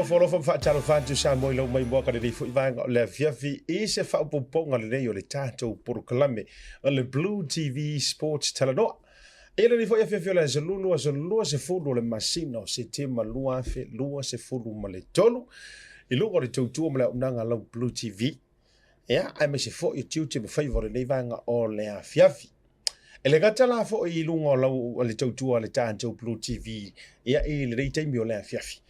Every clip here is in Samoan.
ofo alofa ma faatalofa atu Samoa i lau maimoa ka lenei foi vaega o le afiafi i se faaopoopoga lenei o le tatou polokalame o le Blue TV Sports Talanoa. I lenei foi afiafi o le aso Lulu, aso 20 o le masina o Setema 2023, i luga o le tautua ma le auaunaga a lau Blue TV, ia, aemaise foi o tiute ma faiva o lenei vaega o le afiafi. E le gata la foi i luga o lau le tautua a le tatou Blue TV ia i lenei taimi o le afiafi.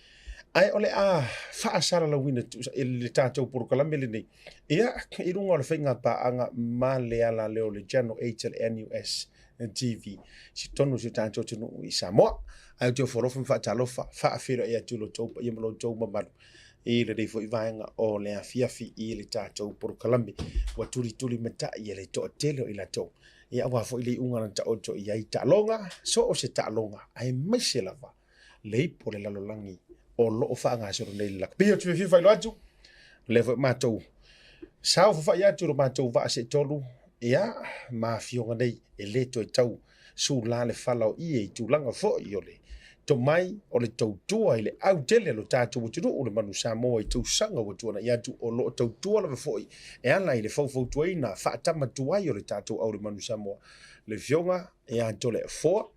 Ae o le a faasalalauina i le tatou polokalame lenei ia i luga o le faiga paaga ma le alaleo le Channel 8 a le NUS TV i totonu o si o tatou atunuu i Samoa. Ae ou te ofo alofa ma faatalofa, faafeiloai atu i lo outou paia ma lo outou mamalu i lenei foi vaega o le afiafi i le tatou polokalame ua tulitulimatai e le toatele o i latou. Ia aua foi le iuga na taoto i ai taaloga, so o se taaloga, aemaise lava le ipu o le lalolagi o lo o faagasolo nei le lakapi. Ou te fiafia faailoa atu, o lea foi matou saofafai atu i lo matou vaa seetolu, ia, ma afioga nei e le toe tau sula le fala o ie i tulaga foi o le tomai o le tautua i le autele o lo tatou atunuu, le manu Samoa i tausaga ua tuanai atu, o lo o tautua lava foi e ala i le faufautuaina faatama tuai o le tatou au le manu Samoa, le Afioga ia Toleafoa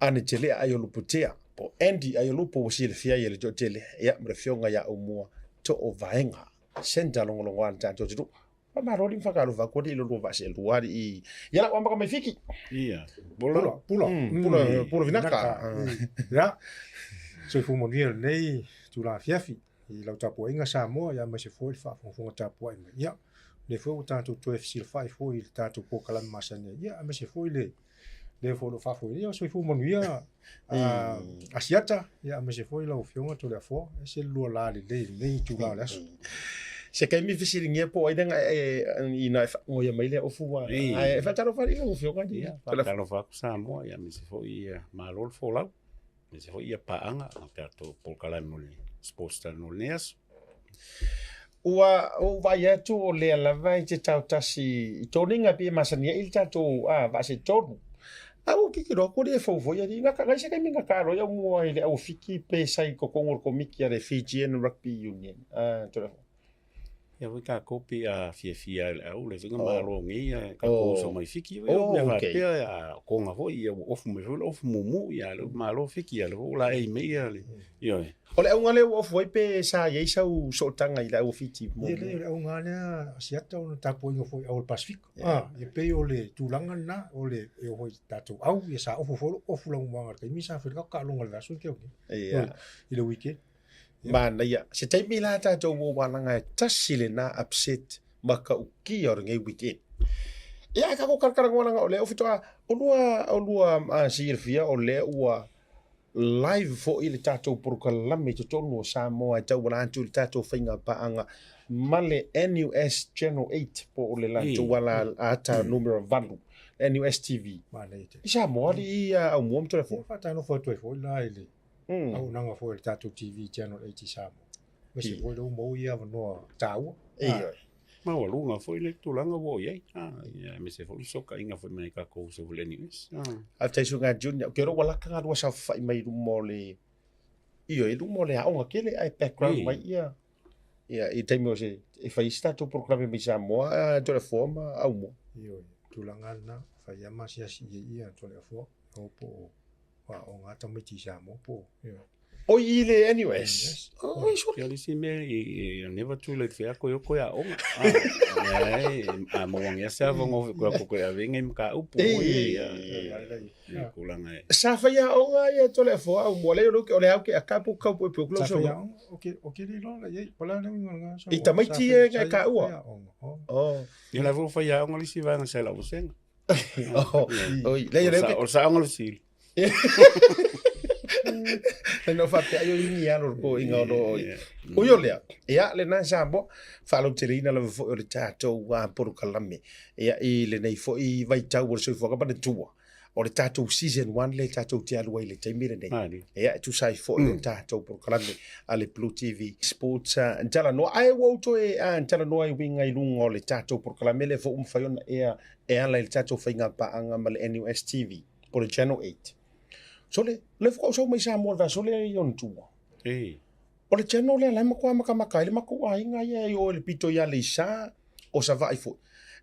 Anetelea Aiolupotea, po o Andy Aiolupo ua silafia ai e le toatele, ia, ma le Afioga ia Aumua Toovaega, Centre logologoa a le tatou atunuu. Faamalo alii ma faatalofa atu alii i lo lua vaa seelua alii. Ia la ua amata mai Fiti. Ia. Pula. Pula. Pula, pula vinaka. Ia. Soifua manuia lenei itula afiafi i lau tapuaiga Samoa, ia aemaise foi le faafogafoga tapuai mai. Ia, lea foi ua tatou toe fesilafai foi i le tatou polokalame masani ai, ia aemaise foi le lea foi o lo o faafoe. Ia, soifua manuia Asiata, ia aemaise foi lau Afioga Toleafoa, ese le lua la lelei i lenei itula o le aso. Se taimi fesiligia po o ai lea ina e faagoia mai lea ofu ua ae e faatalofa atu i lau Afioga. Ia, faatalofa atu Samoa, ia aemaise foi ia malo le folau, aemaise foi ia paaga o tatou polokalame o le Sports Talanoa i lenei aso. Ua ou vaai atu o lea lava e te taotasi i toniga pei e masani ai le tatou vaa seetolu. A ua tilotilo atu alii e fou foi alii. Na nai se taimi na taalo ai au mua i le au Fiti pe sa i totonu o le komiti a le Fijian Rugby Union. Toleafoa. Ia foi tatou pe a fiafia i le au le faiga malo nei a tatou uso mai Fiti foi o mea faapea a konga foi ia ua ofu mai foi le ofu mumu ia le malo Fiti ia le foi ua laei mai ia le ioe. O le auga lea ua ofu ai pe sa i ai sau sootaga i le au Fiti muamua? Ia leai o le auga lea Asiata o le tapuaiga foi au o le Pasefika. E pei o le tulaga lena o le e oo foi i tatou au ia sa ofu foi lou ofu lanumaga i le taimi sa fai ai le taaloga i le vaiaso tea nei i le weekend. Manaia. Se taimi la tatou ua walaga e tasi lena upset matautia o lenei weekend. Ia ae tatou talatalanoa leaga o lea faatoa olua olua silafia o lea ua live foi le tatou polokalame i totonu o Samoa e tauala atu i le tatou faiga paaga ma le NUS Channel 8 po o le latou ala ata numera 8 NUS TV. I Samoa alii Aumua ma Toleafoa. Faatalofa atu ai foi la i le auaunaga foi a le tatou TV Channel 8 i Samoa. Aemaise foi lea ua maua ia avanoa taua. Ioe. Maualuga foi le tulaga ua oo i ai, aemaise foi le fesootaiga foi ma nai tatou uso foi i le NUS. Faafetai Susuga Junior. Ou te iloa ua lata galua saofafai mai i luma o le, ioe, i luma o le aoga tele ae background mai ia, ia i taimi o se, e fai ai se tatou polokalame mai Samoa, Toleafoa ma Aumua. Ioe, tulaga lena, fai lava ma asiasi i ai ia Toleafoa, po o aoga a tamaiti i Samoa po o, ioe. Oi i le NUS. Oi, sole. Ia le isi mea i never too late fea koe o koe aoga. Ai, a maua ngia se avanoa foi koe koe ave ngai mataupu oi ia tulaga e. Sa fai aoga ia Toleafoa Aumua le o le au ke aka po kau po po Sa fai aoga, o ke o ke le iloa la iai, po o le a le uiga o lena I tamaiti e ngai kaua. Oh. Ia la foi fai aoga le isi vaega sa i lau vasega. Oi, le le O sa aoga le sili. No faapea ai o ini alo ko inga o lo ui o lea. Ia lena Samoa faalauteleina lava foi o le tatou polokalame ia i lenei foi vaitau o le soifuaga manatua o le tatou season 1 lea tatou te alu ai i le taimi lenei. Ia e tusa ai foi o le tatou polokalame a le Blue TV Sports Talanoa. Ae ua ou toe talanoa e uiga i luga o le tatou polokalame lea foi ua mafai ona ea e ala i le tatou faiga paaga ma le NUS TV po o le Channel 8. Sole, o lea faatoa ou sau mai Samoa i le vaiaso lea i ona tua. Ei. O le channel lea la e matua makamaka ai le matou aiga ia e o i le pito i Aleisa, o Savaii foi.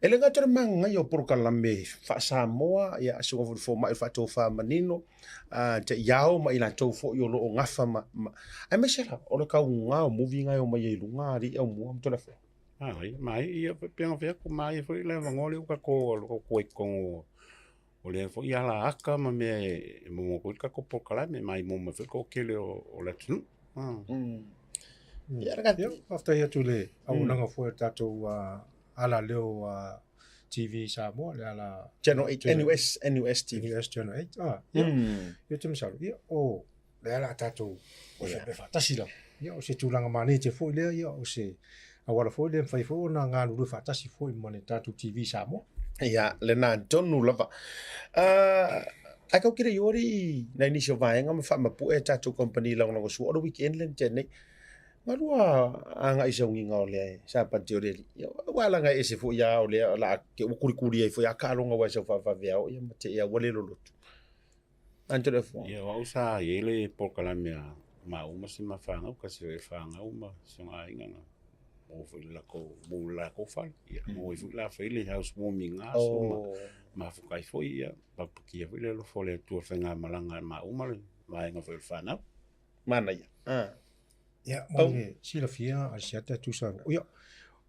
E le gata o le manaia o polokalame faa-Samoa, ia suaga foi i le fomai o le faatofa manino, taiao ma i latou foi o lo o gafa ma, ma aemaise lava o le tauga o movie na e omai ai i luga alii aumua ma Toleafoa. Manaia, manaia, ia pei ona fai atu, manaia foi le avanoa lea ua tatou alu atu ai i totonu o lea foi alaata ma mea e maua atu ai le tatou polokalame, ma e maua mai foi le toatele o le atunuu. Ia, Ia, faafetai atu i le auaunaga foi a le tatou alaleo TV Samoa, le ala Channel 8, NUS, NUS TV. NUS Channel 8. Ah, ia, ia te masalo, ia, o lea la tatou o se mea faatasi lava. Ia, o se tulaga manaia tele foi lea, ia, o se auala foi lea e mafai foi ona galulue faatasi foi ma le tatou TV Samoa. Ia, lena tonu lava. Ae kau kere i ori i nai nisi o vaega ma faamapue a tatou company lagolagosua o le weekend lea na tea nei. Galua agai i saugiga o le Sapati o le Alii. Ia, ua laga ese foi a o lea o la ke ua kulikuli ai foi a taaloga ua e sau faavaveao ia ma te ia ua le lolotu. Ante le fua. Ia, o au sa i ai le polokalame a maua ma si ma fanau, kasi o e fanau ma si ona aiga na maua foi le latou, maua le latou fale. Ia, maua ai foi la fai le housewarming aso ma mafuta ai foi, ia, papatia foi le alofa o le Atua i le faigamalaga a maua ma le vaega foi o le fanau. Manaia. Ah. Ia, mo le silafia a se ata tusa. Ia,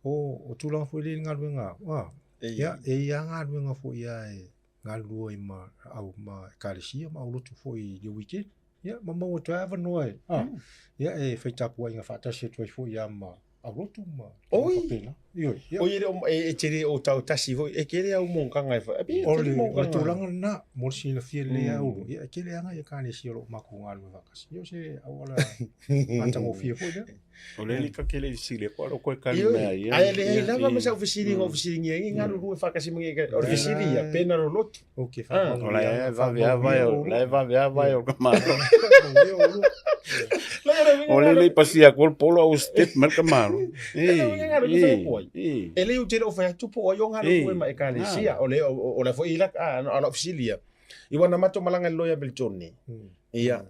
o tulaga foi le galuega. Ah, ia, e ia galuega foi ia e galulue ai ma au ma ekalesia ma aulotu foi i le weekend. Ia, ma maua atu ai avanoa e, ah, ia, e fai tapuaiga faatasi atu ai foi ia ma aulotu ma Oi! faapena. Ioe, ia. Oi, e le o, e te le o tau tasi foi, e kele au monotaga e fai. E pei e O tele le, o le monotaga. tulaga lena, mo le silafia lelei a Ulu, ia, e tele lava nai ekalesia o lo o matou galulue faatasi. Ia, o se auala matagofie foi lea. O le alii ta te le i fesili atu, a o lou toe tali Ioe, mai a ia. ae leai lava ma sau fesili na ou fesiligia ai galulue faatasi ma ngai O le fesili ia, pe na lolotu. Ok, Ah. O la e vave a vai o, la e vave a vai o ka malo. O le le pasia atu o le polo au step mai le ka malo. E le ou te le o fai atu po o ai o galulue ma ekalesia. O le o le foi ila a lau fesili ia. I ua na matou malaga i le loia Melitone. Ia,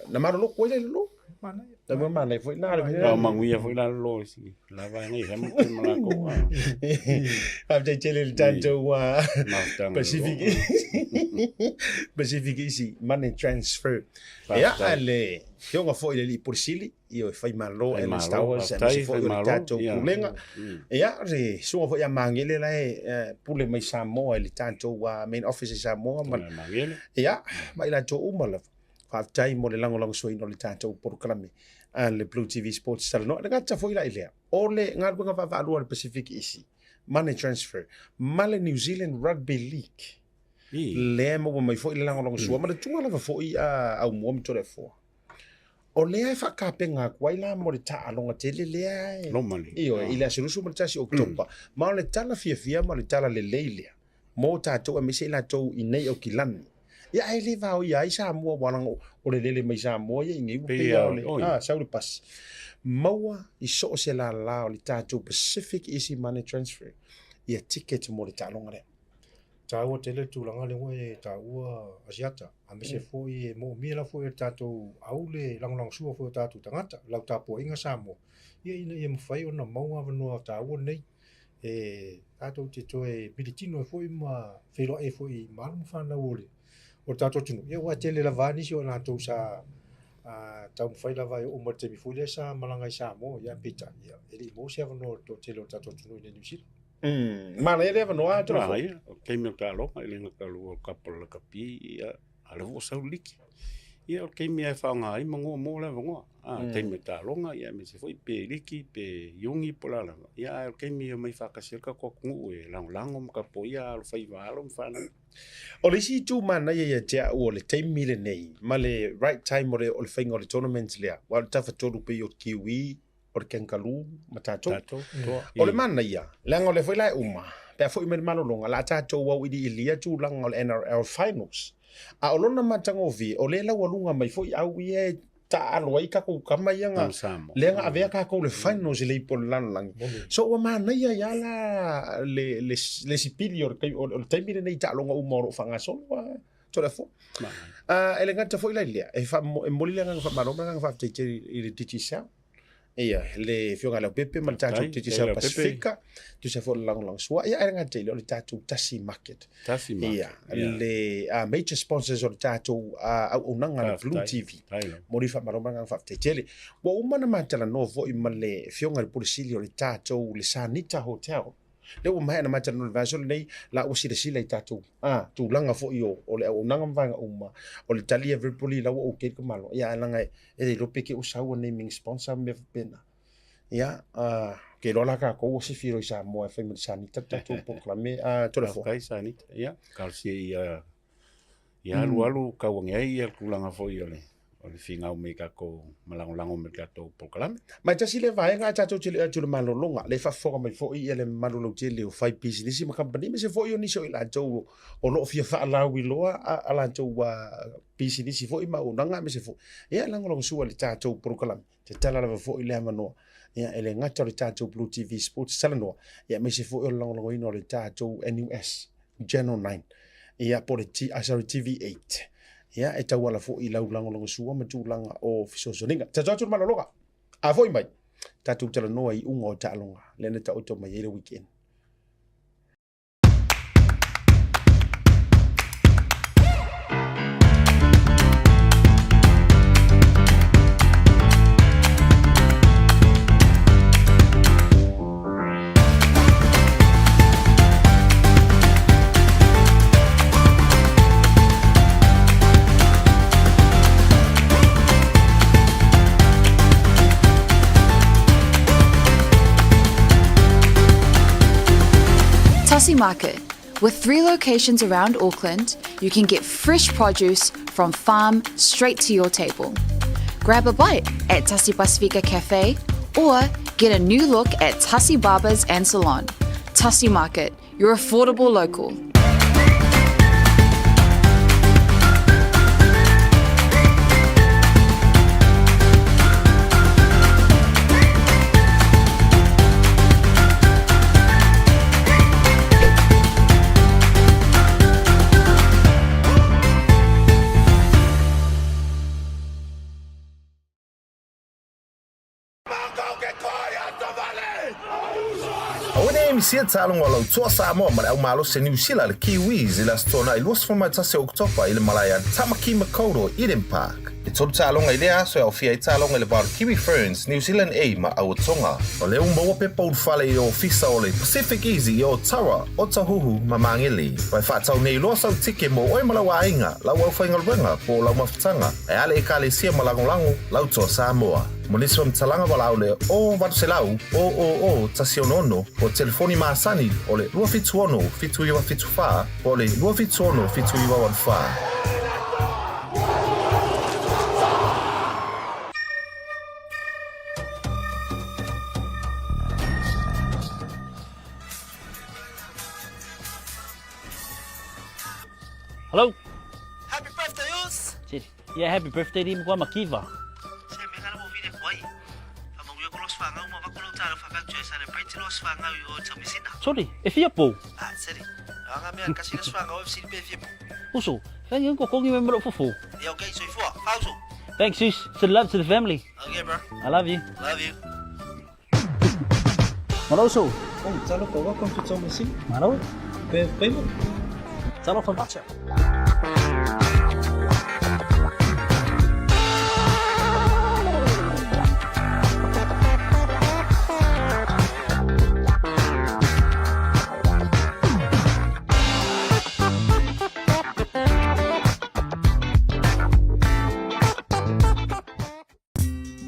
na maloloku ai la i lalo. Na ua manaia foi la. Tau manuia foi la lalo i si la vaega i Hamilton ma latou. Faafetai tele i le tatou Pacific Pacific Easy Money Transfer. Ia, a le afioga foi i le Alii Pule Sili, ia e fai malo Ernest Towers, aemaise foi o le tatou Pulega. Ia, le susuga foi ia Magele la e pule mai Samoa i le tatou main office i Samoa. Ma, ia, ma i latou uma lava. Faafetai mo le lagolagosuaina o le tatou polokalame a le Blue TV Sports Talanoa. E le gata foi la i lea, o le galuega vaavaalua a le Pacific Easy Money Transfer ma le New Zealand Rugby League. Lea e maua mai foi le lagolagosua ma le tuga lava foi a Aumua ma Toleafoa. O lea e faatapena atu ai la mo le taaloga tele lea e Lomani. Ioe, i le aso 21 Oketopa. Ma o le tala fiafia ma le tala lelei lea mo tatou aemaise i latou i nei Aukilani. Ia ae le vaoia ai Samoa ua laga o le lele mai Samoa ia i nei ua pei lava o le a sau le pasi. Maua i so o se lala o le tatou Pacific Easy Money Transfer ia ticket mo le taaloga lea. Taua tele le tulaga lea ua e taua Asiata, aemaise foi e moomia lava foi e le tatou au le lagolagosua foi o tatou tagata, lau tapuaiga Samoa, ia ina ia mafai ona maua avanoa taua nei e tatou te toe militino ai foi ma feiloai ai foi ma alo ma fanau o le o le tatou atunuu. Ia aua e tele lava nisi o latou sa taumafai lava e oo mai le taimi foi lea sa malaga i Samoa, ia peitai, ia, e le i maua se avanoa o le toatele o le tatou atunuu i inei i Niu Sila. Manaia le avanoa Toleafoa. Manaia, o le taimi o le taaloga, e le gata o le World Cup o le lakapi, ia, a o lea foi ua sau le liki. Ia, o le taimi lava e faaaoga ai manoa mo le avanoa. A, mm. taimi o taaloga, ia, aemaise foi pe liki, pe iugi, po o le a lava. Ia, ae o le taimi e omai faatasi ai le tatou atunuu e lagolago ma tapuaia alofaiva a alo ma fanau. O le isi itu manaia ia te au o le taimi lenei, ma le right time o le, o le faiga o le tournament lea, aua o le tafatolu pei o Kiwi, o le kangaroo ma tatou. Tatou, toa. O le manaia, leaga o lea foi la e uma, pe a foi mai le malologa, la tatou auiliilia tulaga o le NRL Finals. A o lona matagofie, o lea e laualuga mai foi au ia e taaalo ai tatou tama ia na, lea na avea tatou le finals i le ipu o le lalolagi. So ua manaia ai lava la le, le, le sipili o le, o le taimi lenei i taaloga uma o lo o faagasolo. Toleafoa. E le gata foi la i lea, e momoli le agaga faamalo ma le agaga faafetai tele i le Digicel. Ia, le Afioga ia Leaupepe ma le tatou Digicel Pasifika, tusa foi o le lagolagosua. Ia, ae le gata i lea, o le tatou Tasi Market. Tasi Market. Ia, le major sponsors o le tatou auaunaga a le Blue TV. Momoli le faamalo ma le agaga faafetai tele. Ua uma ona ma talanoa foi ma le Afioga i le Pule Sili o le tatou le Sanita Hotel. Lea ua maea ona ma talanoa i le vaiaso lenei, la ua silasila i tatou tulaga foi o le auaunaga ma vaega uma, o le tali a Veripoli la ua okay le tamaloa, ia ae leaga e le iloa pe te i ua sau a naming sponsor ma mea faapena. Ia, ou te iloa la tatou ua sifi loa i Samoa e fai ma le Sanita le tatou polokalame a Toleafoa. Faafetai Sanita, ia talosia ia ia alu alu tau ane ai ia tulaga foi o le o le finau mai tatou ma lagolago mai tatou polokalame. Ma e tasi lea vaega ae tatou te le atu i le malologa, lea e faafofoga mai foi ia le mamalu lautele o faipisinisi ma kamupani aemaise foi o nisi o i latou o lo o fia faalauiloa a latou pisinisi foi ma auaunaga aemaise foi ia e lagolagosua i le tatou polokalame. Tatala lava foi le avanoa ia e le gata o le tatou Blue TV Sports Talanoa ia aemaise foi o le lagolagoina o le tatou NUS Channel 9 ia po o le T, sorry, TV8 ia e tauala foi i lau lagolagosua ma tulaga o fesoasoaniga. Tatou atu le malologa, a foi mai, tatou talanoa i iuga o taaloga lea na taoto mai ai le weekend. Tasi Market. With three locations around Auckland, you can get fresh produce from farm straight to your table. Grab a bite at Tasi Pasifika Cafe or get a new look at Tasi Barbers and Salon. Tasi Market, your affordable local. Aua ne i misia taaloga o lau toa Samoa ma le au malosi a Niu Sila le Kiwis i le Aso Toonai 21 o Oketopa i le malae a Tamaki Makaurau Eden Park. E tolu taaloga i lea aso e aofia ai taaloga i le va o le Kiwi Ferns, New Zealand A ma Aua Tonga. O lea ua maua pepa ulufale i ofisa o le Pacific Easy i Otara, Otahuhu ma Magele. Ua e faatau nei loa sau tike mo oe ma lau aiga, lau aufaigaluega po o lau mafutaga, ae a le Ekalesia ma lagolago lau toa Samoa. Mo nisi faamatalaga valaau le 0800 000 166 po o telefoni masani o le 276 7974 po o le 276 7984. Hello. Happy birthday, Us! Yeah, happy birthday di mkwa makiva. Se me kana mo vile kwai. Fa mo yo kolos fa ngau ma va kolo talo fa fa celebrate los fa ngau yo tamisina. Sorry, e fia pou. Ah, seri. Anga me kasi los fa ngau FC pe fia pou. Uso, thank you ko kongi me mro fufu. Yeah, okay, so ifua. Fauso. Thanks, sis. Send love to the family. Okay, bro. I love you. Love you. Malo uso. Oh, talofa, welcome to Tomasina. Malo. Pe payment. Talofa macha.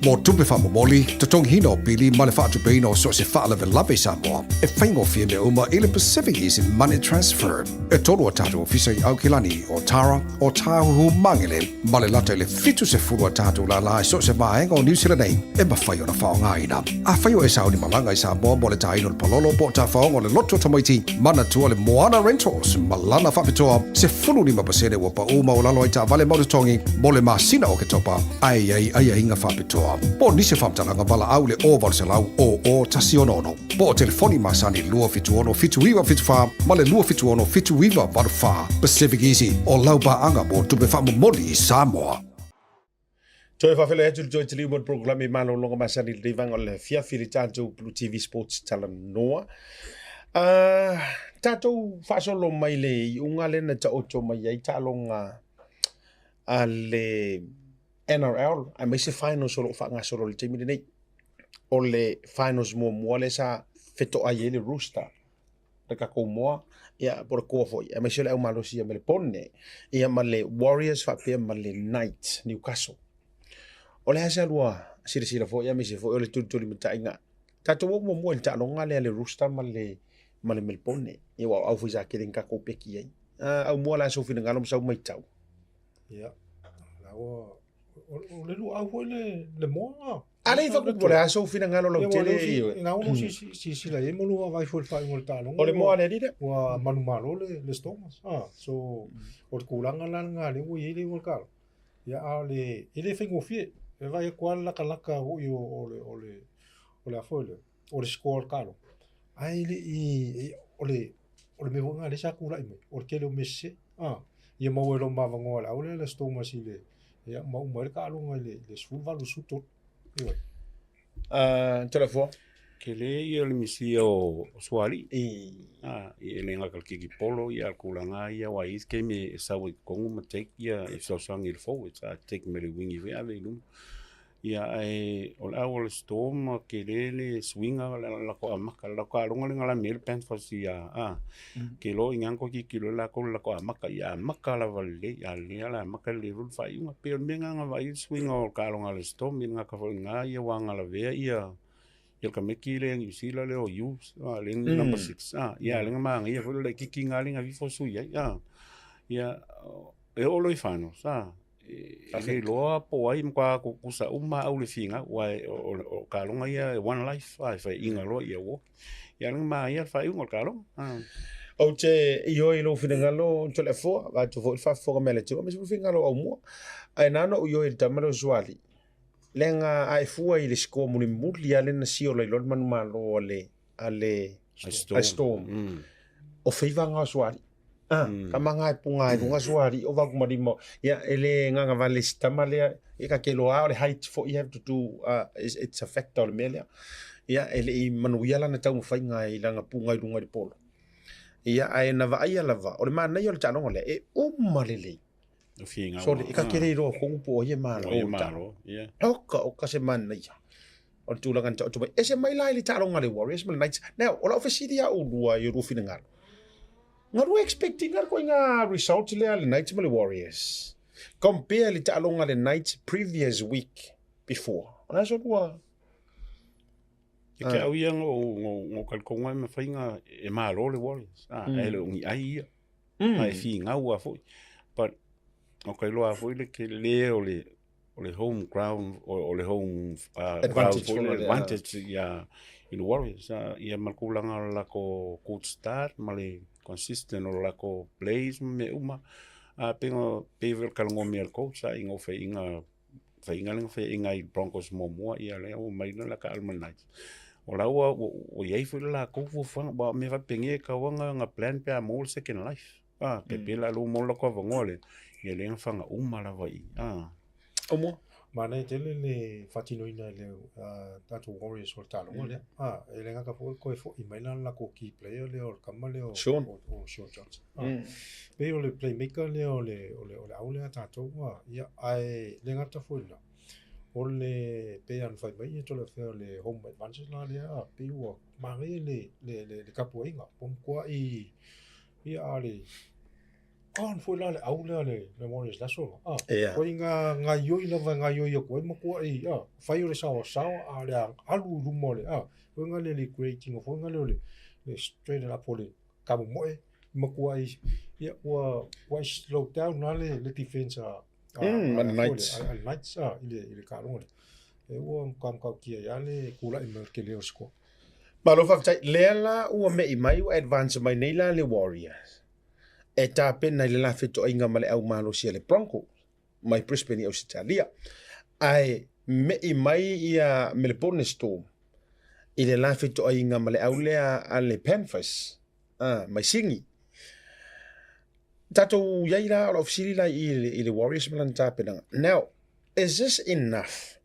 Mo tupe faamomoli, totogiina o pili ma le faatupeina o so o se faalavelave i Samoa, e faigofie mea uma i le Pacific Easy Money Transfer. E tolu a tatou ofisa i Aukilani, Otara, Otāhuhu, Magele, ma le lata i le 70 a tatou lālā i so o se vaega o Niu Sila nei e mafai ona faaaogaina. Afai o e sauni malaga i Samoa mo le tāina o le palolo po o tafaoga o le loto tamaiti, manatua le Moana Rentals ma lana faapitoa 15% ua pau maualalo ai taavale mau totogi mo le masina o Oketopa, ae i ai aiaiga faapitoa. Samoa. Po o nisi o faamatalaga valaau i le 0800 00 166 po o telefoni masani 276 7974 ma le 276 7984. Pacific Easy, o lau paaga mo tupe faamomoli i Samoa. Toe faafeiloai atu i le toe taliu mo le polokalame malologa masani i lenei vaega o le afiafi i le tatou Blue TV Sports Talanoa. Uh, tatou faasolo mai le iuga lea na taoto mai ai taaloga a le NRL aemaise finals o lo o faagasolo i le taimi lenei. O le finals muamua lea sa fetoai ai le Rooster le tatou moa, ia, po o le koa foi, aemaise o le aumalosi ia Melepone, ia ma le Warriors faapea ma le Knights, Newcastle. O le a se alua silasila foi, aemaise foi o le tulitulimataiga. Tatou o muamua i le taaloga lea a le Rooster ma le, ma le Melepone. Ia ua au foi sa tele ni tatou peki ai. Uh, au mua la sau finagalo ma sau maitau. Ia, la ua O le luau foi le, le moa. A le fa kupu le aso finagalo lau tele i. Ina ono si si si la e mo lua vai foi le faaiuga o le taaloga. O le moa le alii Ua manumalo le le Stormers. Ah, so o le tulaga la lena lea ua i ai le iuga o le taaloga. Ia a o le e le faigofie. E vaai atu lava le latalata foi o o le o le o le a foi le o le score o le taaloga. Ae le i o le o le mea foi lena lea sa tulai mai, o le tele o mea sese. Ah, ia maua ai loa ma avanoa e le au lea le Stormers i le ia ma uma ai le taaloga i le 18 13. Ioe. Ah, Toleafoa. Tele ia le misia o Sualii. Ah, e le gata i le kiki polo ia a le tulaga lava ia aua e i ai se taimi e sau ai i totonu ma take ia e fesoasoani i le forwards, a take mai le wing foi ave i luma. Ia ae o le au o le Storm tele le suiga o le latou amata, le latou taaloga lea na lami ai le Panthers ia a ke loa i ina na toe tilotilo ai latou i le latou amata, ia amata lava lelei, a lelei lava le amata lelei foi le faaiuga. E pei o le mea lena na vaai ai le suiga o le taaloga a le Storm, e le gata foi i lena ua galavea ia le tamaiti lea Niu Sila lea o Hughes lea na number 6 ia lea na manaia foi le laitiiti lena lea na aveifo sui ai ia e oo loa i finals E le iloa po o ai matua tutusa uma au i le finau aua o le taaloga ia e one life a e faiaina loa ia ua oti. Ia lea na manaia le faaiuga o le taaloga. Ou te ioe i lou finagalo Toleafoa, vaeatu foi le faafofoga mai a le atunuu aemaise foi le finagalo o Aumua. Ae na ona ou ioe i le tama lea o Sualii, leaga a e fua i le score mulimuli lava lea na siola ai loa le manumalo a le a le Storm, o favour na o Sualii. Ah, tama nga e punga i luga suari o vaku malima. Ia, e le gagavale si tama lea, ia ka ke loa o le height foi you have to do, it's, it's a factor o le mea lea. Ia, e le i manuia lana taumafaiga i lana puga i luga i le polo. Ia, ae na vaaia lava, o le manaia o le taaloga lea, e uma lelei. Sorry, e ka ke le iloa tonu po o ai e malo i le taaloga. Oka, oka se manaia. O le tulaga na taoto mai. Ese mai la i le taaloga a le Warriors ma le Knights. Now, o lau fesili ia oulua i o lua finagalo. Nga lua expect ina le ituaiga result lea a le Knights ma le Warriors. Compare le taaloga a le Knights previous week before. O le a so lua? E ke au ia no talitonu ai mafai na e malo le Warriors. Ah, e le o ni ai ia. A e finau a foi. But, o ka iloa foi le tele o le o le home ground o le home advantage crowd foi le advantage ia i le Warriors ia ma le tulaga o le latou good start ma le consistent o le latou plays ma mea uma. A pei ona pei foi o le talanoa mai a le coach a ina ua faiaina faiaina lea na faiaina ai i le Broncos muamua ia lea ua omai loa la taalo ma le Knights. O la ua ua i ai foi le latou fuafuaga aua o mea faapenei e tatau lava ona plan pe a maua le second life. A, pe pe la lou mo lako avanoa le, ia le na whanga uma lava i. A. O mua. Manaia tele le faatinoina e le tatou Warriors o le taaloga lea. A, e le gata foi toe foi mai la le latou key player lea o le tama lea o Shaun. O, o Shaun Johnson. A, pei o le playmaker lea o le, o le, o le au lea a tatou. A, ia, ae le gata foi i lena, o le, pei lava ona fai mai ia Toleafoa o le home advantage la lea, a, pei ua manaia le, le, le, le tapuaiga. Ua matuai Ia a le on foi la le au lea le le Warriors le aso la. Ah, Ia. koe ngā ngaioi lava e ngaioi atu ai matua i, ah, whai o le sawa sawa, a le alu i luma o le, ah, koe ngā le le creating o foi ngā le o le, le straight up o le kamomoe, matua i, ia, ua, ua i slow down la le, le defense a, a, Mm, a, a le a, Knights. a, a le Knights, ah, i le, i le taaloga lea. E ua matamatautia ai lava le tulai mai o le tele o le score. Malo faafetai. Lea la ua me'i mai ua advance mai nei la le Warriors e tapena i le la fetoaiga ma le au malosi a le Broncos mai Brisbane i Ausetalia. Ae. Me'i mai ia Melebourne Storm i le la fetoaiga ma le au lea a le Panthers a, mai Sini. Tatou iai la o lau fesili la i le, i le Warriors ma lana tapenaga. Now, is this enough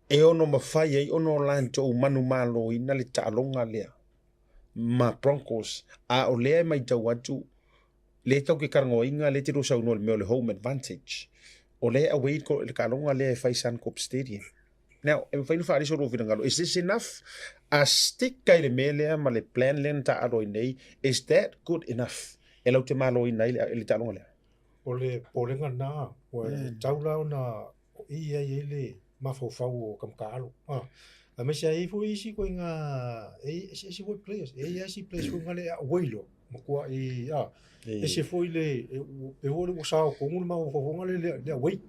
e ono mafai ai ona o latou manumaloina le taaloga lea ma Broncos a o lea e matau atu lea tatou te talanoaina lea e te lua saunoa i le mea o le home advantage o lea e away le taaloga lea e fai i Suncorp Stadium. Now, e mafai ona faaali so lua finagalo, is this enough? A stick ai le mea lea ma le plan lea na taaalo ai nei, is that good enough e latou te maloina ai le taaloga lea? O le popolega lena, ua e tatau la ona o i ai ai le mafaufau o Kamakaalo. Aemaise ai foi isi ituaiga, e eseese foi players. E i ai isi players foi ngale a away loa, matuai a, ese foi le, e foi le ua sao tonu le mafaufau foi ngale le away.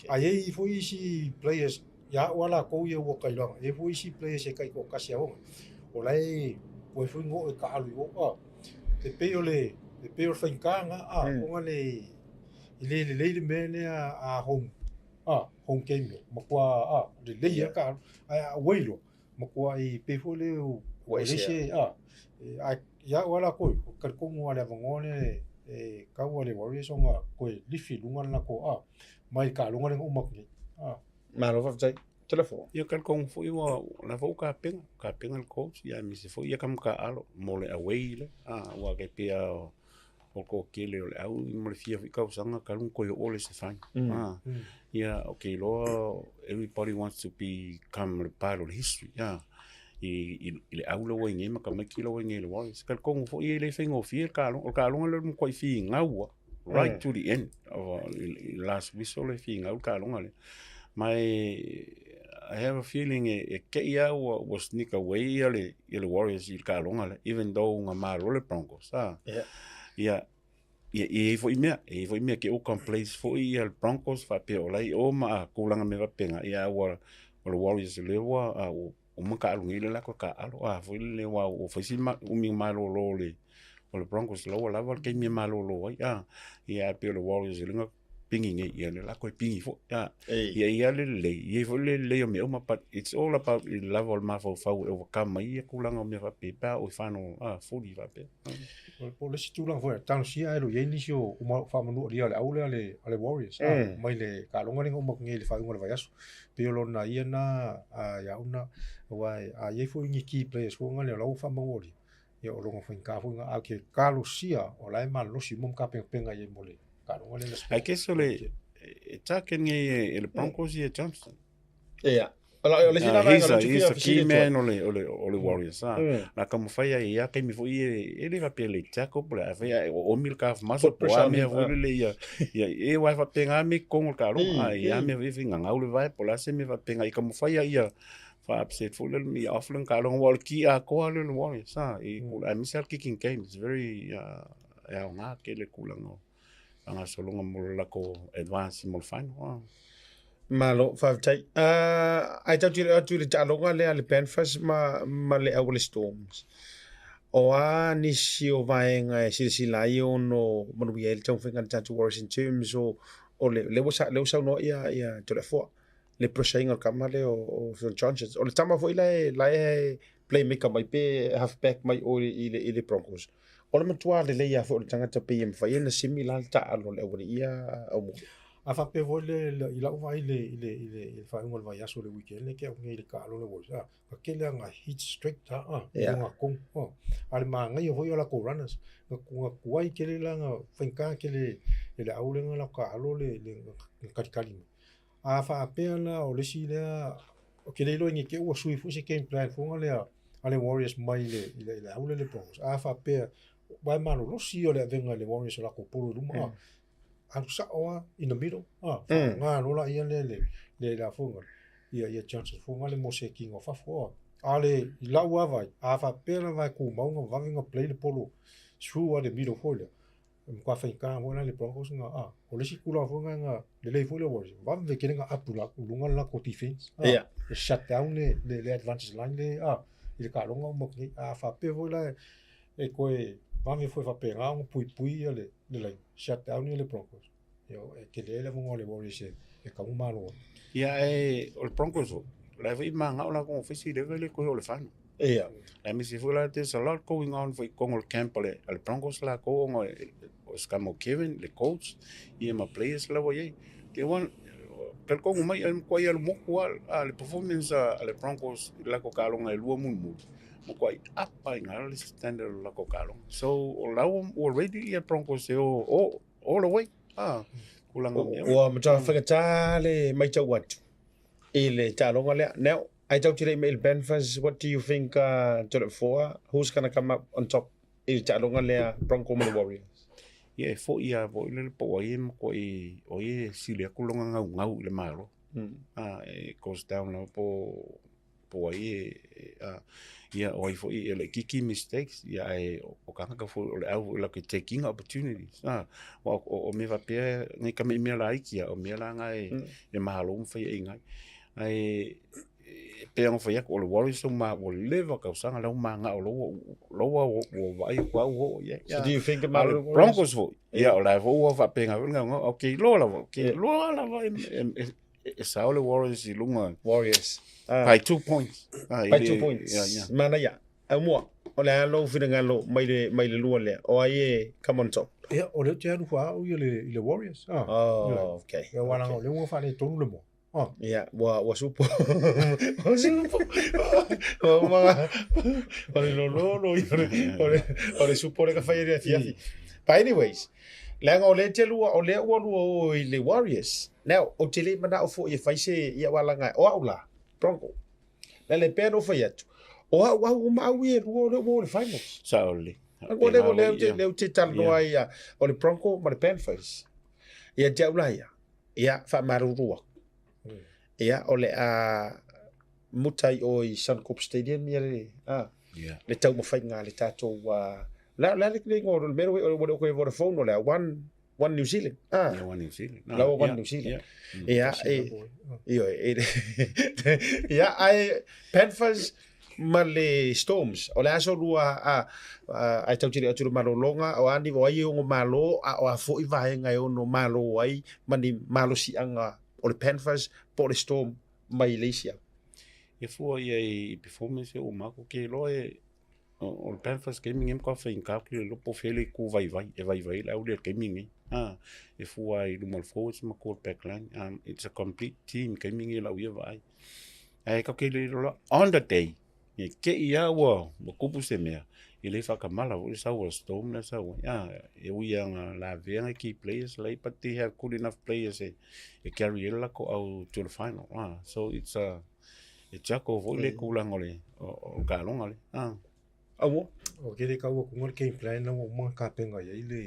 A i ai foi isi players ia au a latou ia ua kailoaga, e i ai foi isi players e taitoatasi a o la e ua foi ngo e taalo i o. E pei o le, e pei o le faigata na, a, ona le, e le lelei le mea lea a home, a, home game loa, matua, a, lelei lava taalo, ae a away loa, matuai pei foi lea ua leai se, a, ae ia au lava latou, ou te talitonu lava i le avanoa lea e tatau lava i le Warriors ona toe lifi i luga le latou, a, mai le taaloga lea na uma atu nei, a. Malo faafetai. Telefo. Ia talitonu foi ua o la foi ua tapena, tapena le coach ia aemaise foi ia tama taalo mo le away lea, a, aua e pei lava o o le toatele o le au ma le fia foi tausaga talu ona toe oo le isi final. Ah, ia ou te iloa everybody wants to become a part of the history. Ah, i, i, i le au lea ua i nei ma tamaiti lea ua i nei i le Warriors. Talitonu foi e le faigofie le taaloga. O le taaloga lea o le matuai finau lava right to the end of i le last whistle e finau le taaloga lea. Ma e, I have a feeling e, e te i lava ua, ua sneak away ia le, ia le Warriors i le taaloga lea, even though na malo le Broncos. Ah. Yeah. Ia, ia, e i ai foi mea, e i ai foi mea ke o complace foi ia le Broncos faapea o la e i o ma a tulaga mea faapena, ia ua, o le Warriors lea ua, a, ua uma taaalo nei le latou taaalo, a foi lele aua ua fai si umi malolo o le, o le Broncos la ua lava le taimi e malolo ai, a, ia ae pei o le Warriors lea na pigi nei, ia lea la toe pigi foi, a, ia i ai le lelei, e i ai foi le lelei o mea uma, but it's all about i le lava o le mafaufau e overcome ai ia tulaga o mea faapea pe a oo i final, a, fully faapea. O le isi tulaga foi, talosia ae le o i ai nisi o faamanualia o le au lea a le Warriors, mai le taaloga lea na uma atu nei i le faaiuga o le vaiaso. Pei o lona ia na ia au na, aua a i ai foi ni key players foi lea o la ua faamanualia, ia o lona faigata foi na, ae ou te talosia o la e malolosi uma ma tapenapena i ai mo le taaloga lea. I guess o le, e target nei e le Broncos ia Johnston. Ia. O le isi na vaega o le He's the key man o le, o le, o le Warriors. Ah. Na taumafai ai ia taimi foi e, e le faapea le tackle po o le a fai ae oomi le calf muscle po o a mea foi lele ia, ia e aua e faapena mea i totonu o le taaloga. A i a mea foi e fai gagau le vae po o le a se mea faapena i taumafai ai ia faa-upset foi lele ia off lana taaloga aua o le key atoa lea o le Warriors. Ah, i aemaise lava le kicking game it's very e aoga tele le tulaga o faagasologa mo le latou advance mo le final. Ah. Malo, faafetai. Ae tatou te atu i le taaloga lea a le Panthers ma, ma le au o le Storms. O a nisi o vaega e silasila ai ono manuia ai le taumafaiga a le tatou Warriors in terms o, o le, le ua, le ua saunoa ia, ia Toleafoa, le pressure ina o le tama lea o, o Phil Johnson. O le tama foi la e, la e playmaker mai pe half back mai o i le, i le Broncos. O le matua lelei lava foi o le tagata pei e mafai ona simi la le taaalo a le aualii ia aumua. A faapea foi le, i lau vaai i le, i le, i le, i le faaiuga o le vaiaso le weekend lea ke au nei i le taalo le Warriors, a, na tele lava na hit straight a, a, i luga tonu, a. A o le manaia foi o latou runners, na, na tuai tele la na faigata tele i le au lea na latou taalo le, le, na talitali mai. A faapea la o le isi lea, ou te le iloa ne i te i ua sui foi se game plan foi lea a le Warriors mai le, i le, i le au lea le Broncos. A faapea, aua e malolosi ia o le avega i le Warriors o latou polo i luma, alu sao lava in the middle, faaaoga loa laia lea le, le, le a foi lea, ia, ia Johnson foi lea mo se kiga o fafo. A o le, i lau lava vaai, a faapea lava e tumau ona vave ona play le polo through lava le middle foi lea, E matua faigata foi la i le Broncos na, a, o le isi tulaga foi lena na lelei foi le Warriors, vave tele na apu la i luga le latou defense, a, e shut down le, le, le advantage line le, a, i le taaloga uma atu nei. A faapea foi la e toe vave foi faapena ona puipui ia le, le line, shut down ia le Broncos. Ia, e tele ai le avanoa o le Warriors e, e taugumalo ai. Ia, ae o le Broncos foi, o la e foi e manao latou e fai se leva e le toe oo i le final. Ia. Aemaise foi la there's a lot going on foi i totonu o le camp a le, a le Broncos latou ona o Scamo Kevin, le coach, ia ma players la ua i ai. They want, talitonu mai e matuai alu motu lava le performance a le Broncos i le latou taaloga e lua mulimuli, matuai apa i galo le standard o le latou taaloga. So o la ua ready ia Broncos e o all the way. Ah, tulaga o mea. Ua matua faigata le matau atu i le taaloga lea. Now, ai tau te lei mai i le Banffers, what do you think, Toleafoa, who's gonna come up on top i le taaloga lea Bronco ma le Warriors? Ia e foi lava foi lele po o ai e matuai o ai e sili atu lona gaugau i le Malo. Ah, e goes down lava po po o ai e, a, ia o ai foi e laitiiti mistakes, ia ae o kānaka foi o le au foi latou te taking opportunities. A, aua o, o mea faapea nei ka mea mea laiti a o mea la na e, e mahalo ma fai ai ngai. Ae e pei ona fai atu o le Warriors ua ua leva tausaga la ua manao la ua la ua ua vaai atu lava ua oo i ai. So do you think A o about le the Warriors? Broncos foi, ia o la foi ua faapena foi le gaugau, ou te iloa lava, ou te iloa lava e, e, e, e sao le Warriors i luga Warriors. by 2 points. Ah, By 2 points. Yeah, yeah. Manaia. Aumua, o le a lou finagalo mai le, mai le lua lea. O ai e come on top. Ia, o lea ou te alu faa-au ia le, i le Warriors. Ah, Oh, okay. Ia, aua leaga o lea ua faaletonu le moa. Ah. Ia, ua, ua supo. Ua supo. Ua uma, o le lololo ia, o le, o le, o le supo lea ka fai e le afiafi. But anyways, leaga o lea te lua, o lea ua lua o i le Warriors. Now, ou te le manao foi e fai se, ia aua leaga, o au la, Bronco. Le le pea na ou fai atu, o au au uma au ia e lua o lea ua o i le finals. Sao lelei. O lea, o lea, lea ou te talanoa ai, o le Bronco ma le Panthers. Ia te au la ia, ia, faamalulu atu. Ia, o le a muta i o i Suncorp Stadium ia le, a, Yeah. le taumafaiga a le tatou, uh, la, la le le ingoa o le mea o le o Vodafone o le a One, One New Zealand. Ah. Yeah, One New Zealand. La ua One New Zealand. Ia, e, ioe, e, ia, ae Panthers ma le Storms, o le aso lua a, a, ai tau tele atu le malologa, o a ni o ai e ono malo, a o a foi vaega e ono malo ai, ma ni malosiaga o le Panthers po o le Storm mai le isi au. E fua ia i performance e uma atu, ke iloa e, o le Panthers gaming e matua faigata atu le iloa po o fea le itu vaivai, e vaivai ai le au lea i le taimi lenei. A, e fua i luma o le forwards ma tua o le backline. It's a complete team gaming i lau ia vaai. Ae tatou te le iloa on the day, ne i te i lava ua tupu se mea, e le faatamala foi le sau a le Storm lea e sau ai. A, e ui lava ina lavea nai key players la i ai, but they have good enough players e carry ai le latou au to the final. A, so it's a, e juggle foi le tulaga o le taaloga lea. A. Aua. O ke le kau atu le game plan na ua uma ona tapena i ai le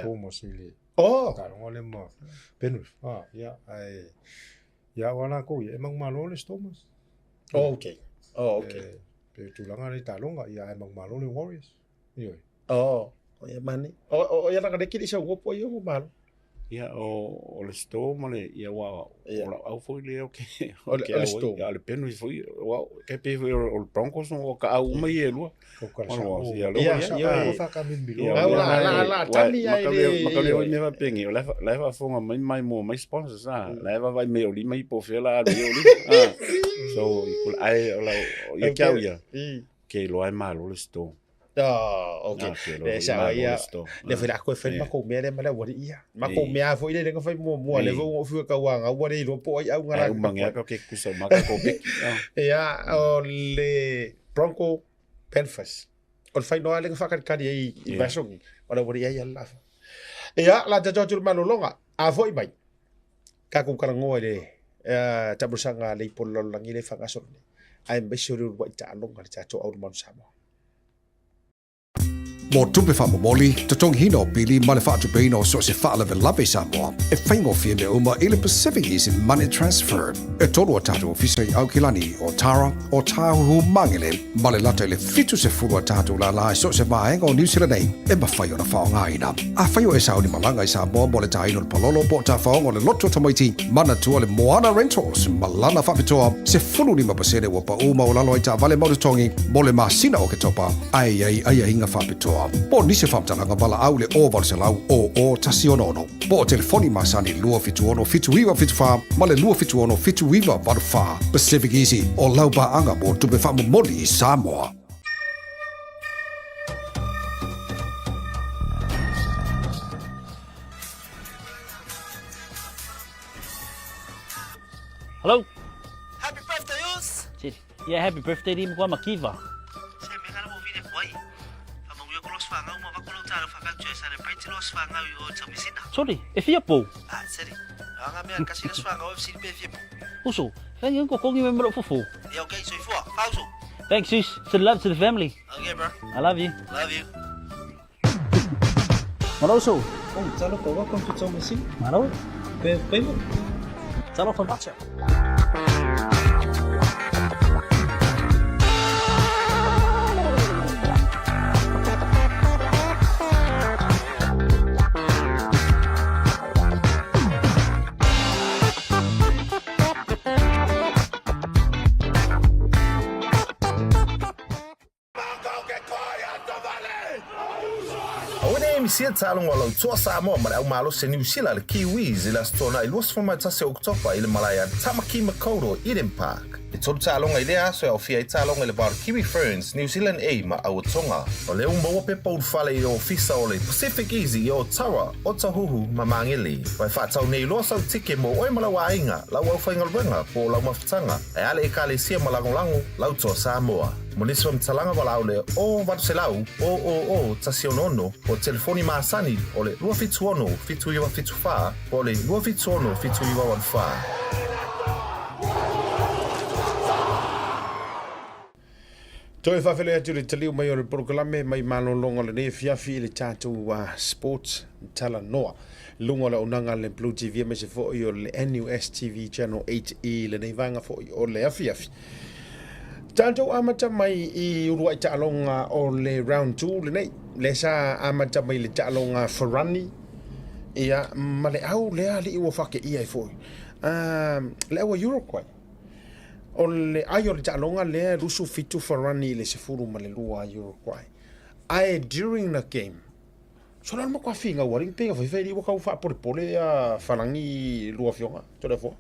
Stormers i le Oh! taaloga lea ma Penrith. A, ia, ae, ia o a latou ia, e manumalo le Stormers. Oh, okay. Oh, okay. E, pe tulaga le taaloga, ia ae manumalo le Warriors. Ioe. Oh, o ia mani. O, o, o ia langa le kili sau gopo ia mo malo. Ia, o, o le Storm ma le, ia, ua, o lau au foi lea o ke, O le- ke o le au ai. Storm. Ia, o le Penrith foi, ua, ke pe foi o le Broncos, o ka au uma ia e lua. Ko ka Ia, sa o. ia, Ia, ia, ia, ia, Whakamilomilo. Ia, Au, ia, la, la, ia, la, ua, tali ai maka le- lea- maka lea oi mea faapenge, o la e fa- la e faafofoga mai mai mo mai sponsors, a, la e vaavaai mai o lima i po o fea la alu ai o lima, a. So, i kula, ae o lau, ia ke au ia, ke iloa e malo le Storm. Oh, okay. Ah, ke iloa Le e sa malo ia, le Storm. le foi la koe fai Ia. makou mea lea ma le aualii ia. Makou Ia. mea foi lea na fai muamua, le Ia. foi ua fiu e kauaga, ua le iloa po o ai au Ae ngala. uma ngea ka ke kusa o maka ko beki. Ah. Ia, o le Bronco Panthers. O le fainoa lea na faakalikali ai i Ia. Vasogi, o le aualii ai ia le lafa. Ia, la tatou atu i le malologa, a foi mai, tatou talanoa i le taamilosaga a le ipu o le lalolagi lea e faagasolo nei, aemaise o le uluai taaloga a le tatou aulumalu Samoa. Mo tupe faamomoli, totogiina o pili ma le faatupeina o so o se faalavelave i Samoa, e faigofie mea uma i le Pacific Easy Money Transfer. E tolu a tatou ofisa i Aukilani, o Tara, o Tāhuhu Mangele, ma le lata i le 70 a tatou lālā i so o se vaega o Niu Sila nei e mafai ona faaaogaina. Afai o e sauni malaga i Samoa mo le tāina o le palolo po o tafaoga o le loto tamaiti, manatua le Moana Rentals ma lana faapitoa 15% ua pau maualalo ai taavale mau totogi mo le masina o Oketopa, ae i ai aiaiga faapitoa. Samoa. Po o nisi o faamatalaga valaau i le 0800 00 166 po o telefoni masani 276 7974 ma le 276 7984. Pacific Easy, o lau paaga mo tupe faamomoli i Samoa. Hello. Happy birthday, Us! Yeah, happy birthday to Makiva. Makiva. Se me kana mo vile kwai. Fa mangu ko los fanga uma va ko lo talo fa fa tue celebrate los fanga i o tamisina. Sorry, e fia pou. Ah, seri. Anga me kasi los fanga o fc pe fia pou. Uso, thank you ko kongi me mro fufu. Yeah, okay, so ifua. Fauso. Thanks, sis. Send love to the family. Okay, bro. I love you. Love you. Malo uso. Oh, talofa, welcome to Tomasina. Malo. Pe payment. Talofa macho. Aua ne misia le taaloga o lau Toa Samoa ma le au malosi a Niu Sila le Kiwis i le Aso Toonai 21 o Oketopa i le malae a Tamaki Makaurau Eden Park. E tolu taaloga i lea aso e aofia ai taaloga i le va o le Kiwi Ferns, New Zealand A ma Auatonga. O lea ua maua pepa ulufale i ofisa o le Pacific Easy i Otawa, Otahuhu ma Magele. Ua e faatau nei loa sau tike mo oe ma lau aiga, lau aufaigaluega po o lau mafutaga, ae a le Ekalesia ma lagolago lau Toa Samoa. Mo nisi faamatalaga valaau le 0800 000 166 po o telefoni masani o le 276 7974 po o le 276 7984. Toe faafeiloai atu i le taliu mai o le polokalame mai malologa o lenei afiafi i le tatou Sports Talanoa. Luga o le auaunaga a le Blue TV aemaise foi o le NUS TV Channel 8 i lenei vaega foi o le afiafi. Tatou amata mai i uluai taaloga o le round 2 lenei. Lea sa amata mai i le taaloga Ferrani ia ma le au lea alii ua faakeia ai foi. Le au a Uruguay. O le ai o le taaloga lea 27 Ferrani i le 12 a Uruguay. Ae during the game, Solo le matua finau alii pei fai fai ua kau faapolepole a Falagi i lua afioga Toleafoa.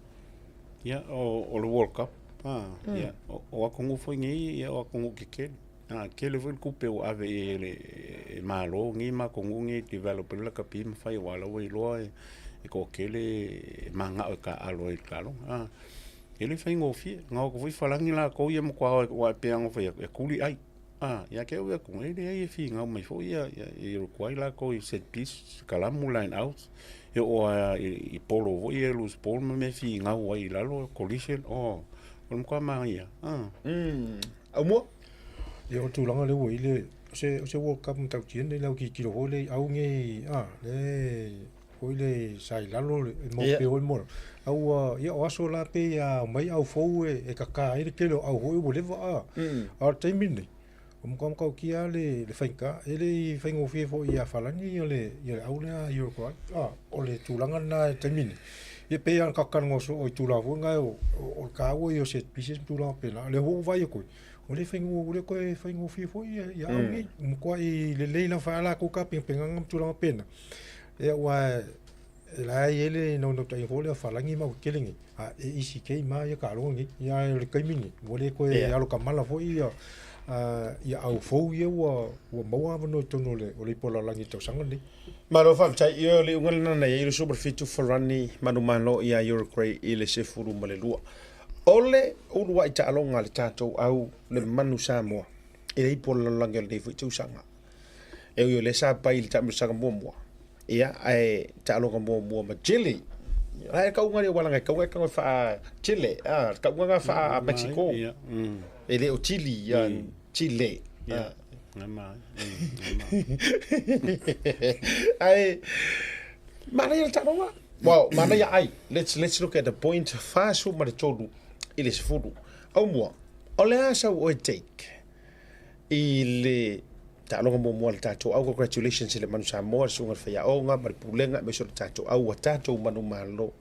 Ia, o, o le World Cup, ah, mm. ia, o, o akongu foi nei, ia, o akongu kekele. Ah, kele foi le kupe ua ave i e le e malo nei ma akongu nei develop le lakapi ma fai wa la ua iloa e, e toatele e magao e taalo ai i le taaloga. Ah, e le faigofie, gaoka foi Falagi lakou ia matua ua e pei lava ona fai atu, e tuli ai. Ah, ia te au ia ku e leai e finau mai foi ia ia i Uruguay lakou i set piece, kalamu line out, e oo a i polo foi ia loose ball ma mea finau ai i lalo collision, oh, o le matua manaia. Ah. Aumua? Ia o le tulaga lea ua i le, o se, o se World Cup matautia lenei le au tilotilo foi lea i au nei, a, le foi le sa i lalo le mau pea foi mo a ua ia o aso la pei a omai au fou e, e kaka ai le tele o au foi ua leva a a o le taimi lenei ua matua matautia lava le, le faigata e le i faigofie foi ia Falani ia le, ia le au lea a Uruguay a o le tulaga lena i le taimi lenei ia pei lava ona tatou talanoa soo i tulaga foi na o, o, o le taua ia o set pieces ma tulaga faapena o lea foi ua vaai atu ai ua le faigofie ua le toe faigofie foi ia, ia au nei ua matuai lelei lava a latou tapenapenaga ma tulaga faapena Ia aua e la e i ai le naunautaiga foi lea o Falagi ma Aukele nei, a e easy game lava ia taaloga nei. Ia ae o le taimi lenei, ua le toe alo tamala foi ia ia au fou ia ua ua maua avanoa i totonu o le o le ipu lalolagi i le tausaga lenei. Malo faafetai. Ia o le iuga lena na i ai le 17 Farani manumalo ia Uruguay i le 12. O le uluai taaloga a le tatou au le manu Samoa i le ipu o le lalolagi o lenei foi tausaga. E ui o lea sa pai i le taamilosaga muamua, ia, ae taaloga muamua ma Chile. Ae kauga lea ualaga e kauga e kauga faa Chile, a, kauga nga faa Mexico. E le o Chile, ia, Chile. Ae, manaia le taaloga. Well, manaia ai. Let's, let's look at the point. 43 i le 10. Aumua, o le a sau oe take? I le taaloga muamua a le tatou au, congratulations i le Manu Samoa, le susuga i le faiaoga ma le pulega aemaise o le tatou au ua tatou manumalo.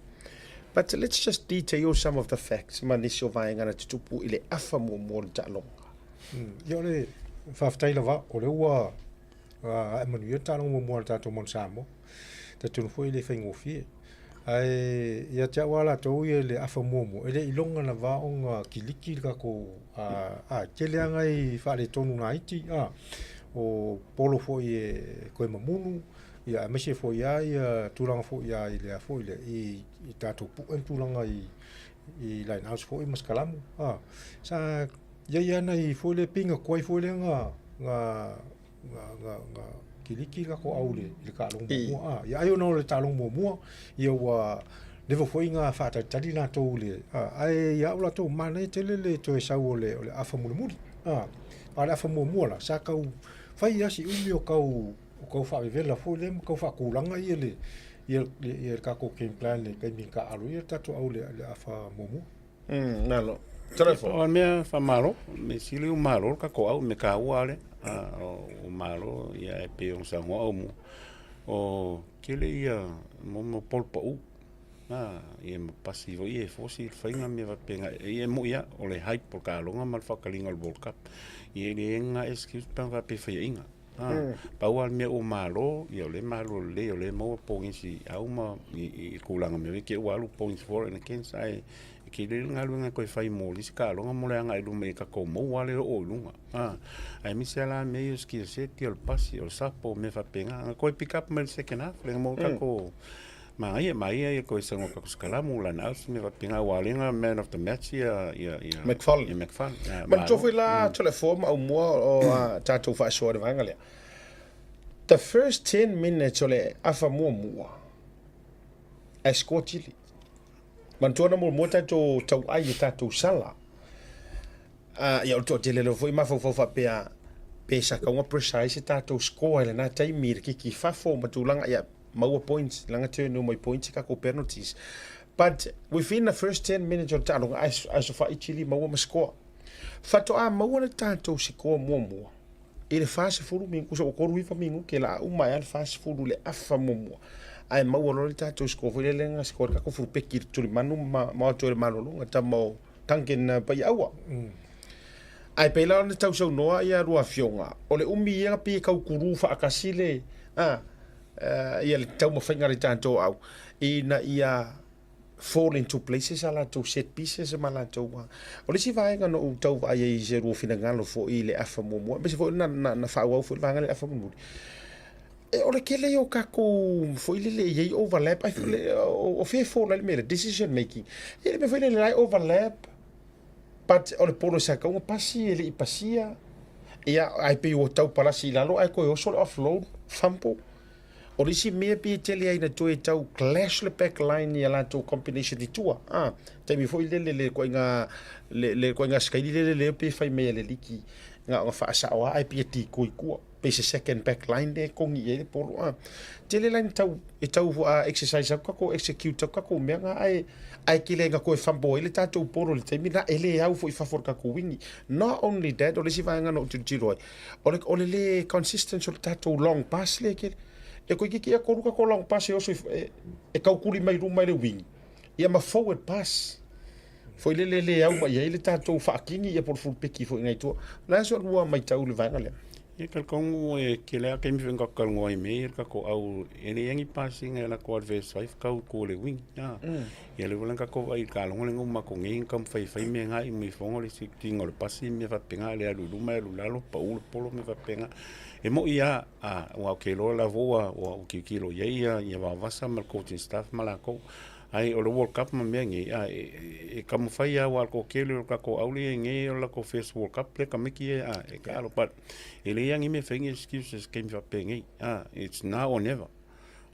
But let's just detail some of the facts ma nisi o vaega na tutupu i le afa muamua o le taaloga. Ia o le faafetai lava o lea ua Ae manuia le taaloga muamua a le tatou Manu Samoa. Talitonu foi e le faigofie. Ae ia te au lava latou ia i le afa muamua, e le iloga lava ona kiliki le tatou a, tele lava nai faaletonu laiti a, o polo foi e toe mamulu, ia aemaise foi lava ia tulaga foi lava i le a foi lea, i tatou pue ma tulaga i i line outs foi ma sikalamu a. Sa i ai lava nai foi lea pei na tuai foi lea na na na na na kiliki le tatou au i le taaloga muamua a. Ia ai ona o le taaloga muamua ia ua leva foi na faatalitali latou i le a, ae ia au latou manaia tele le toe sau o le o le afa mulimuli a. A o le afa muamua la sa tau fai lava si umi o tau o tau faavevela foi lea ma tau faatulaga ia le ia le tatou game plan i le taimi na taaalo ai le tatou au i le afa muamua. Malo. Telefo. O le mea faamalo, mea sili ua malo le tatou au, mea taua lea. O malo ia e pei ona saunoa au mua, o tele ia mo polo pau. Ia ma pasi foi ia e fosi le faiga ma mea faapena. Ia e moi lava, o le hype o le taaloga ma le faataliga o le World Cup. Ia e leai ni excuse pe ana faapea e faiaina. Pau lava le mea ua malo, ia o lea e malo lelei, o lea e maua points au ma i tulaga mea i te i ua alu points for and against, ae e tele le galuega e toe fai mo le isi taaloga mo le agai i luma ia tatou maua lava le oo i luga. Aemaise lava la mea ia o skill set, ia o le pasi, o le sapo, mea faapena. Na toe pick up mai i le second half, lea na maua tatou Manaia, manaia ia toe sau o Sikalamu, line outs mea faapena aua o lea na man of the match ia ia ia McFarlane. Ia McFarlane. Manatua foi la Toleafoa ma Aumua o a tatou faasoa i le vaega lea. The first 10 minutes o le afa muamua, ae score Chile. Manatua na muamua tatou tauai i tatou sala. Ia o le toatele lava foi mafaufau faapea pe sakauga pressure ai se tatou score i lena taimi i le kiki i fafo ma tulaga ia maua points langa turn mai points i tatou penalties. But within the first 10 minutes o le taaloga ae sofa'i Chile maua ma score. Faatoa maua le tatou sikoa muamua i le 40 minute, tusa ua 39 minute la a uma ai le 40 i le afa muamua ae maua loa le tatou score foi lele na score le tatou fulupeki i le tulimanu ma o atu ai i le malologa tama o Duncan Paiaua. Ae pei la ona tausaunoa ia lua afioga, o le umi ia pei e tau kulu faatasi le a ia le taumafaiga a le tatou au ina ia fall into places a latou set pieces ma latou a. O le isi vaega na ou tau vaai ai i se lua finagalo foi i le afa muamua, aemaise foi na na faaauau foi le vaega lea i le afa mulimuli, E o le tele ia o tatou foi lele e i ai overlap ai foi le o fea e fall ai le mea lea decision making. E le mea foi lele la e overlap but o le polo sa tau ona pasi e le i pasia ia ae pei ua tau palasi i lalo ae toe oso le offload fumble. O le isi mea pei e tele ai ina toe tau clash le back line i a latou combination i tua a taimi foi lele le ituaiga le le ituaiga sikaili lele lea pei e fai mai e le liki na ona faasao lava ae pei e tiko i tua. Pei se second back line lea e togi i ai le polo a. Tele la ina tau e tau exercise atu tatou execute atu tatou mea na ae ae tele ina toe fumble ai le tatou polo i le taimi lena e le au foi i fafo o le tatou wini. Not only that o le isi vaega na ou tilotilo ai o le o le le consistent o le tatou long pass lea e tele. E toeitiiti ea tolu tatou long pass e oso i e taukuli mai luma i le wing ia ma forward pass foi lele e le au mai ai le tatou faakini ia po o le fulupeki foi nai tua. O le a se lua matau i le vaega lea? Ia talitonu e tele lava taimi foi na tatou talanoa ai mea ia le tatou au e leai ni pasiga e alu atu adverse ai tau i tua o le wing. Ia lea foi la na tatou vaai i le taaloga lea na uma atu nei na taumafai e fai mea na i uma i le siitiga o le pasi ma mea faapena, le alu i luma alu i lalo, pau le polo ma mea faapena. E moni lava aua ou te iloa lava ua tilotilo i ai ia Vaovasa ma le coaching staff ma latou. Ae o le World Cup ma mea nei, a e taumafai lava aua o le toatele o tatou au lea e i ai nei o le latou first World Cup lea tamaiti ia a e taalo but e leai lava ni mea e fai ni excuses i taimi faapenei, a it's now or never.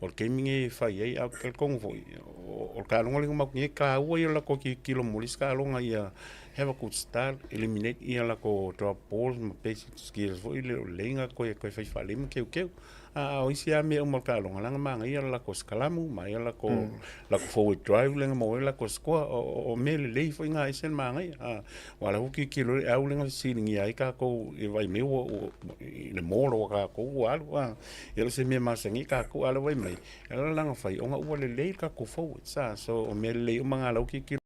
O le taimi lenei e fai ai, ae ou te talitonu foi o le taaloga lea na matou nei, e taua ia o le latou tilotilo mo le isi taaloga ia have a good start, eliminate ia latou drop balls ma basic skills foi lea o lelei ona toe fai faalelei ma teuteu. A o isi lava mea uma o le taaloga, leaga manaia le latou sikalamu, manaia le latou forward drive lea na maua ai le latou score. O mea lelei foi na e ese le manaia. Aua o la e foi tilotilo le au lea na fesiligia ai tatou i le vaai mai i le mall o tatou ua alu. E le o se mea masani tatou, a o le vaai mai, e ala la ona fai ona ua lelei le tatou forwards. So o mea lelei uma na o la ua tilotilo.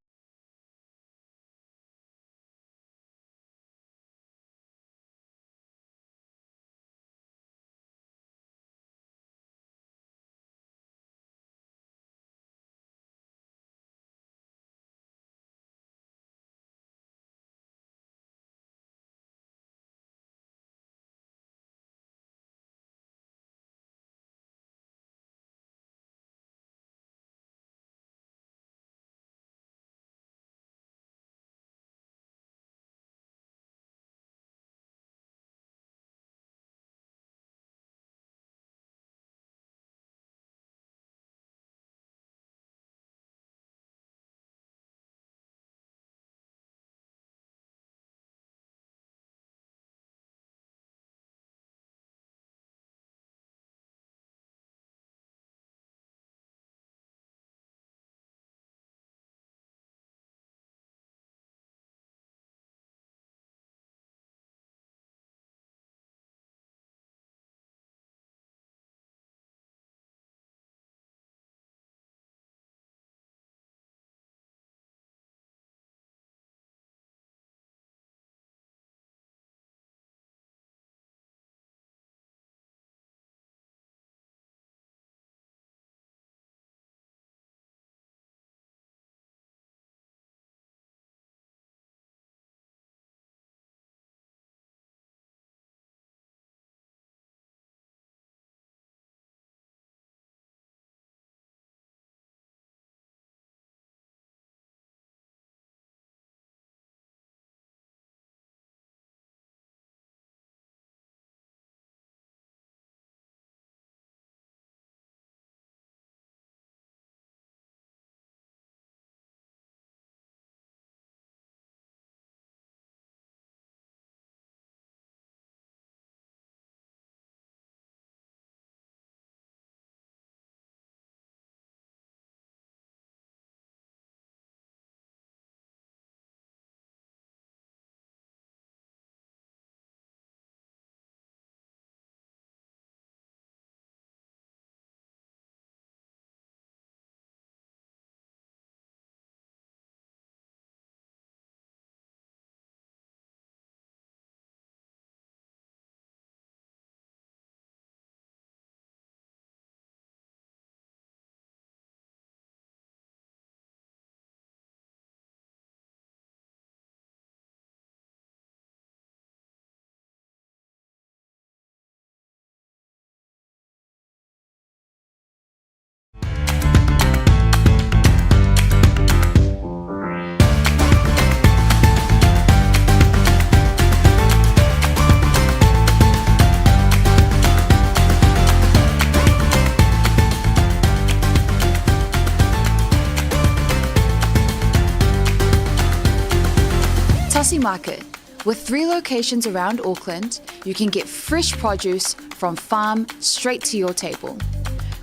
Market. With three locations around Auckland, you can get fresh produce from farm straight to your table.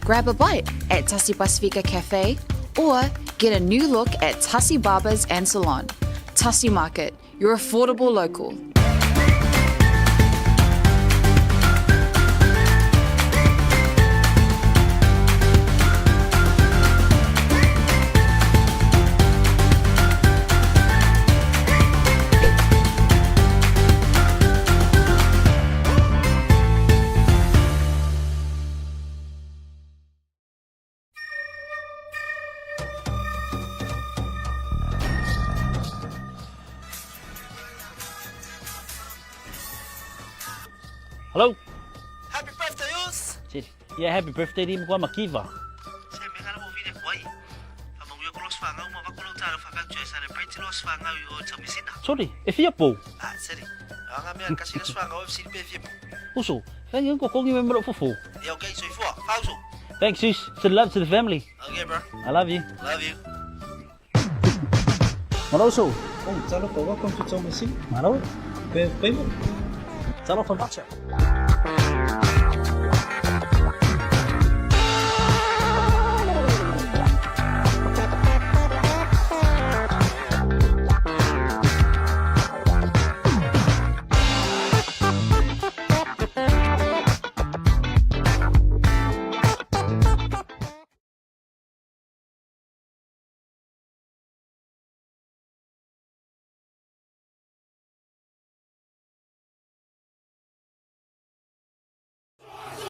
Grab a bite at Tasi Pasifika Cafe or get a new look at Tasi Barbers and Salon. Tasi Market, your affordable local. Hello. Happy birthday, us! Yeah, happy birthday di mkwa makiva. Se me kana mo vile kwai. Fa mangu ko los fanga uma va ko lo talo fa fa celebrate los fanga o tamisina. Sorry, e fia pou. Ah, seri. Anga mea kasi los fanga o FC pe fia pou. Uso, thank you ko kongi me mro fufu. Yeah, okay, so ifua. Fauso. Thanks, sis. Send love to the family. Okay, bro. I love you. Love you. Malo uso. Oh, talofa, welcome to Taumeasina. Malo. Pe payment. Talofa macha.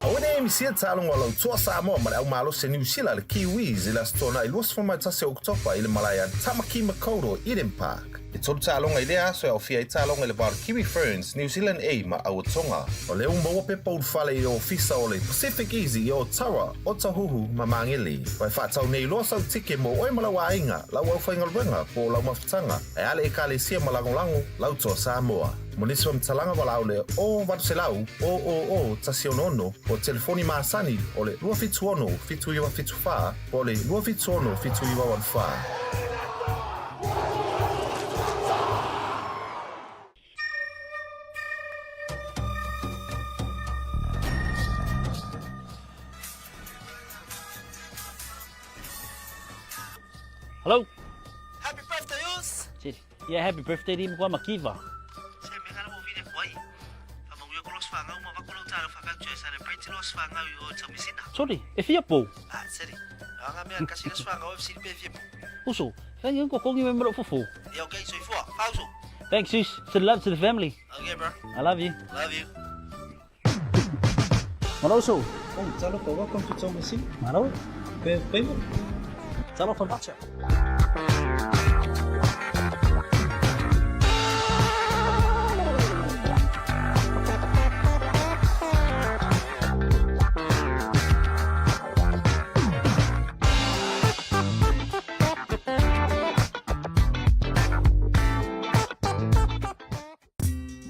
Aua ne misia le taaloga o lau Toa Samoa ma le aumalosi a Niu Sila le Kiwis i le Aso Toonai 21 o Oketopa i le malae a Tamaki Makaurau Eden Park. E tolu taaloga i lea aso e aofia ai taaloga i le va o le Kiwi Ferns, New Zealand A ma Auatonga. O lea ua maua pepa ulufale i le ofisa o le Pacific Easy i Otara, Otahuhu ma Magele. Ua e faatau nei loa sau tike mo oe ma lau aiga, lau aufaigaluega po o lau mafutaga, ae a le Ekalesia ma lagolago lau Toa Samoa. Mo nisi faamatalaga valaau le 0800 000 166 po o telefoni masani o le 276 7974 po o le 276 7984. Hello. Happy birthday, us! Yeah, happy birthday di mkwa makiva. Se me kana mo vile kwai. Fa mangu ko los fanga uma va ko lo talo fa fa celebrate los fanga o tamisina. Sorry, e fia pou. Ah, seri. Anga mea kasi los fanga o FC pe fia pou. Uso, thank you ko kongi me mro fufu. Yeah, okay, so ifua. Fauso. Thanks, sis. Send love to the family. Okay, bro. I love you. Love you. Malo uso. Oh, talofa, welcome to Taumeasina. Malo. Pe payment. Talofa macha.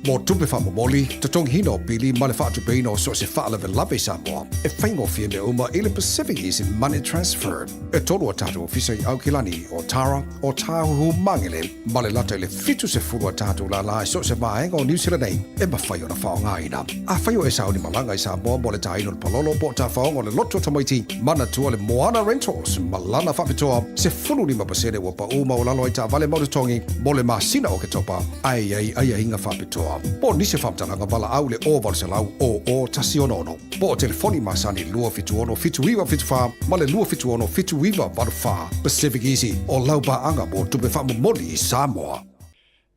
Mo tupe faamomoli, totogiina o pili ma le faatupeina o so o se faalavelave i Samoa, e faigofie mea uma i le Pacific Easy Money Transfer. E tolu a tatou ofisa i Aukilani, Otara, Otāhuhu, Magele, ma le lata i le 70 a tatou lālā i so o se vaega o Niu Sila nei e mafai ona faaaogaina. Afai o e sauni malaga i Samoa mo le tāina o le palolo po o tafaoga o le loto tamaiti, manatua le Moana Rentals ma lana faapitoa 15% ua paʻū maualalo ai taavale mau totogi mo le masina o Oketopa, ae i ai aiaiga faapitoa. Po o nisi faamatalaga valaau le 0800 00 166 po o telefoni masani 276 7974 ma le 276 7984. Pacific Easy, o lau paaga mo tupe faamomoli i Samoa.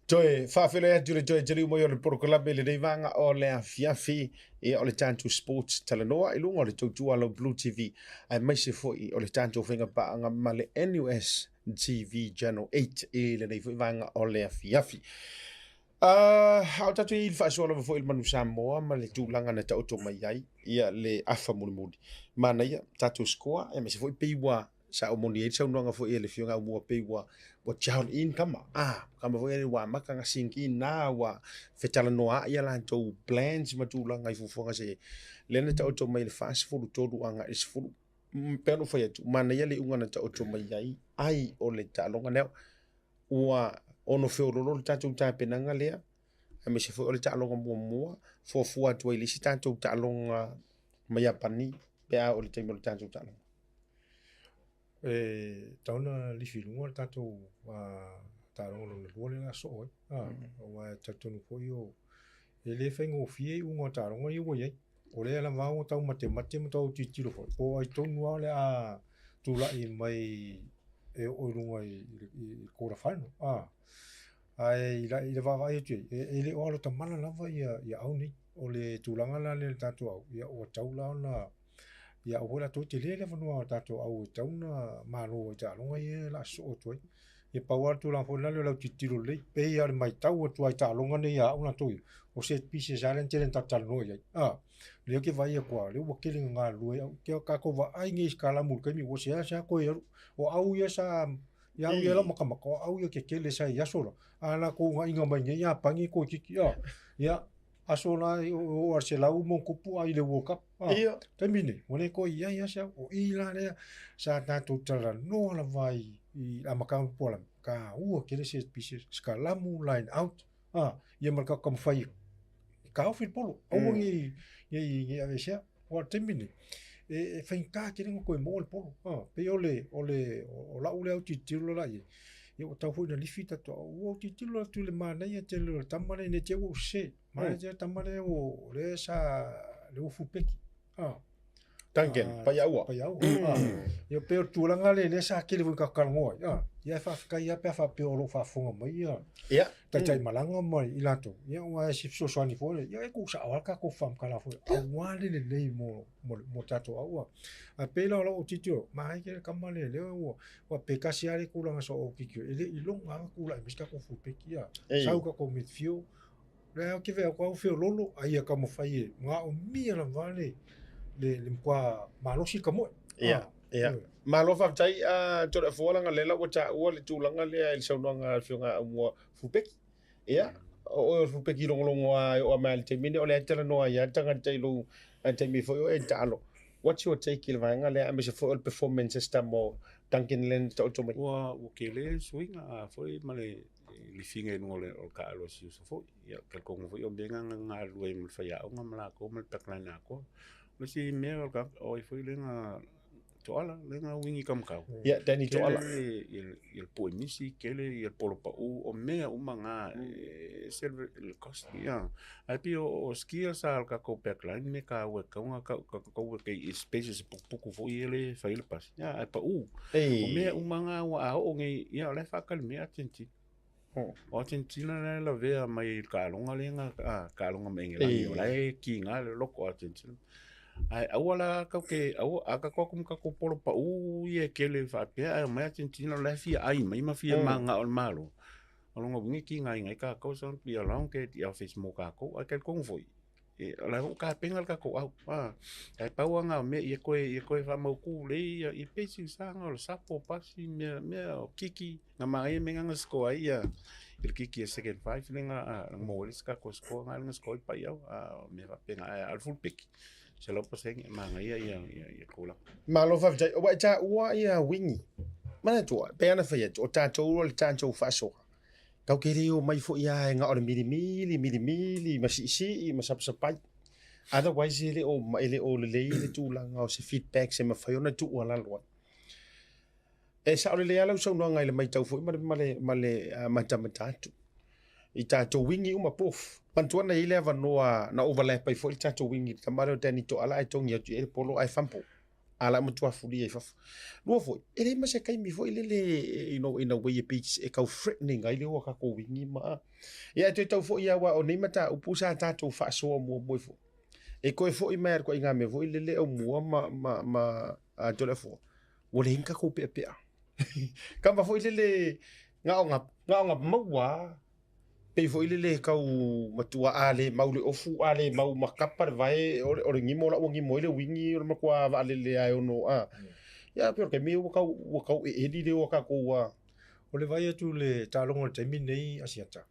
Toe faafeiloai atu i le toe taliu mai o le polokalame i lenei vaega o le afiafi, ia o le tatou sports talanoa i luga o le tautua a lau Blue TV aemaise foi o le tatou faiga paaga ma le NUS TV Channel 8 i lenei foi vaega o le afiafi. A o tatou i le faasoa lava foi i le Manu Samoa ma le tulaga na taoto mai ai ia le afa mulimuli. Manaia tatou score aemaise foi pei ua sa omoni ai le saunoaga foi a le Afioga Aumua pei ua ua jowl in kama. Ah, kama foi le ua amata na sink in na ua fetalanoa ai a latou plans ma tulaga i fuafuaga se lea na taoto mai i le 43 agai i le 10. Pei ona ou fai atu, manaia le iuga na taoto mai ai, ai o le taaloga lea ua ono feololo le tatou tapenaga lea, aemaise foi o le taaloga muamua, fuafua atu ai i le isi tatou taaloga ma Iapani pe a oo i le taimi o le tatou taaloga. E tatau ona lifi i luga le tatou taaloga lona lua lea o le a soo ai. Aua e talitonu foi o, e le faigofie iuga o taaloga ia ua i ai. O lea lava ua tau matemate ma tau tilotilo foi, po o ai tonu lava o le a tulai mai e oo i luga i le quarter final. Ae i le vaavaai atu i ai, e le o alotamala lava ia au nei. O le tulaga la lea i le tatou au, ia ua tatau la ona, ia aua foi la toe tele le avanoa o tatou au e tatau ona malo ai i taaloga ia o le a sosoo atu ai. Ia pau lava le tulaga foi lea o le autilotilo lelei, pei lava o le matau atu lava i taaloga nei a au latou ia, o set pieces lava lea na tele ina tatou talanoa i ai. A, lea ou te vaai atu lava, o lea ua tele ina galulue ai au. Ke tatou vaai nei i sikalamu i le taimi ua seasea toe alu. O au ia sa, ia au ia lau matamata, o au ia tetele sa i aso la, a latou uunaiga mai nei Iapani toeitiiti, a, ia, aso la e oo lava i le 100 ma ona tupu a i le World Cup. A, Ia. taimi lenei, ua le toe i ai lava se au. O i la lea sa tatou talanoa lava ai i le amataga o le polokalame, taua tele set pieces, sikalamu, line out, a, ia ma le tatou taumafai e taofi le polo, aua ne i aveesea. Aua o le taimi lenei, e faigata tele ona toe maua le polo. A, pei o le, o le, o lau lea autilotilo la i ai, ia ua tatau foi ona lifi tatou, ua ou tilotilo atu i le manaia tele o le tama lea ne i te i ua ou sese, manaia tele le tama lea o lea sa, lea ua fulupeki. A. Duncan, Paiaua. Paiaua. Ia pei o le tulaga lea lea sa tele foi ina tatou talanoa ai. A, ia e faafetai lava pe a faapea o lo o faafofoga mai ia taitai malaga ma i latou. Ia aua e se fesoasoani foi lea. Ia e tuusao lava le tatou faamatala foi aua le lelei mo mo tatou aua. Ae pei la o lau autitio, manaia tele le tama lea lea ua aua pe tasi lava le tulaga sa ou autitio, e le i iloga lava ona tulai mai se tatou fulupeki a. Sau tatou midfield, lea ou te vaai atu lava ua feoloolo, a ia taumafai e maomia lava le le matua malosi le tamoe. Ia, ia. Malo faafetai a Toleafoa leaga o lea la ua taua le tulaga lea i le saunoaga a le Afioga ia Aumua Fulupeki. Ia, o oe o le fulupeki logologo lava e oo mai lava i le taimi lenei, o lea e talanoa ai lava le tagata i lou taimi foi o e taalo. What's your take i le vaega lea aemaise foi o le performance system o Duncan lea na taoto mai? Ua tele le suiga a foi ma le lifiga i luga o le taalo a si uso foi. Ia, talitonu foi o mea na na galulue ai ma le faiaoga ma latou ma le backline atoa. O le isi mea o le tagata, o ai foi lea na Toala, lea na uigi kamakau. Ia, Danny Toala. Kele ia le poe misi, kele ia le polo pau, o mea uma na, e ese le cost, ia. Ae pei o skills a le tatou backline me taua e tatau ona tau e kei spaces e pukupuku foi ia le fai ai le pasi, ia, ae pau. O mea uma na ua a oo nei, ia o la e faatali mai Argentina. O Argentina la e lavea mai i le taaloga lea na taaloga ma Engelani, o la e kiga le loko o Argentina. Ae aua la tatou te, aua, a tatou o atu ma tatou polo pau ia e tele faapea ae omai Argentina o la e fia ai mai ma fia mananao i le Malo. O lona uiga e tigaina ai tatou, so be along ke the office mo tatou. Ae talitonu foi, o la e foi ua tapena le tatou au. Ae pau lava na o mea ia toe faamautu lelei ia basics lava na o le sapo, pasi, mea o kiki. Na manaia mea na na score ai ia le kiki e second five lea na maua ai le isi tatou score na na score ai Paiau. A o mea faapena. Ae o le full peki, 100% e manaia ia tulaga. Malo faafetai. Ua e taua ia Winnie. Manatua, pei ona fai atu, o tatou o le tatou faasoa. Tatou te le omai foi lava e na o le milimili, milimili ma siisii ma sapasapai. Otherwise e le o, e le o lelei le tulaga o se feedback e mafai ona tuualalo ai. E sao lelei lava lau saunoaga i le matau foi ma le, ma le, ma le matamata atu i tatou wingi uma both. Manatua na i ai le avanoa na overlap ai foi le tatou wingi i le tama lea o Danny Toala ae togi atu i ai le polo ae fumble. A la e matua fulia i fafo. Lua foi, e leai ma se taimi foi lele, you know, in a way e pei e tau threatening ai le o a tatou wingi ma... Ia e toe tau foi lava aua o nei mataupu sa tatou faasoa muamua ifo. E toe foi mai lava i le ituaiga mea foi lele Aumua ma, ma, ma Toleafoa, ua leai ni tatou peapea. Kava foi lele na o na maua lava, pei foi lele e tau matua a le mau le ofu, a le mau ma kapa le vae, o le gimo la ua gimo ai le uigi o le matua vaalele lava e ono a. Ia pei o le taimi ua tau ua tau eeli le o a tatou a. O le vaai atu i le taaloga o le taimi lenei Asiata,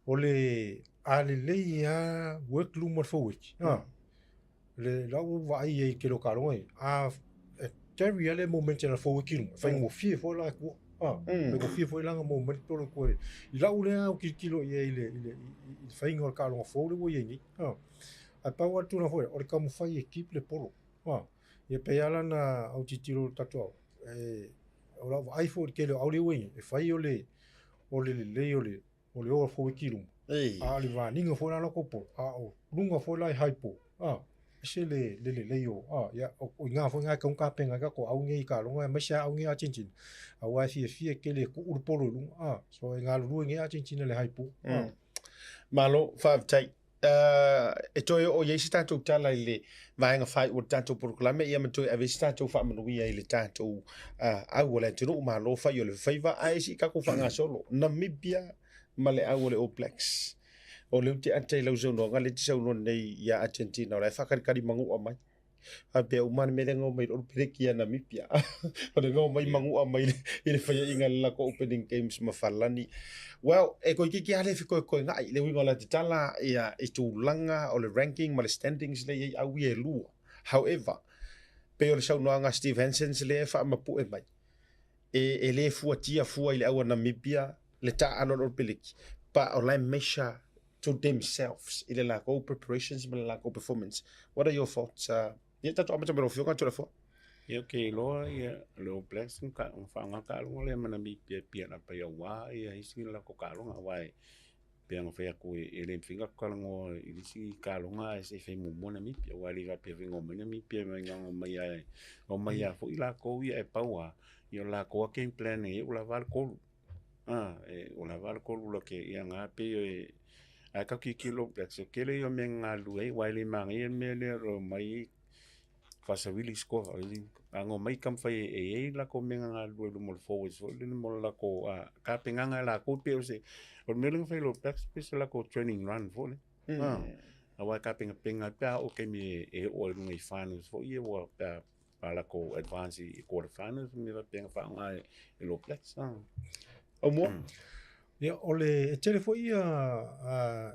o le a lelei lava work luma o le forward, a. Le la ua vaai ai i le tele o taaloga ia, a e carry lava le momentum a le forward i luma, e faigofie foi la e tua. A, faigofie foi la ona maua mai le polo koe. I lau lea autilotilo i ai i le, i le, i le faiga o le taaloga fou lea ua i ai nei. A, ae pau lava le tulaga foi lea, o le taumafai e keep le polo. A, ia pei lava la ona autilotilo le tatou au, e, o lau vaai foi i le tele o au lea ua i ai nei, e fai o le, o le lelei o le, o le o a forward i luma, a o le run-ina foi la o latou polo, a o luga foi la i high ball, a, ese le, le lelei o, a, ia, o i ina foi lena e tatau ona tapena ai tatou au nei i taaloga, aemaise lava au nei Argentina, aua e fiafia tele e tuu le polo i luga, a, so e galulue nei Argentina i le high ball, a. Malo, faafetai. E toe oo i ai se tatou tala i le vaega faaiu o le tatou polokalame, ia ma toe ave ai se tatou faamanuia i le tatou au o le atunuu, malo fai o le faiva, ae se i tatou faagasolo Namibia ma le au o le All Blacks. O lea ou te ata i lau saunoaga lea e te saunoa nei ia Argentina, o la e faakalikali manu'a mai. Faapea uma le mea lea na omai loa le peleki ia Namibia. O le na omai manu'a mai i le faia'iga i le latou opening games ma Falani. Well, e toeitiiti lava le fetoetoega'i le uiga o la tatala ia i tulaga o le ranking ma le standings lea e i ai au ia e lua. However, pei o le saunoaga a Steve Hansens lea e faamapue mai, e le fuatia fua i le au a Namibia le taaalo a le All Peleki, but o la e measure to themselves i le latou preparations ma le latou performance. What are your thoughts? Ia tatou amata mai lau Afioga Toleafoa. Ia ou te iloa ia le All Blacks na faaaoga taaloga lea ma Namibia e pia lapa i aua ia isi latou taaloga aua e pei ona fai atu e le mafai ona talanoa i le isi taaloga ae se i fai muamua Namibia aua e le faapea foi na omai Namibia mai na ona omai lava omai lava foi latou ia e pau lava ia o latou lava game plan e ua lava le tolu. Ua lava le tolu lake ia na pei e ae tau tilotilo Blacks o le tele ia o mea na galulue ai aua e le manaia le mea lea o le omai faasavili score a na omai taumafai e i ai latou mea na galulue i luma o le forwards foi lele mo le latou tapenaga a latou pei o se o le mea lea na fai e le All Blacks pei o se latou training run foi lea aua e tapenapena ai pe a oo i le taimi e oo ai i luga i finals foi ia ua pe a a latou advance i quarter finals ma mea faapea na faaaoga e le All Blacks. Aumua? Ia, o le, e tele foi ia,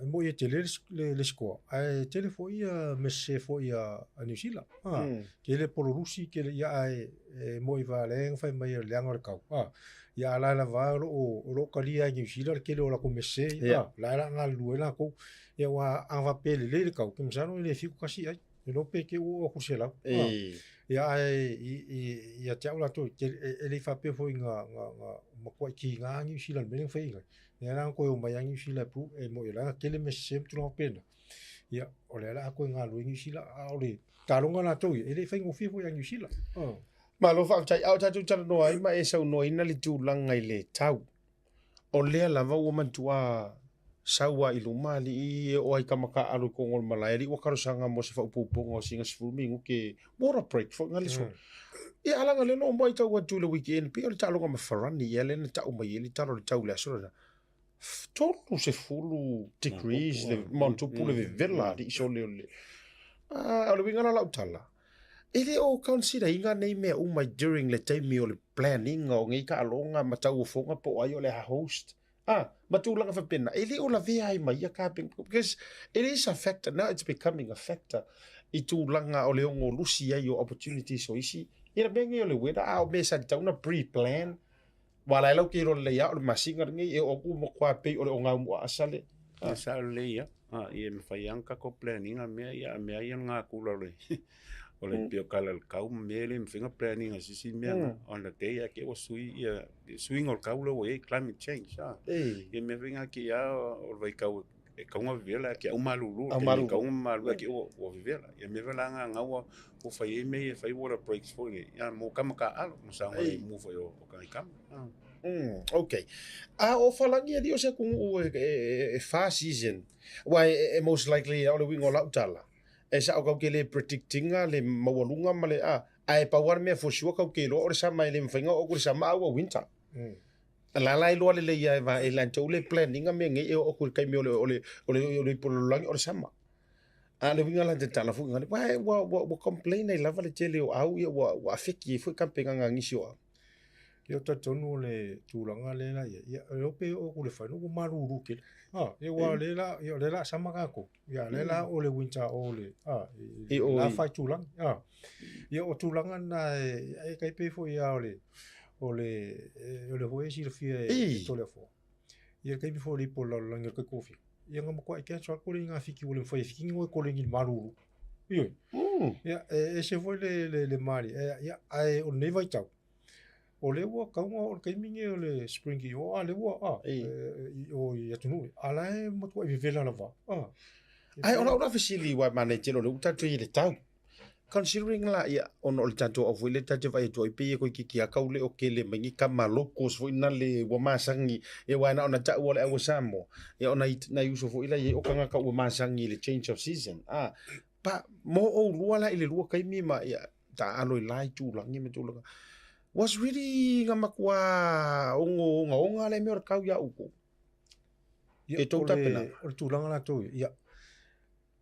e moi e tele le score, ae tele foi ia mese foi a Niu Sila. Tele polo lusi, tele, ia ae e moi va lea na fai mai o le leaga o le kau. Ia a la lava o lo o lo o talia e Niu Sila le tele o latou mese, la e la galulue ai latou. Ia aua a faapea e lelei le kau, ke masalo e le 71 ai. E iloa pe te ua oo atu i le 100. Ia ae ia te au latou, e le i faapea foi na matuai kiga Niu Sila i le mea lea na fai ai. Lea la na toe omai lava Niu Sila e prove, e moni o la e tele mea sese ma tulaga faapena. Ia, o lea o le a toe galulue Niu Sila, a o le taaloga latou ia, e le i faigofie foi ia Niu Sila. Malo faafetai. A o tatou talanoa ai ma e saunoaina le tulaga i le tau. O lea lava ua manatua sau a i luma alii e oo ai tama taaalo i totonu o le malae alii ua talosaga mo se faaopoopoga o sina 10 minute water break foi na le solo. Ia a leaga lea na omai tau atu i le weekend pei o le taaloga ma Farani ia lea na tau mai ai le tala o le tau i le aso lena. 30 degrees le maotupu le vevela alii sole o le o le uiga la o lau tala E le o consider ina nei mea uma during le taimi o le planning o nei taaloga ma tauofoga po o ai o le a host. Ah, ma tulaga faapena. E le o lavea ai ma ia kapena because it is a factor now it's becoming a factor i tulaga o le ono lusi ai o opportunities o isi. Ia le mea nei o le weather, a o mea sa tatau ona pre-plan. Aua la e lau te iloa lelei lava o le masina lenei e oo atu ua matua pei o le ogaumu aasa le. E sao lelei lava. Ia e mafai lava ona tatou plan ina mea ia, a mea ia o le natura o le o le pei o kala o le kau ma mea e le mafai ona plan ina se isi mea na. On the day lava te i ua sui ia suiga o le kau lea ua i ai, climate change. Ia mea foi na te i lava o le vaitau e tatau ona vevela ae te i ua malulu, o le taimi e tatau ona malulu ae te i ua vevela. Ia mea foi la na ua fai ai mea ia e fai water breaks foi lea, ia mo tama taaalo ma saogalemu foi o taitama. Okay. A o Falani alii o se atunuu e fa season, aua e most likely o le uiga o lau tala, e sao tatou te le predict ina le maualuga ma le, a, ae pau lava le mea for sure tatou te iloa o le sama e le mafai ona oo atu i le sama a ua winter. La la iloa lelei lava e va e latou le plan ina mea nei e oo atu i le taimi o le o le o le o le ipu o le lalolagi o le sama. A o le uiga la tatala foi ngale ua ua ua ua complain ai lava le tele o au ia ua ua affect ai foi tapenaga a nisi o au. Ia ou te talitonu o le tulaga lea la i ai, ia e iloa pe oo atu i le final ua malulu tele. A, ia aua o lea la, ia o lea la a sama tatou. Ia o lea la o le winter o le, a, i I o la i. faitulagi. A, ia o tulaga na e, e tai pei foi lava o le. O le o le foi e silafia e Toleafoa. Ia le taimi foi o le ipu o le lalolagi o le taitoafitu, ia na matuai cancel atu le iga Fiti ua le mafai e Fiti ni goe koleni i le malulu. Ioe. Ia, e ese foi le le le malie. Ia, ae o lenei vaitau, o lea ua tatau ona oo le taimi lenei o le spring i o, a o lea ua, a, i o i atunuu ia, a o la e matuai vevela lava. A. Ae o lau la fesili aua e manaia tele o lea ua tatou i ai i le tau. Considering la ia ona o le tatou au foi lea ta te vaai atu ai pei e toeitiiti lava tau le o tele mai ni tama locals foi na le ua masani ia aua na ona tau o le au a Samoa ia o nai nai uso foi la e i ai o tagata ua masani i le change of season a pa mo oulua la i le lua taimi ma ia taalo i la itulagi ma tulaga was really na matua ono ogaoga le mea o le tau iā outou Ia, e tou o le, tapenaga. o le tulaga latou ia, ia,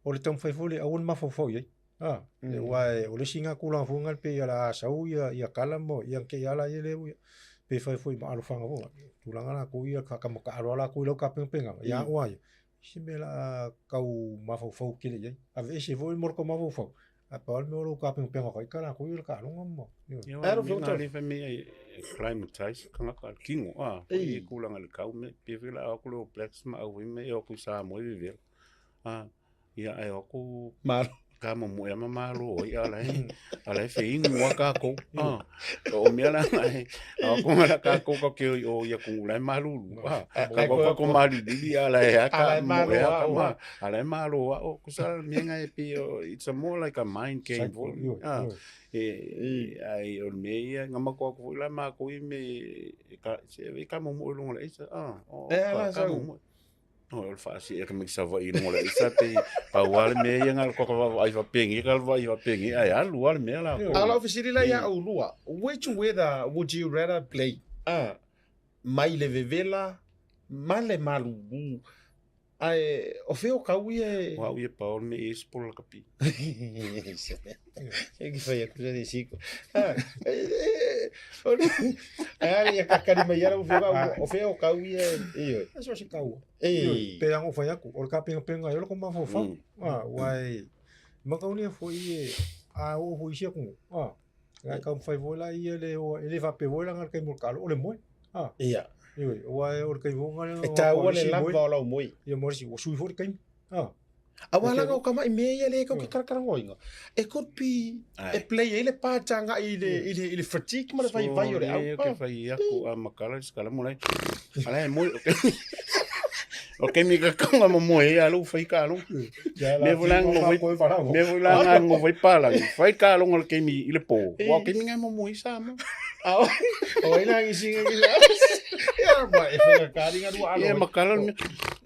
o le taumafai foi lea aua ne mafaufau i ai. A, aua o le isi lena tulaga foi lena pei o le a sau ia ia kala ma ia te i a laia lea ua pe fai foi ma alofaga foi tulaga latou ia faatamataaalo lava latou i lau tapenapenaga ia o a ia se mea o le a tau mafaufau tele i ai. Aveese foi mo le tau mafaufau ae pau lava le mea o lou tapenapena o ita latou ia o le taaloga ma Ia, o le mea lea fai mai e acclimatize tagata tino a, foi i tulaga i le tau pe foi la a o atu le All Blacks ma au foi me e o atu i Samoa e vevela. A, ia ae o atu Malo. ka momoe ma malo ai a la e a la e feinu a kākou. A, o mea la e a o la kākou ka ke o ia ku la e malulu. A, ka ko ko malili a la e a ka moe a ka ma a la e malo a o ku sa mea nga e pi o it's a more like a mind game foi. A, e ai o le mea ia nga mako aku foi la mākou i me ka se e ka momoe lunga le aisa. A, o ka ka momoe. O le faasee atu mai Savaii i luga o le aisa pei pau lava le mea ia na o le vaavaai faapeni ka vaai faapeni ae alu lava le mea la. A o lau fesili la ia oulua, which weather would you rather play? Ah, mai le vevela ma le malulu. Ae o fea o kau ia e... O au ia pau le mea ia isi po lakapi. E ki whai aku sa siko. Ah, o le ai ia kakari mai ara o fea o fea o kau ia e oi. E so se kaua. E. Pe anga whai aku, o le kapengapenga ai o le ko mafaufau. Ah, wai makaunia foi e a o hui sia ku. Ah, ngai kau whai foi la ia le o e le fape foi la ngai kai mo kalo o le moe. Ah. Ia. Ioe, o ai o le kai vonga le. E tāua le lava o lau moe. Ia mo si o sui foi le kai. Ah. Aua langa o kama'i mea ia le kau ke karakarangoinga. E could be e play ai le part agai i le i le i le fatigue ma le vaivai o le au. So, ke fai aku a makala skala mo lai. Ala e moi. O ke mi ka konga mo mo e alu fai ka alu. Me vola ngo vai me vola ngo vai pala. Fai ka alu ngo ke mi i le po. Wa ke mi ngai mo mo i sa mo. A o o ina ngi singa ki sa. Ia ma e fai ka ringa rua alo. Ia makala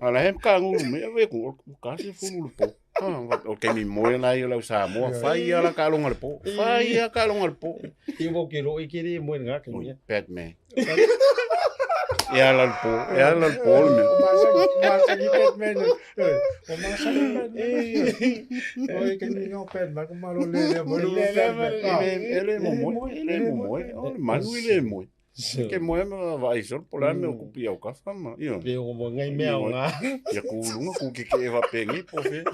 ala he ka ngulu me ve ku ka se fulu le po. O ke mi moe la i lau Samoa. Fai ala ka longa le po. Fai ala ka longa le po. I mo ke ro i ke re moe nga ke mi. Batman. E ala le po. E ala le po le mea. O masani Batman. O masani Batman. O e ke mi ngau Batman ko malo le le mo le Batman. E le mo moe. E le mo moe. O le manu i le moe. Ke moe ma vaai solo po la me o kupi au kafa ma. Io. Pe o mo ngai mea o ngā. Ia ku lunga ku ke ke e vapengi po fe.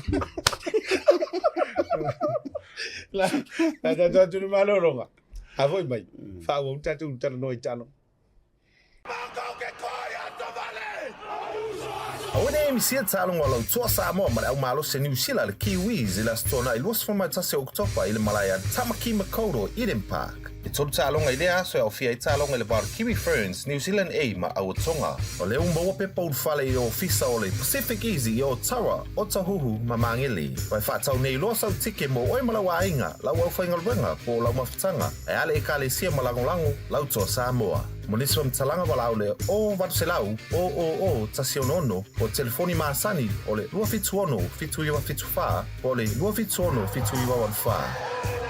La, la tātou atu ni malologa. A foi mai, whaau tātou tala noa i talo. Aua ne i misia taaloga o lau toa Samoa ma le aumalosi a Niu Sila le Kiwis i le Aso Toonai 21 o Oketopa i le malae a Tamaki Makaurau Eden Park. E tolu taaloga i lea aso e aofia ai taaloga i le va o le Kiwi Ferns, New Zealand A ma Aua Tonga. O lea ua maua pepa ulufale i ofisa o le Pacific Easy i Otawa, Otahuhu ma Māngere. Ua e faatau nei loa sau tike mo oe ma lau aiga, lau aufaigaluega po o lau mafutaga, ae a le Ekalesia ma lagolago lau toa Samoa. Mo nisi faamatalaga valaau le 0800 000 166 po o telefoni masani o le 276 7974 po o le 276 7984.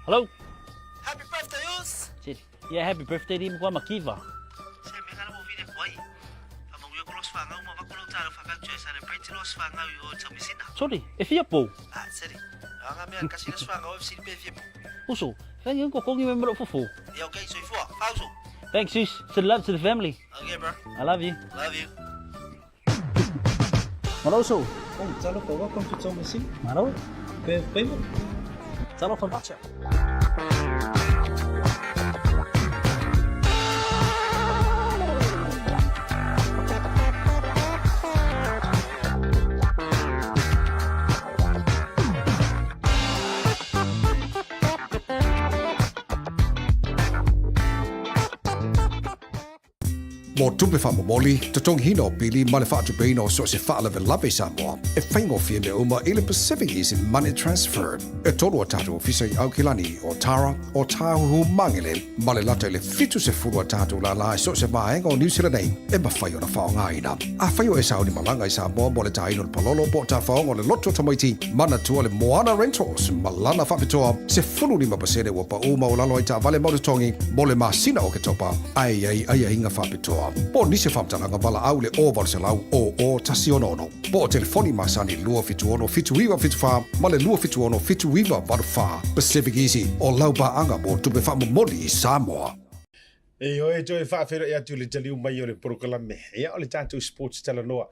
Hello. Happy birthday, Us! Yeah, happy birthday di mo makiva. Se me ngala mo vile kwai. Fa mo yo kolos fa ngau ma va kolo talo fa fa tue celebrate los fa ngau yo tamisina. Sorry, e fia pou. Ah, seri. Anga mea kasi les fa ngau si pe fia pou. Uso, fa ngi ko kongi me mro fufu. Ia okay, soifua. Fauso. Thanks, sis. Send love to the family. Okay, bro. I love you. Love you. Maloso. Oh, talofa, welcome to Taumeasina. Malo. Pe payment. Talofa macha. Mo tupe faamomoli, totogiina o pili ma le faatupeina o so o se faalavelave i Samoa, e faigofie mea uma i le Pacific Easy Money Transfer. E tolu a tatou ofisa i Aukilani, o Tara, o Tāhuhu Mangele, ma le lata i le 70 a tatou lālā i so o se vaega o Niu Sila nei e mafai ona faaaogaina. Afai o e sauni malaga i Samoa mo le tāina o le palolo po o tafaoga o le loto tamaiti, manatua le Moana Rentals ma lana faapitoa 15% ua paʻū maualalo ai taavale mau totogi mo le masina o Oketopa, ae i ai aiaiga faapitoa. Po o nisi o faamatalaga valaau i le 0800 00 166 po o telefoni masani 276 7974 ma le 276 7984. Pacific Easy, o lau paaga mo tupe faamomoli i Samoa. Ioe, toe faafeiloai atu i le taliu mai o le polokalame. Ia, o le tatou sports talanoa.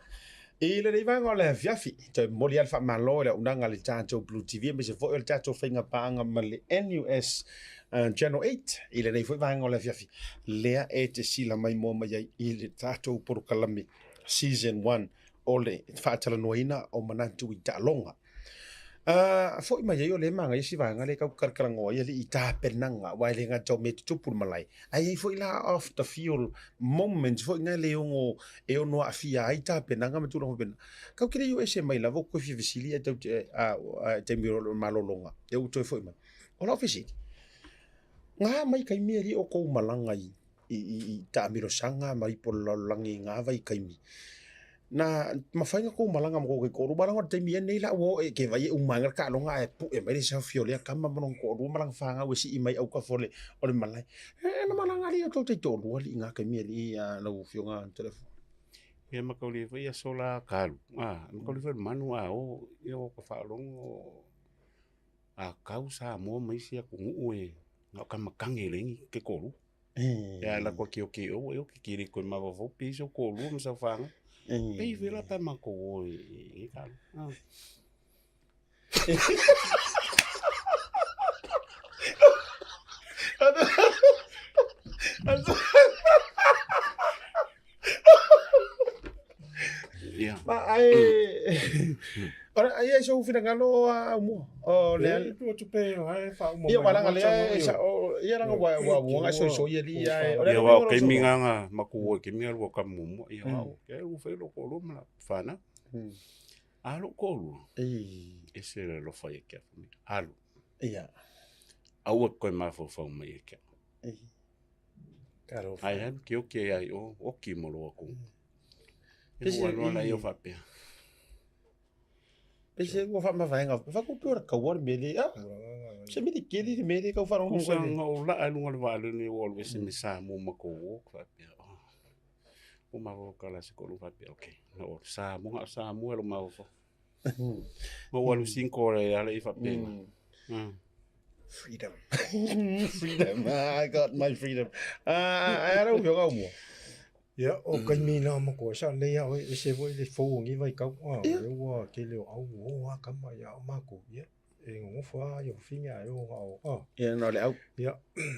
I lenei vaega o le afiafi, toe momoli lava le faamalo i le auaunaga a le tatou Blue TV aemaise foi o le tatou faiga paaga ma le NUS Channel 8 i lenei foi vaega o le afiafi, lea e te sila maimoa mai ai i le tatou polokalame Season 1 o le faatalanoaina o manatu i taaloga. Foi mai ai o lea e manaia si vaega lea e tau talatalanoa ai alii i tapenaga aua e le gata o mea e tutupu i le malae, ae i ai foi la off the field moments foi na e le ono e ono aafia ai tapenaga ma tulaga faapena. Kau te le i o ese mai lava ou te toe fia fesili ae tau te a i taimi o le malologa ia ua toe foi mai. O lau fesili, na mai taimi alii o tou malaga i i taamilosaga ma ipu o le lalolagi i ngā vaitaimi. Na mafai ona tou malaga ma tou taitoalua, aua leaga o le taimi ea lenei la ua oo e ke vai e uma ai le taaloga ae pue mai le selfie o lea tama ma lona toalua ma lana fanau e sii mai autafa o le o le malae. E na malaga alii o tou taitoalua alii i ngā taimi alii a lau afioga Toleafoa? Ia makauli foi aso la kalu, a makauli foi le manu a o ia o ka faalogo a kau Samoa ma isi atunuu e na o ka makange lengi ke toalua. Ia la ko ki oki o e oki ki ri koe mawawo pi so ko lu ma sa whanga. Pei vela pa ma ko o i ka. Ia. Ma ai Ora ai ai sou finagalo a mua. O le E tu atu pe ai fa uma. Ia wala le e sa o ia ranga wa wa wa ngai so so ia li ai. Ia wa ke mi nganga maku o ke mi alu ka mumu ia wa o ke u fe lo ko lo ma fana. Alo ko lu. E se le lo fa ia ke mi. Alo. Ia. Aua koe mafaufau mai e ke. Karo. Ai alu ke oki ai o oki mo lo aku. E ua loa la ia faapea. Pese ua faamavaega fakupi o le kaua le mea lea. Se mea keli le mea lea kau faalogo Kusa nga o laa lunga le vaalele o alu ese me Samoa ma kou o faapea. O mafaufau la se kolu faapea okay. Na o Samoa nga Samoa lo mafaufau. Ma ua alu sinko le ala i faapena. Freedom. Freedom. I got my freedom. Ai ara u yoga mua. Ia, o kaimi na ma ko sa nei a e se foi le fou ngi vai kau. Ah, e ua ke le au o a kama ia o mako. Ia, e ngofo a ia finga e o o. Ah. Ia no le au. Ia,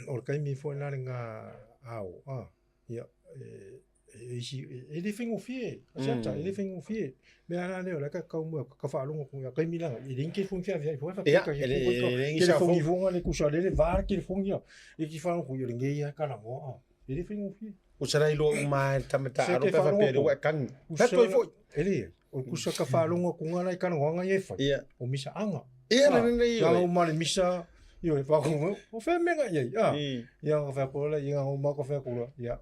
o le kaimi foi na le nga au. Ah. Ia, e isi, e le faigofie, asiata, e le faigofie. Mea la lea o la ka kau mua, ka faalogo ku ia kaimi langa, e le inke fongi fia fia, foi fa Ia, ka e le e le ke le fongi fonga le kusa le le va ke le fongi ia. E ki faalogo ku ia le ngei ia ka la moa. E le faigofie. Kusa la iloa uma e le tama Se taalo ke pe faalogo faapea le ku. ua e kagi. Fa Kusa toi foi. e le, o kusa ka faalogo ku ngana i kana wanga ia e fai. Ia. O misa anga. Ia, le le Ia le. o ma le misa, ia e whakongo, o whea menga ia i, ah. Ia nga whea kura, ia nga o ka whea kura, ia.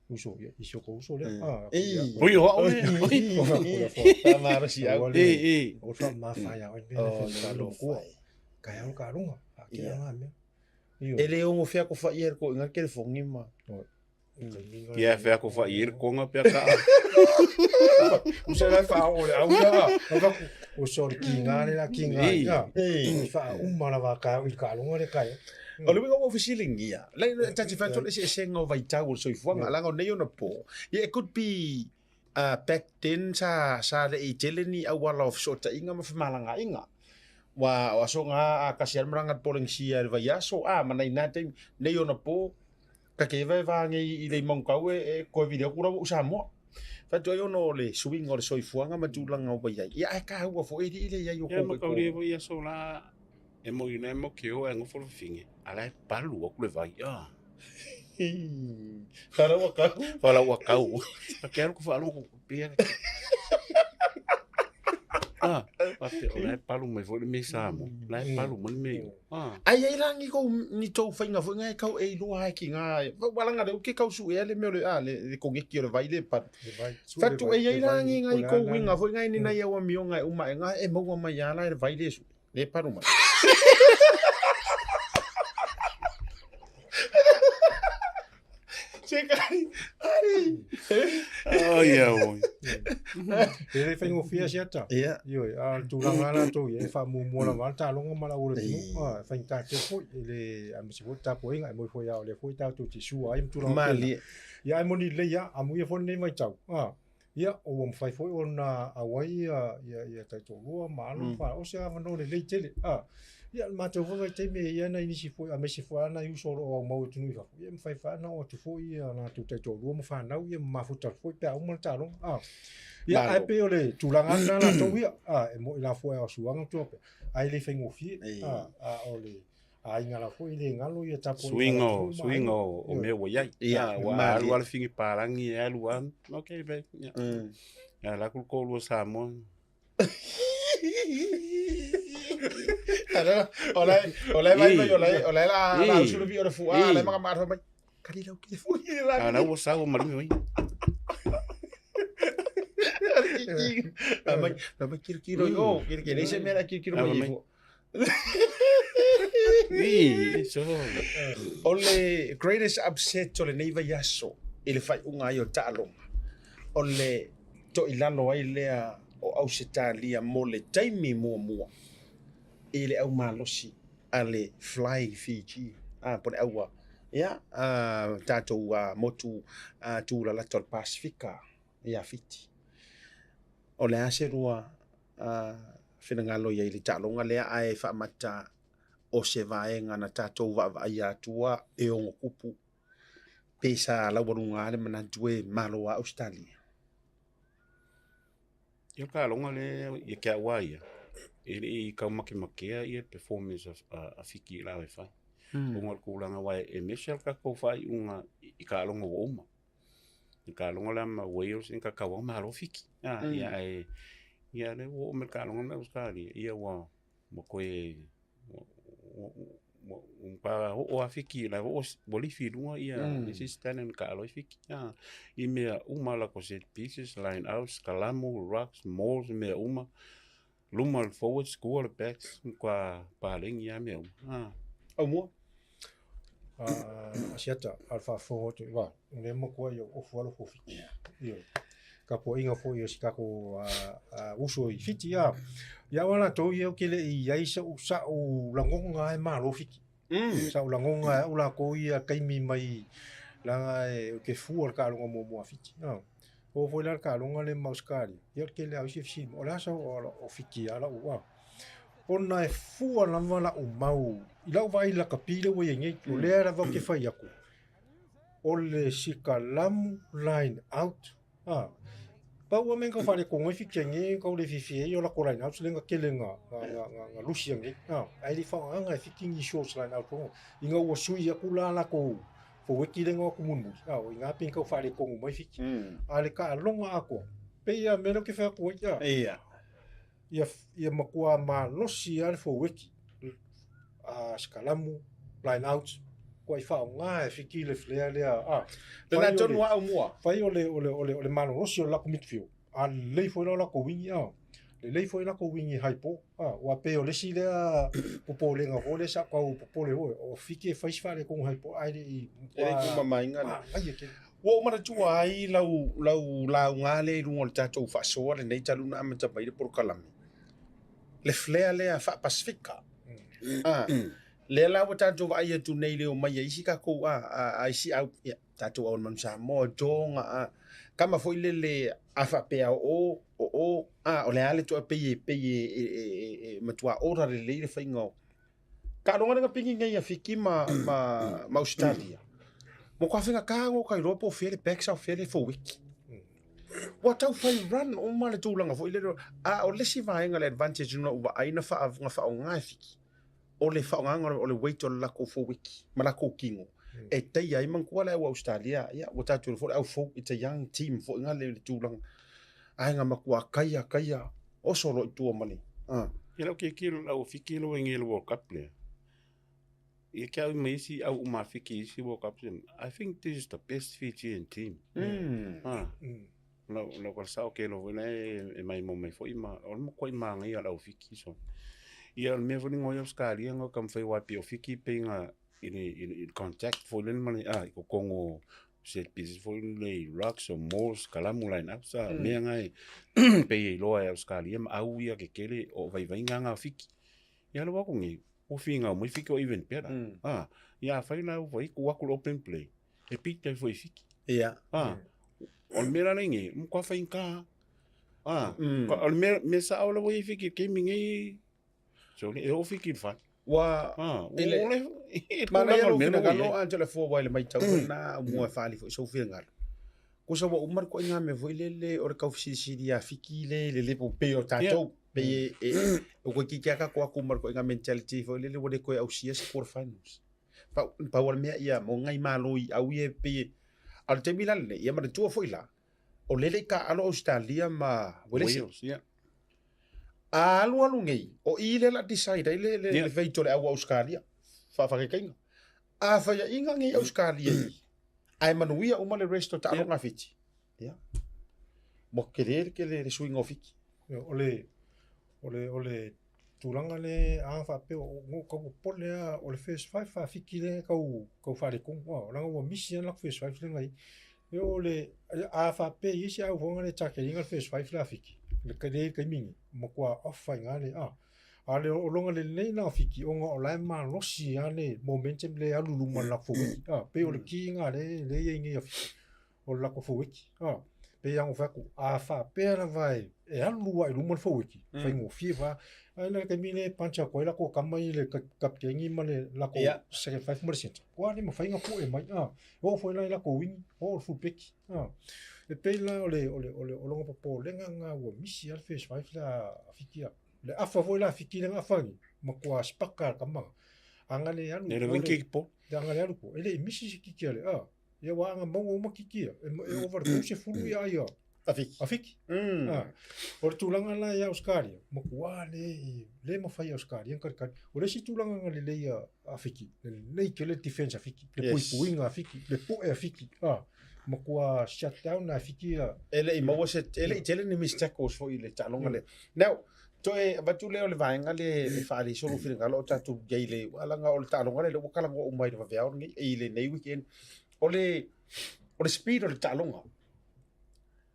Uso, ia, iso ko uso lea. Ah, ia. Oi o au le. O whea kura whea. Fa marosi au. E e. O whea mawhai au, e mea O, whea le kura kua. lofai. Kai au ka runga, a ke Ia. anga mea. Io. E le ongo fea ko fa ia ko inga ke le fongi ma. Ia whea ko wha i konga pea ka. Usa la wha o le au la. O so le ki ngā le la ki ngā. Ei. I wha uma la wā ka i ka runga le kai. O le uiga ua ou fesiligia, le ta te fai atu o le eseesega o vaitau o le soifuaga, leaga o nei ona po, yeah, it could be uh, back then sa, sa le i tele ni auala o fesootaiga ma femalagaaiga. Ua o aso ga a kasi a le malaga le Polenisia i le vaiaso, a ma nai na taimi, nei ona po, ka ke va e va nei i le Manukau e, e koe vili atu la ua u Samoa. Fai atu ai ona o le suiga o le soifuaga ma tulaga ua i ai. Ia ae taua foi alii le i ai o Ia ma kaulia foi aso la e moi na e mau ke o ae gofo le fafine, a la e palu atu le vai. Ah. Whalau a kau. Whalau a kau. A ke alu ko whaalogo ko pia. Ah, whate o la e palu mai foi le me Samoa. La e palu mai le me. Ah. Ai ai la ni kou ni tou faiga foi ngai kau e iloa ai ki ngā walanga le ke kau su e le mea o le a le le kongeki o le vai le pa. Fatu e ai la ni ngai kou winga foi ngai ni nai au amioga e uma e ngā e maua mai a la e le vai le su. Le palu mai. Se kai. Ai. Ai au. E le faigofie se ata. Ia. Ioe, a o le tulaga lava latou ia, e faamuamua lava le taaloga ma le auala atunuu. A, e faigata tele foi i le aemaise foi le tapuaiga, e moni foi lava o lea foi tatou te sua ai ma tulaga faapena. Malie. Ia ae moni lelei lava, amuia foi lenei vaitau. A, ia, ua mafai foi ona auai ia, ia, ia taitoalua ma alo ma fanau, o se avanoa lelei tele. A, ia, o le matou foi vaitaimi e i ai nai nisi foi, aemaise foi lava nai uso o lo o aumau i atunuu i fafo, ia e mafai foi lava ona oo atu foi ia latou taitoalua ma fanau ia ma mafuta atu foi pe a uma le taaloga. A, ia, ae Malo. pei o le tulaga lava lena latou ia, a, e moni la foi a o suaga ma tulaga faapea, ae le faigofie, a, a o le aiga la foi e le galo ia tapuaiga Suiga o, suiga o, o mea ua i ai. Ia, Ah, ua malie. alu lava le figi palagi e alu lava. Okay, babe. Yeah. Ya, la ku le toalua Samoa. Ara, o la o la vai mai o la o la la la Ī. usulu vi o le fua Ī. la maka maka mai. Kali lau ki fu i la. Ah, na ua sau ma lima mai. La mai la mai kiro kiro i o kiro kiro se mea la kiro kiro Ah, mai i mai. fua. Ī, so. O le greatest upset o lenei vaiaso i le faaiuga ai o taaloga, o le toilalo ai lea o Ausetalia mo le taimi muamua i le aumalosi a le Flying Fiji, a, po o le aua, ia, a, tatou a, motu a, tulalata o le Pasefika ia Fiti. O le a se lua a, finagalo i ai i le taaloga lea ae faamata o se vaega na tatou vaavaaia atua e ono tupu pe sa laualuga le manatu e malo a Ausetalia. Ia o le taaloga lea ia te au lava ia, e le i tau makemakea ia performance a, a Fiti i la e fai. Ona o le tulaga aua e mese le tatou faaiuga i taaloga ua uma. I le taaloga lea ma Wales ia na tatau lava ona malo Fiti. A, ia ae ia lea ua oo mai i le taaloga ma Ausetalia, ia ua ua toe ua matua oo lava Fiti, la ua ua lifi i luga ia isi standard na taalo ai Fiti. A, i mea uma lava latou set pieces, line outs, kalamu, rucks, mauls, mea uma, luma o le forwards, tua o le backs, matua paleni lava mea uma. A. Aumua. A Asiata, a le faafofoga atu, aua o lea e matua i ofu alo Fiti. Ioe. Tapuaiga foi a si tatou uso i Fiti, a. Ia au a latou ia ou te le i i ai sa'u sa'u lagona e malo Fiti. Sa'u lagona e au latou ia taimi mai leaga e ou te fua i le taaloga muamua a Fiti. A. Oo foi la le taaloga lea ma Ausetalia, ia o le tele lava o isi e fesili mai, o le a sau o Fiti a la'u a. Ona e fua lava la'u mau i la'u vaai i le lakapi lea ua i ai nei, o lea lava ou te fai atu, o le sikalamu line out a pau a mea na tau faaletonu ai Fiti nei tau le fiafia ai o latou line outs lea na tele na na na na lusi anei a ae le i faaaogaina e Fiti ni shorts line out foi ina ua sui atu la latou foueti lea na o atu mulimuli a o i ina pei na tau faaletonu mai Fiti a o le taaloga atoa pei a mea lea ou te fai atu ai a Ia. ia, ia matua malosi lava le foueti, a sikalamu, line out, kua i faaaoga e Fiti le flare lea, a. Lena tonu a aumua. Fai o le, o le, o le, o le malolosi o le latou midfield, a lelei foi la o latou wingi, a. Lelei foi latou wingi high ball, a. Aua pei o le isi lea popolega foi lea sa tau popole foi, o Fiti e fai si faaletonu high ball, ae le i E le i tumamaina le. Manaia tele. Ua ou manatua ai lau, lau lauga lea i luga o le tatou faasoa lenei talu ona amata mai le polokalame. Le flare lea faa-Pasifika. Ah, Lea la ua tatou vaai atu nei i le omai a isi tatou a, a, a isi au, ia, tatou au manu Samoa, Tonga, a, kama foi lele a faapea o o, o o, a, o le a le toa pei e, pei e, e, e, e, e matua ora lelei le faiga o. Taaloga lea na pigi nei a Fiti ma, ma, ma Ausetalia. Mo ka whenga kāngo kai roa po fea le backs au fea le forward. Ua tau whai run o ma le tūlanga foi le a o le isi vaega le advantage na ua ai na wha, na whaonga e Fiti. O le whaonga o le weight o le lako forward ma lako kingo. E teia ai manatua le au Australia, ia, ua tātou le foi le au fou, it's a young team foi ngā le, le tūlanga. Ai ngā makua kaia, kaia, oso loa i tua ma le, ah. Ia lau keiki lau Fiki lo ngi le World Cup le. Ia kia au mai isi au uma Fiki isi World Cup. I think this is the best Fijian team. Ah. Lau lau ka sao ke lo le e mai mo mai foi ma o mo koi ma ngai lau Fiki so. Ia le mea foi ngoi Australia ngo kam fai wa pi o Fiki pe nga i le i le contact foi le ma ah i ko kongo set pieces foi le rucks o mauls kalamu line up sa mea ngai pe i loa e Australia ma au ia ke kele o vaivaiga nga Fiki. Ia lo wako ngi o finga mo Fiki o even better. Ah ia fai la o foi ku aku open play. E pik tai foi Fiki. Ia. Ah o le mea la ngi mo kwa fai ka. Ah o le mea mea sa o le foi Fiki ke mi ngi So e o Fiki le fale. Ua Ah, i le- o le e Manaia tulaga o lou le mea lea ua finagalo i ai. a Angela fua ua i le matau lena mua e faaali foi sou finagalo. Kusa ua uma le koiga mea foi lele o le taufesilisili ia Fiki le le le pei o tatou. Pei e e o koe kiki a tatou atu ma le koiga mentality foi lele ua le toe ausia se quarter finals. Pau pau o le mea ia mo ngai malo i au ia pei e a o le taimi la lenei ia manatua foi la o lele i taaalo Ausetalia ma Uelese. Wales, yeah. A alualu nei, o i lea la decide ai le, le, Yeah. le fate o le au Australia. Faafakekaiga. A faiaʻiga nei Australia i, ae manuia uma le rest o taaloga a Fiti. Yeah. Ua tele le tele le suiga o Fiti. O le, o le, o le tulaga le a faapea o o tau popole a o le first five faafiki le tau tau faaletonu a leaga ua misi a le latou first five lea na i ai. E o le a faapea i ai se aufoga le tackle ina le first five le a Fiti le le i le taimi lenei matua off ai i ina le a a le o loga lelei lena o Fiti ona o la e malosi a le momentum le alu i luma o le latou forward a pei o le key lena lea lea e i ai nei a Fiti. o le latou faueti. A, pei lava ona fai atu, a faapea lava e, e alu lava i luma le faueti, mm. faigofie fa. Ai le taimi le punch atu ai latou kama i le kapiteni ma le latou yeah. second five ma le center. Ua le mafai ona poe mai. A, oo foi la i latou wing, oo le full back. A, e pei la o le, o le, o le, o lona popolega lena ua misi lava le first five la a Fiti a. Le afa foi la a Fiti le afa ni, matua spaka le kama. Aga le alu. Le le kiki po. Aga le alu po. E le i misi se kiki a le, a. Ia ua aga maua uma kiki ia. E, e ova le 30 ia ai a. A Fiti. A Fiti. Ah, o le tulaga la ia Australia, matua le le mafai e Australia ona kalikali. O le isi tulaga na lelei a, a Fiti, le lelei tele le defense a Fiti, le Yes. puipuiga a Fiti, le poe a Fiti, ah, matua shut down a Fiti ia. E le i maua se, e le i tele ni missed tackles foi i le taaloga lea. Now, toe avatu lea o le vaega lea e faaali sou finagalo o tatou i ai i le leaga o le taaloga lea lea ua talanoa uma i le vaveao lenei, i lenei weekend. O le, o le speed o le taaloga.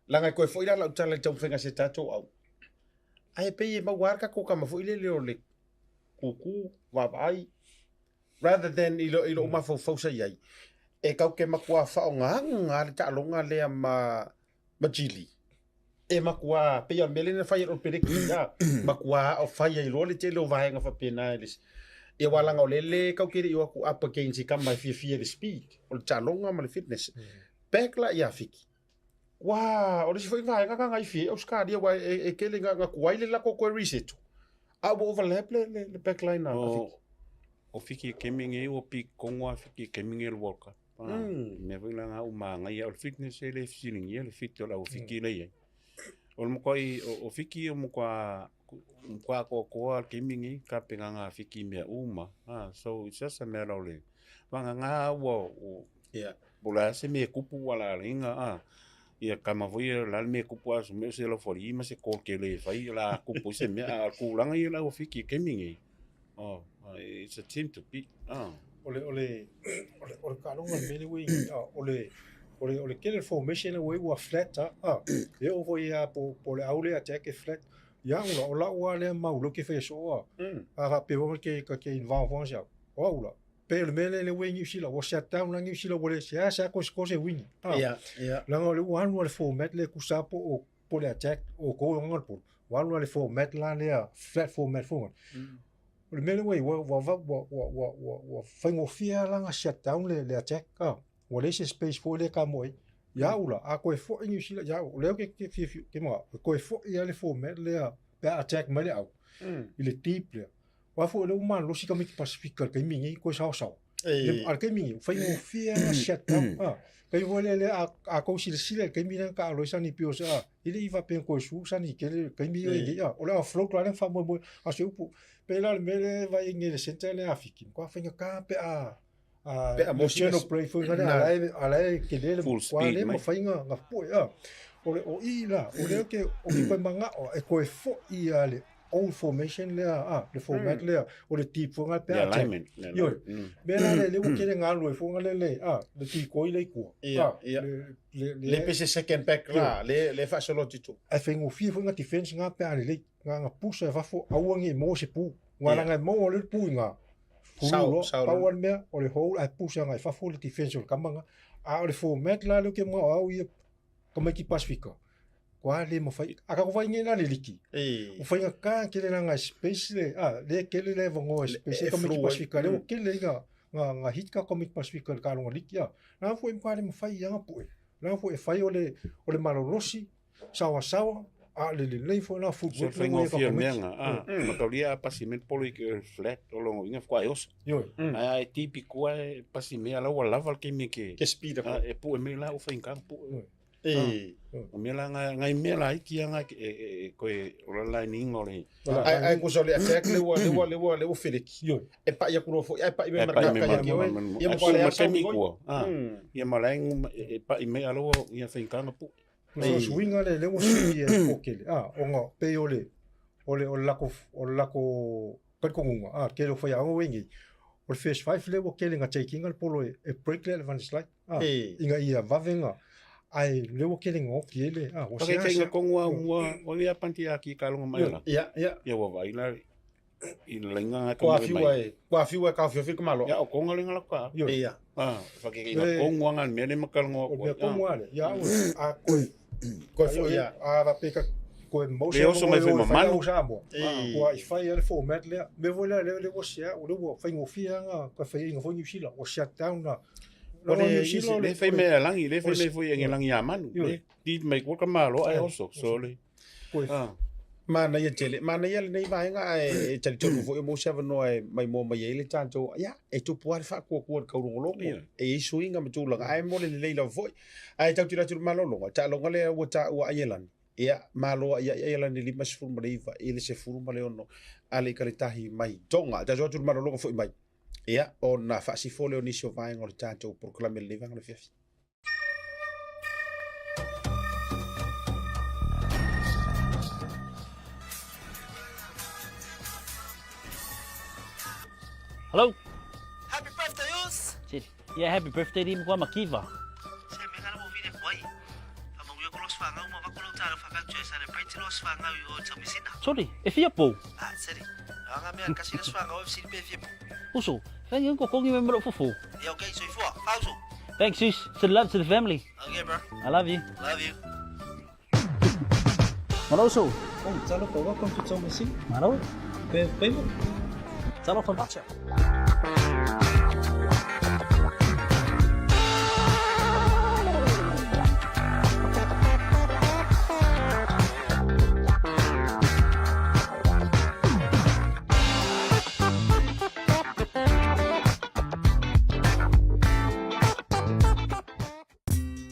Leaga e toe foi la lau tala i le taumafaiga a se tatou au. Ae pei e maua lava le tatou tama foi lele o le kūkū, vaavaai, rather than i lou mafaufau sa i ai, e tatou te matua faaaogaina lava le taaloga lea ma ma Chile. E matua, pei o le mea lea na fai e le Peleki, a, matua o fai ai loa le tele o vaega faapena i le Ia aua leaga o lea le tatou te le i o atu up against i tama e fiafia i le speed, o le taaloga ma le fitness. Back la ia Fiti. Ua, o le isi foi vaega na gaifia ai Ausetalia aua e, e tele na, na tuai le latou toe reset. A ua overlap le, le, le backline a, a Fiti. O Fiti e kemi nei ua pik kongo a Fiti e kemi nei le World Cup. Mea foi la nga u maangaia o le fitness e le fesiligia le fit o le au Fiti lea e i ai. O le makuai o Fiti o matua matua atoatoa le taimi lenei tapenaga a Fiti i mea uma. So it's just a matter o le vagana ua po o le a se mea e tupu ua laleiga ia tama foi ia o le a le mea e tupu aso mea o se laufali ma se call tele e fai o le a tupu ai se mea a o le tulaga ia o le au Fiti i le taimi lenei. Oh, it's a team to beat. Oh. O le, o le, o le, o le taaloga le mea lea ua i ai, o le, o le, o le tele o le formation lea ua i ai ua flat lava, a. E oo foi lava po, po o le au lea attack e flat. Ia au la, o lau lava lea mau ou te faia soo lava. A faapea foi ke, ka ke involve foi se au. O au la, pei o le mea lea lea ua i Niu Sila, ua shut down la Niu Sila ua le seasea kosekose uiga. A, Ia, ia. leaga o lea ua alu lava le format lea e tusa lava po o po o le attack o goal o le polo, ua alu lava le format la lea, flat format foi lea. O le mea lea ua i ai, ua, ua, ua, ua, ua, ua, ua faigofie lava la ona shut down le, le attack. A, ua leai se space foi lea e kamoe ai. Ia au la, a toe foi Niu Sila, ia au, o lea ou te fiafia, ke manao, e toe foi lava le format lea pe a attack mai le au i le deep lea. Aua foi o lea ua malolosi tamaiti Pasifika i le taimi lenei, toe saosaoa. A o le taimi lenei, ua faigofie lava ona shut down. A, taimi foi lea, lea a, a tou silasila i le taimi lea na taalo ai Sonny Bill, a, e le i faapea na toe sue Sonny tele i le taimi lea nei, a, o le offload la lea na faamoemoe. A o se upu, pei la o le mea lea e vaai ai nei i le centre lea a Fiti, matua faigata pe a Pe a le channel play foi lea, a la e, a la e tele le Full matua speed le mai. mafai ona ona poe, a. O le, o i la, o lea ke, o ke koe manao e toe foi a le old formation lea, a, le format lea, o le deep foi lea pe The a attack. alignment. The Ioe. alignment. Mea la lea, lea ua tele galue foi lea le, a, le decoy lea i tua. Ia, A, ia. le, le, le, Le pe se second back la, le le faasolo atu. Ae faigofie foi na defense nga pe a lelei, nga nga pusa e fafo, aua ne i maua se pu. Ua Ia. leaga e maua loa le pu i nga, fulu Sao, loa, sao pau loa. lava le mea, o le hold ae pusa agai fafo le defense o le kama nga. A o le format la lea ou te manao au ia, tamaiti Pasifika, kua le mafai. A tatou vaai nei la i le liki, ua faigata tele leaga e space le, a, lea e tele le avanoa e space ai E tamaiti flu ai. Pasifika, lea ua tele ai na, na, na hit ka tamaiti Pasifika i le taaloga liki, a. Leaga foi e matua le mafai i ana pue, leaga foi e fai o le, o le malolosi, saoasaoa, a o le lelei foi la Se footwork lea ua i ai faigofie o le mea tamaiti. nga, a, mataulia a pasi mai le polo i ke flat o lona uiga faatoa e oso. Ioe. Ae a e tipi koa e pasi mai a la ua lava le taimi ke Ke speed a, aku. e pue mai la ua faigata ona pue. E. O mea la nga ngai mea laiti a nga e e e koe o le lainiga o le Ai ai kusa o le attack le ua le ua le ua le ua feleki. Ioe. E pai aku loa foi, ai pai mai e pai mai maraka ma ia ki oi. ma Ia ma mo kwa le ma asa taimi foi. kua. A, ia ma la e pai mai a la ua ia faigata ona pue. O se suiga lea lea ua sui ai le pokele, a, ona pei o le, o le, o le lako, o le lako talitonuga, a, tele o faiaoga ua i nei, o le first five lea ua tele ina take ina le polo e, e break le advantage line, a, ina ia vave ona, ae lea ua tele ina oti ai le, a, ua Faakaitaiga seasea. tonu a mua o ia panti a ki kaloga mai la. Ia, ia. Ia ua vaai la i le laina nga Kua tonu fiu mai. ai, kua fiu ai ka fiu fi ka malo. Ia o konga lenga la ka. Ioe. Ia. Ah, whakekeinga Le- kongu anga le mea le makalongo O le aku mea ai. tonu lava lea, ia au e, a koe, Koe foi ia. a faapea ka koe mau Le oso mai foi ma manu. Samoa. E. Ua i fai ai le format lea. Mea foi lea lea ua sea, o lea ua faigofie lava na faiaina foi Niu Sila, ua shut down na. O le Niu Sila o Le le fai mea langi, le fai o le- mea foi e nge langi a manu. Ioe. Le ti mai kua ka malo ai oso. So le. Koe Ah. Manaia tele, manaia lenei vaega ae e talitonu foi o maua se avanoa e maimoa mai ai le tatou, ia, e tupu lava le faakuakua i le kaulogologo, Ia. e i ai suiga ma tulaga, ae mo le lelei lava foi. Ae tautino atu i le malologa, taaloga lea ua taua Aielani, ia, malo ai ai Aielani 59 i le 16 a le Ikaletahi mai Tonga. Tatou atu i le malologa foi mai, ia, ona faasifo lea o nisi o vaega o le tatou polokalame i lenei vaega o le afiafi. Hello. Happy birthday, Us! Said, yeah, happy birthday to Makiva. Se mea ngana mo vile kuai. Whamanguia ko los whangau ma wako lau tālo whawhau e celebrate los whangau i o taumisina. Sorry, e fia pou. Ah, seri. Anga mea kasi los whangau e siri pe fia pou. Uso, thank you ko kongi me mero fufu. Yeah, okay, so ifua. Fauso. Thanks, sis. Send love to the family. Okay, bro. I love you. Love you. Malo uso. Oh, talofa, welcome to Taumeasina. Malo. Pe pemo. Talofa macha.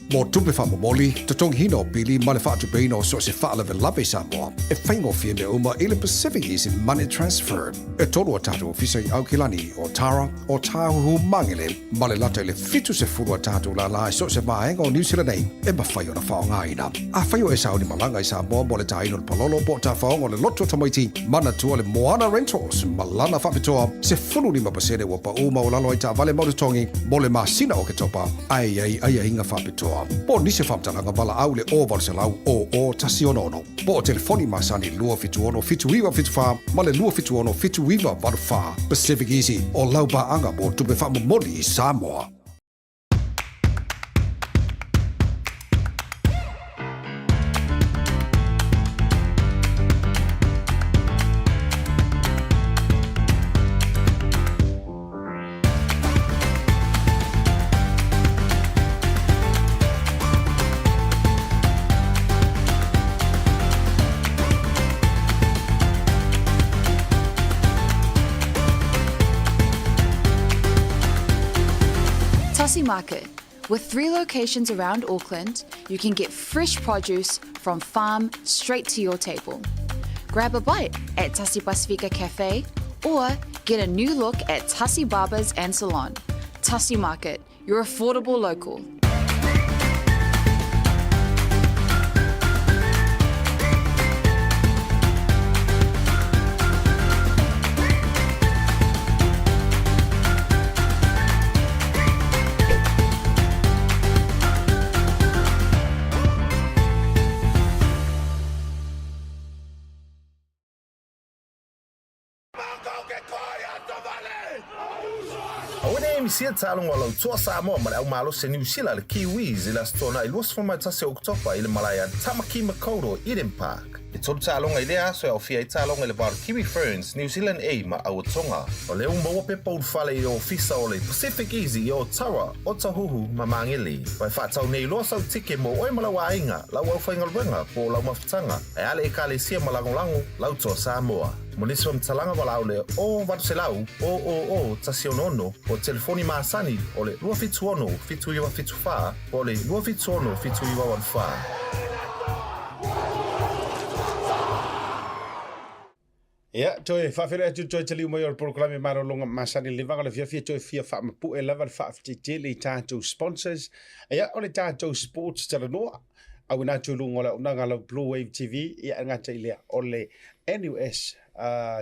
Mo tupe faamomoli, totogiina o pili ma le faatupeina o so o se faalavelave i Samoa, e faigofie mea uma i le Pacific Easy Money Transfer. E tolu a tatou ofisa i Aukilani, o Tara, o Tāhuhu Mangele, ma le lata i le 70 a tatou lālā i so o se vaega o Niu Sila nei e mafai ona faaaogaina. Afai o e sauni malaga i Samoa mo le tāina o le palolo po o tafaoga o le loto tamaiti, manatua le Moana Rentals ma lana faapitoa 15% ua pau maualalo ai taavale mau totogi mo le masina o Oketopa, ae i ai aiaiga faapitoa. Samoa. Po o nisi o faamatalaga valaau i le 0800 00 166 po o telefoni masani 276 7974 ma le 276 7984. Pacific Easy, o lau paaga mo tupe faamomoli i Samoa. Tasi Market. With three locations around Auckland, you can get fresh produce from farm straight to your table. Grab a bite at Tasi Pasifika Cafe or get a new look at Tasi Barbers and Salon. Tasi Market, your affordable local. Aua ne misia taaloga o lau Toa Samoa ma le aumalosi a Niu Sila le Kiwis i le Aso Toonai 21 o Oketopa i le malae a Tamaki Makaurau Eden Park. E tolu taaloga i lea aso e aofia ai taaloga i le va o le Kiwi Ferns, New Zealand A ma Auatonga. O lea ua maua pepa ulufale i ofisa o le Pacific Easy i Otawa, Otahuhu ma Magele. Ua e faatau nei loa sau tike mo oe ma lau aiga, lau aufaigaluega po o lau mafutaga, ae a le Ekalesia ma lagolago lau Toa Samoa. Mo nisi faamatalaga valaau le 0800 000 166 po o telefoni masani o le 276 7974 po o le 276 7984. Ia, toe faafeiloai atu toe taliu mai o le polokalame malologa masani le vaga o le fiafia toe fia faamapue lava le faafetai tele i tatou sponsors. Ia, o le tatou sports talanoa, auina atu i luga o le auaunaga a lau Blue Wave TV, ia e gata i lea, o le NUS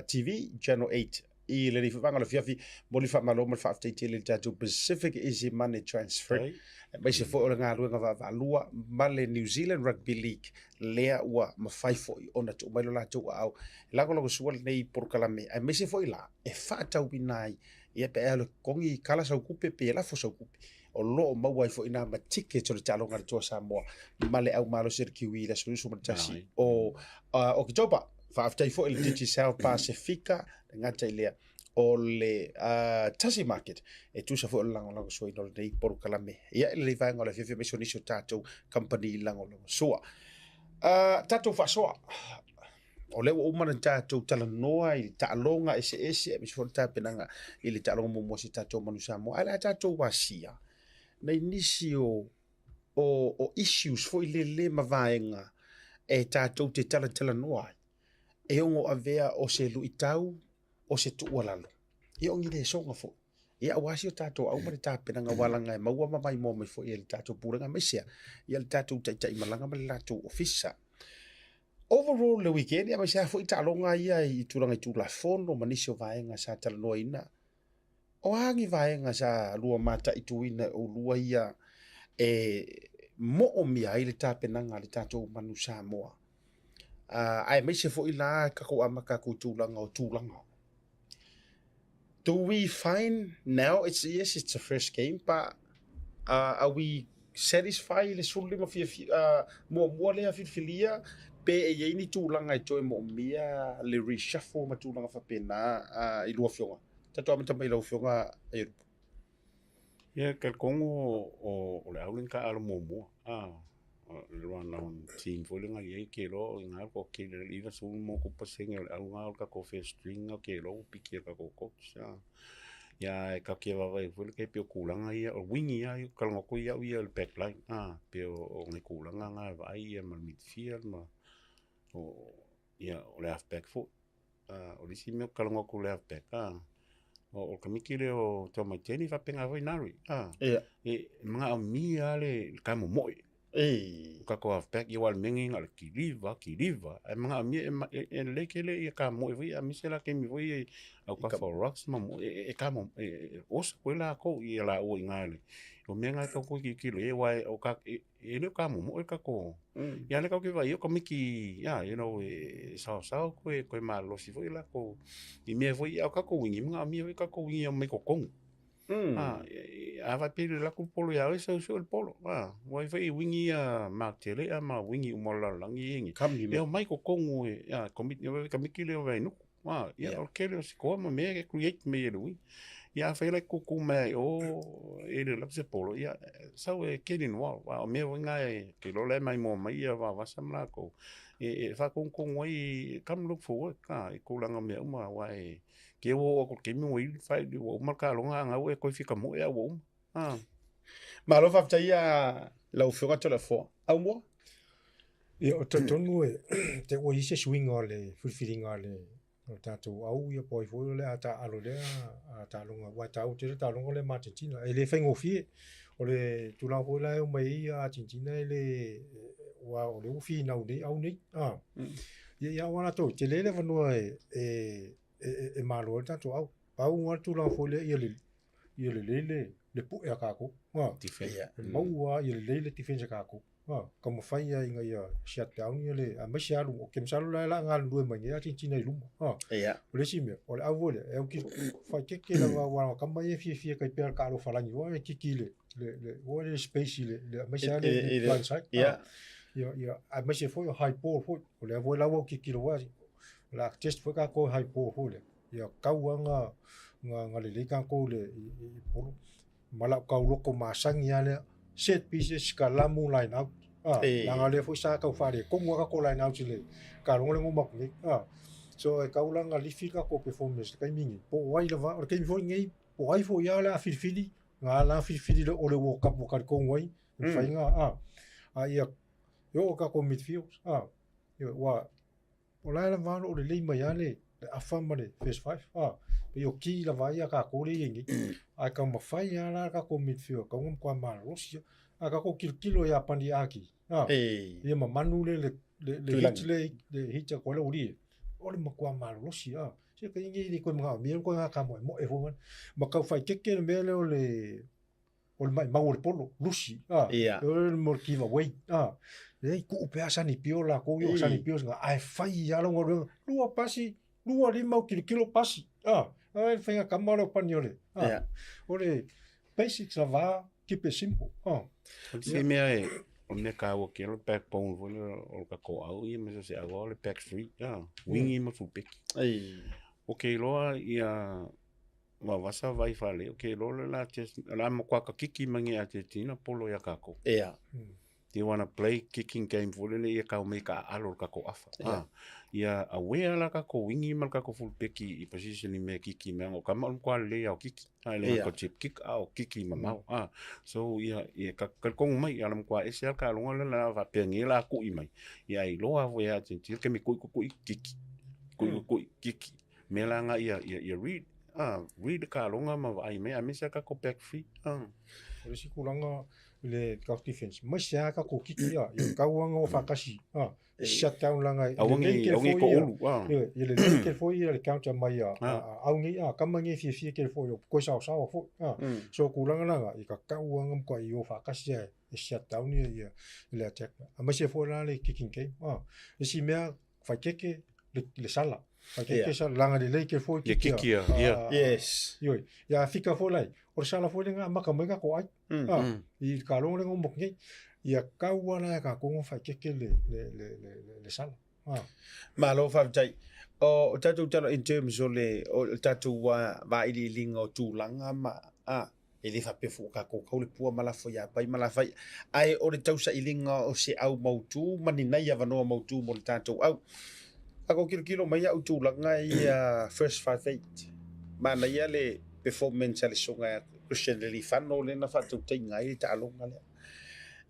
TV Channel 8 i lenei foi vaega o le afiafi. Momoli le faamalo ma le faafetai tele i le tatou Pacific Easy Money Transfer, aemaise foi o le galuega vaavaalua ma le New Zealand Rugby League lea ua mafai foi ona tuu mai lo latou aao e lagolagosua lenei polokalame, aemaise foi la e faatauina ai ia pe a le totogi kala sau tupe pe lafo sau tupe o lo o maua ai foi nā ma tickets o le taaloga a le Toa Samoa ma le au malosi o le Kiwi i le aso 21 o Oketopa. Faafetai foi i le Digicel Pasifika, le gata i lea o le Tasi Market e tusa foi o le lagolagosuaina o lenei polokalame. Ia, i lenei vaega o le afiafi aemaise o nisi o tatou company i lagolagosua. Tatou faasoa, o lea ua uma ona tatou talanoa i le taaloga eseese aemaise foi o le tapenaga i le taaloga muamua a si tatou manu Samoa. Ae o le a tatou asia nai nisi o o issues foi lele ma vaega e tatou te talatalanoa ai e ono avea o se luitau, o se tuualalo, ia o ni lesoga foi. Ia aua si o tatou au ma le tapenaga aua leaga e maua ma maimoa mai foi e le tatou Pulega aemaise a ia le tatou taitaimalaga ma le latou ofisa. Overall le weekend aemaise lava foi taaloga ia i tulaga i Tulafono ma nisi o vaega sa talanoaina. O a ni vaega sa lua mataituina e oulua ia e moomia ai le tapenaga a le tatou manu Samoa? Aemaise foi la tatou amata atu i tulaga o tulaga. Do we find now it's yes it's the first game but are we satisfied i le 15 fiafia muamua lea filifilia pe e i ai ni tulaga e toe moomia le reshuffle ma tulaga faapena i lua afioga? Tatou amata mai i lau afioga Ierupu. Ia, e talitonu o le au lea na taaalo muamua, o le run-on team foi lea na i ai, ou te iloa o i ina le toatele, le 90+ o le au lena o le tatou first string ou te iloa ua piki e le tatou coach. Ia ae tatou te vaavaai foi lea pei o tulaga ia, o wing lava ia ou te talanoa atu ai au ia i le back line, pei o nai tulaga na e vaai ia ma le midfield ma o le half back foi. O le isi mea ou te talanoa atu i le half back, o le tamaiti lea o Taumaiteni e faapena foi Nari. E manaomia lava le tamomoe. O tatou half back, aua o le mea lenei na o le kiliva, kiliva, ae manaomia e lelei tele ia tamomoe foi aemaise la taimi foi ia i autafa o rucks ma moe, e osa foi latou ia laua i ina i O mea nga tau ki ki le wa o ka e le ka mo e ka ko. Ia le ka ke vai o ka miki ia you know e sao sao ko e ko ma lo si foi la ko i mea foi au ka ko wingi nga mea foi ka ko wingi o me ko kongu. Ah, a vai pele la ku polo ia e sau sau le polo. Ah, wai foi wingi a ma tele a ma wingi o mo la langi ingi. E o mai ko kongu e ia komit ka miki le o vai nuku. Ah, ia o kele o se koa ma mea e create me e le ui. Ia a whaila ko ku mea o e le lap se polo. Ia sau e kele noa. Wa o mea ngā e ke lola e mai mua mai ia wa wasa mla ko. E e whakongongo ai come look for work. Ah, e kūlanga mea uma wa e ke o o ko kemi o i whai o uma ka longa ngau e koi fika mo e au uma. Ah. Malo faafetai ia lau Afioga Toleafoa. Aumua? Ia, o talitonu e te ua i se suiga o le filifiliga a le o le tatou au ia po o ai foi o le a taaalo i lea taaloga aua e taua tele le taaloga lea ma Argentina. E le faigofie, o le tulaga foi la e omai ai Argentina e le aua o lea ua finau nei au nei a. Ia ia aua latou, e tele le avanoa e e malo ai le tatou au. Pau lava le tulaga foi lea ia le ia lelei le le pue a kākou. Defense. E maua ia lelei le defense a kākou. Taumafai ia ina ia shut down ia le aemaise alu o ke masalo la e la galulue mai nei Argentina i luma. O le isi mea, o le au foi lea, e au ki faitete lava aua o tama ia e fiafia kai pea le taalofa lagi foi e kiki le le le foi le space i le le aemaise lava le blind side. Ia ia aemaise foi o high ball foi. O lea foi la ua kikilo foi o le a test foi kākou i high ball foi lea. Ia tau lava na na lelei tatou i le i polo. Ma lau tauloko masani lava lea, set pieces, kalamu, line out. Ah, leaga o lea foi sa tau faaletonu lava tatou line out i le taaloga lea na uma atu nei. Ah, so e tau la na lifi le tatou performance i le taimi lenei, po o ai lava, o le taimi foi lenei, po o ai foi lava o le a filifili, na ala filifili le o le World Cup ua talitonu ai, e mafai ona, ah, a ia e oo i tatou midfield, ah, ua O la e lava o lo o lelei mai lava le afa ma le first five. A, pei o key lava ia a tatou lea e i ai nei. Ae taumafai lava la le tatou midfield e tatau ona matua malolosi lava. A tatou tilotilo ia Paniaki, a, ia ma Manu le le le hit le le hit atu ai le aualii e, o le matua malolosi lava. Se taimi nei e le toe manaomia le toe gatamoemoe foi ma tau faaeteete le mea lea o le o le maimau o le polo, lusi, a, Ia. o le mo le give away, a, e tuu pea Sani Pio lakou ia o Sani Pio sina, ae fai lava lau galuega, lua pasi, lua lima au kilokilo pasi, a, ai le faiga kama lea o Paniole, a, Ia. o le basics lava, keep it simple, a. O se mea e, o le mea kāua kēlā o le backbone foi lea o le tatou au ia ma so o se au o le back three, a, wingi ma fulpeki. O ke iloa ia Vavasa vai fale, o ke lola la tes, la matua ka kiki mai nge Argentina polo ia kako. Ia. They wanna play kicking game fo lele ia kau me ka alo le kako afa. Yeah. Ah, ia aware la kako wingi ma le kako full peki i position i me kiki me o kama o kwa le ia kiki. Ah, le Yeah. ko chip kick a o kiki mamao. Ah, so ia ia ka ka kongu mai ia la mkwa ese al ka longa le la va pe nge la ku i mai. Ia i loa fo ia Argentina ke me kui kui kiki. Kui kui kiki. Mea la nga ia, ia, ia read, ah, read ka longa ma vaai mai, aemaise lava kako back three, ah. O le isi tulaga i le tatou defense, aemaise lava tatou kiki a, ia tatau lava ona o faatasi, a, shut down leaga e lelei tele foi ia, ioe, ia lelei tele foi ia le counter mai a au nei, a, tama nei e fiafia tele foi, o toe saosaoa foi, a. So o tulaga la na, ia tatau lava ona matuai o faatasi a e shut down ia ia le attack. Aemaise foi la le kicking game, a. Isi mea, faitete le, le sala. Faitete yeah. sala, langa lelei ke foi ki kia. Yeah, Yes. Ioi, ia fika foi lai, o le sala foi lenga maka mai ka ko ai. Ah, i ka longo lenga mok nei. Ia kaua la ka kongo faitete le le le le, le, le sala. Ah. Malo faafetai. O tatou tala in terms o le o le tatou vailiiliga o tulaga ma a E le faapea foi ua tatou tau le pua ma lafo ia Pai ma Lafaia, ae o le tausailiga o se au mautu ma ni nai avanoa mautu mo le tatou au. Tatou tilotilo mai au tulaga ia first five eight, manaia le performance a le susuga ia Christian Lelifano lea na faatautaiga ai le taaloga lea.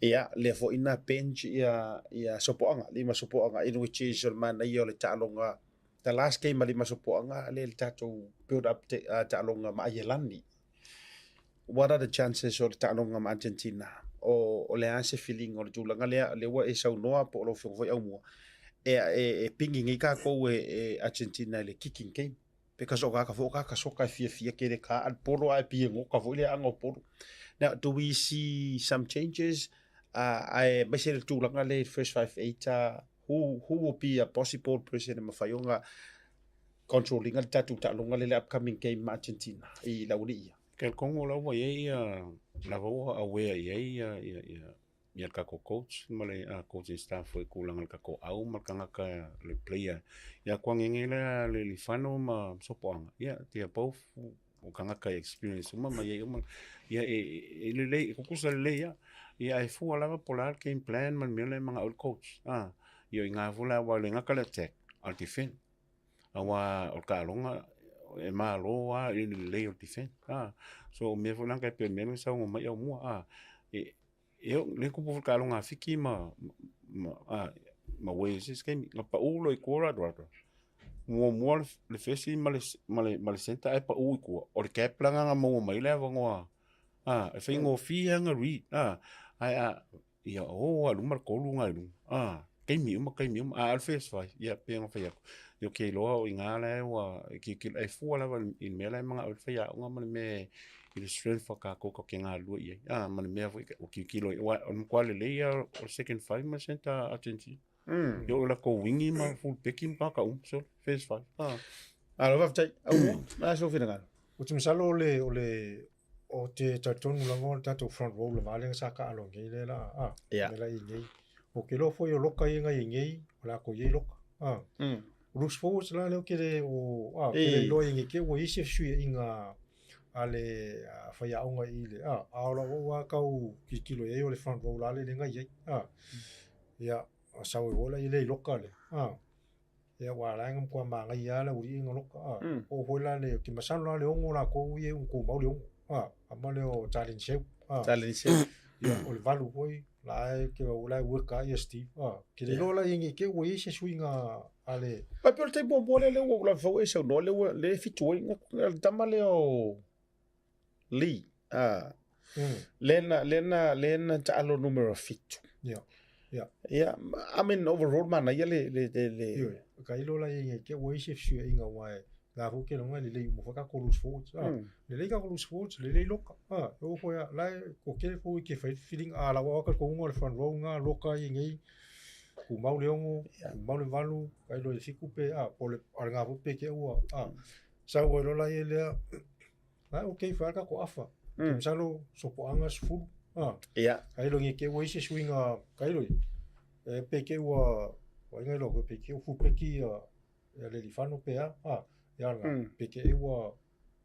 Ia, lea foi na bench ia ia Sopoaga, Lima Sopoaga in which is o le manaia o le taaloga the last game a Lima Sopoaga lea le tatou build up taaloga ma Aielani. What are the chances o le taaloga ma Argentina? O, o le a se feeling o le tulaga lea, lea ua e saunoa po o lau afioga foi Aumua, e, e, e pingi nei tatou e, e Argentina i le kicking game. Because o kaka fo kaka soka e fiafia ke le ka al polo a e pie ngoka fo ile anga o polo. Now, do we see some changes? Ae maise le tulaga le first 5-8 who will be a possible person e mafai ona control ina le tatou taaloga le upcoming game ma Argentina i Laualii ia? Ke Kongo la ua i ai ia lava ua aware i ai ia ia ia ia le tatou coach ma le coaching staff foi i tulaga o le tatou au ma le tagata le player. Ia Kuagege lea le Lifano ma Sopoaga, ia they are both o tagata e experience uma ma i ai uma. Ia e lelei, e tutusa lelei lava. Ia ae fua lava po o le a le game plan ma le mea lea e manao ai le coach. Ia o i ina foi la aua e le gata le attack, a o le defend. Aua o le taaloga e malo lava i le lelei o le defend. So o mea foi la e pei o le mea lea na saunoa mai Aumua, e lea e tupu foi i le taaloga a Fiti ma Wales i se taimi, na pau loa i tua Radradra, muamua le fesi ma le centre ae pau i tua, o le gap la lena na maua mai ai le avanoa, e faigofie lava ona read, ae a Ia o a luma le tolu na i luga. Ah, taimi uma, taimi uma. A o le first five, ia pei ona fai atu. Ia ou te iloa o i ina la e ua e tilotilo, e fua lava i le mea la e manao ai le faiaoga ma le mea i le strength o tatou tatou te galulue i ai. Ah, ma le mea foi ua tilotilo i ai, aua o le matua lelei lava o le second five ma le centre Argentina. Ia o latou wingi ma full peki ma tagata uma, so first five. Ah. Malo faafetai. Aumua, o le a sou finagalo? Ou te masalo o le, o le, Ou te talitonu lava o le tatou front row lava lea sa taalo nei lea la a lea la i nei. Ou te iloa foi o loka ia na i ai nei, o le a toe i ai loka. A. Loose forwards la lea ou te le o a, ou te le iloa i nei te ua i ai se fesuiaiga a le faiaoga i le a, a o lau lava tau tilotilo i ai o le front row la lea na i ai. A. Ia, sau ai foi la i loka lea. A. Ia aua la e na matua manaia lava le aualii ia na loka a. Oo foi la le, ou te masalo la le 6 latou ia e tumau le 6 a, ama lea o Darlene Seu a. Darlene Seu. Ia o le 8 foi la e ke la e work lava ia Steve a. Ou te le iloa la i nei te i ua i ai se suiga a le. Ae pei o le taimi muamua lea lea ua ou lavevau e saunoa lea ua lea e fitu ai le tama lea o Lee, ah, lea na, lea na, lea na taalo numera 7. Ia, ia. Ia, I mean, overall, manaia le, le, le, le... Ioe, ka iloa la ia te ua i ai se fesuiaiga aua e la foi ou te iloa e lelei uma foi tatou loose forwards. Ah, lelei tatou loose forwards, lelei loka. Ah, e oo foi a, la e toatele foi ke fai filiga, a lau lava talitonuga o le front row na loka ia nei, tumau le 6, tumau le 8, ka iloa i le 7 pe, ah, po o le, a o lena foi pe te ua, ah, sau ai loa la ia lea, La e okay foi a le tatou afa. Te masalo sopoaga 10. Ah. Ia. Tailo nei te ua i ai se suiga tailo i. E pe te ua ua inga iloa koe pe te ua fupeki ia ia le lifano pe a. Ah. Ia nga pe te ua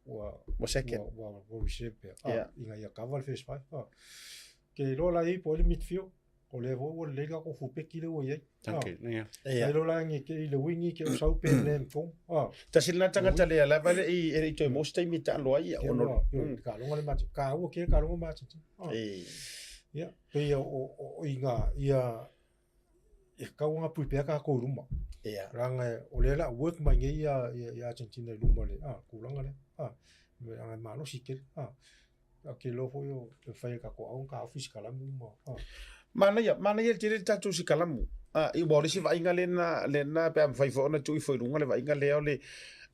ua Ua second. Ua ua reserve pe a. Ah. Ina ia cover le first five. Ah. Ke iloa la i po o ai le midfield. O lea foi ua lelei le tatou fupeki lea ua i ai. Okay, yeah. Ia. Tailo la nge ke i le wingi ke o sau pe le mfong. Ah. Tasi lena tagata lea lava le i e le i toe maua se taimi e taalo ai ia ona o le taaloga le mati. Ka ua ke taaloga mati. Ah. E. Ia, pe ia o o i ngā ia e kau ngā pui pea ka kou luma. Ia. Ranga o lea la work mai nei ia ia Argentina i luma le ah tulaga lea. Ah. Me anga malosi tele. Ah. Ou te iloa foi o e fai e tatou aoga ka ofi sikalamu ma a. Manaia, manaia tele le tatou sikalamu. A, i, aua o le isi vaaiga lena, lena pe a mafai foi ona tuu ifo i luga le vaaiga lea o le,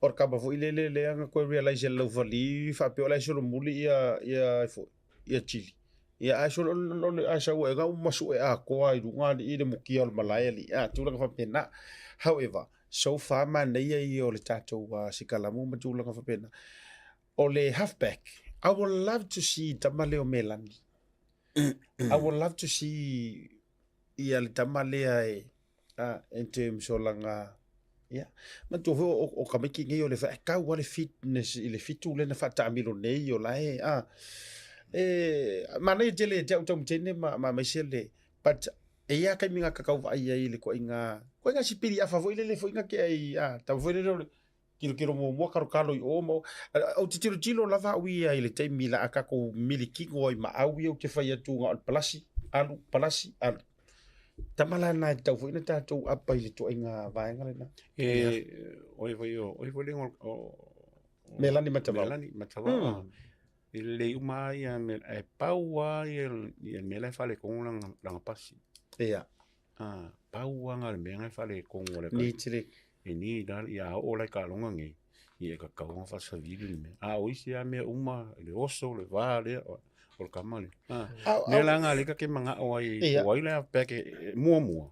o le kava foi lele lea na toe realise e le laufali faapea o la e solomuli ia, ia, foi, ia Chile. Ia ae solo, ae sau ae ua masue atoa i luga alii le mukia o le malae alii, a, tulaga faapena. However, so far manaia ia o le tatou sikalamu ma tulaga faapena. O le halfback, I would love to see tama lea o Melani. I would love to see ia le tama lea e, in terms o lana, ia. Manatua foi o, o tamaiti nei o le e tau lava le fitness i le fitu lea na faataamilo nei o la e, a. E, manaia tele ia te au taumatene ma, ma aemaise le, but e i ai lava taimi na ta tau vaai ai i le ituaiga, ituaiga sipili afa foi lele foi na tea i, a, tama foi lele o le, Tilotilo muamua kalokalo i o ma o. Ou te tilotilo lava au ia i le taimi la a tatou milikino ai ma au ia ou te fai atu na o le palasi, alu, palasi, alu. Tama la na e tatau foi ona tatou apa i le ituaiga vaega lena. E, oi foi o, oi foi le o, Melani Matavao. Melani Matavao. E lelei uma lava ia mea, ae pau lava ia le mea la e faaletonu lana, lana pasi. Ia. Ah, pau lava na o le mea na e faaletonu o le Ni tele. E ni la, ia a oo la i taaloga nei. Ia e tatau ona faasavili le mea. A o isi lava mea uma, le oso, le va lea, o le tama lea. A, mea la na lea ta te manao ai, po o ai le halfback e muamua,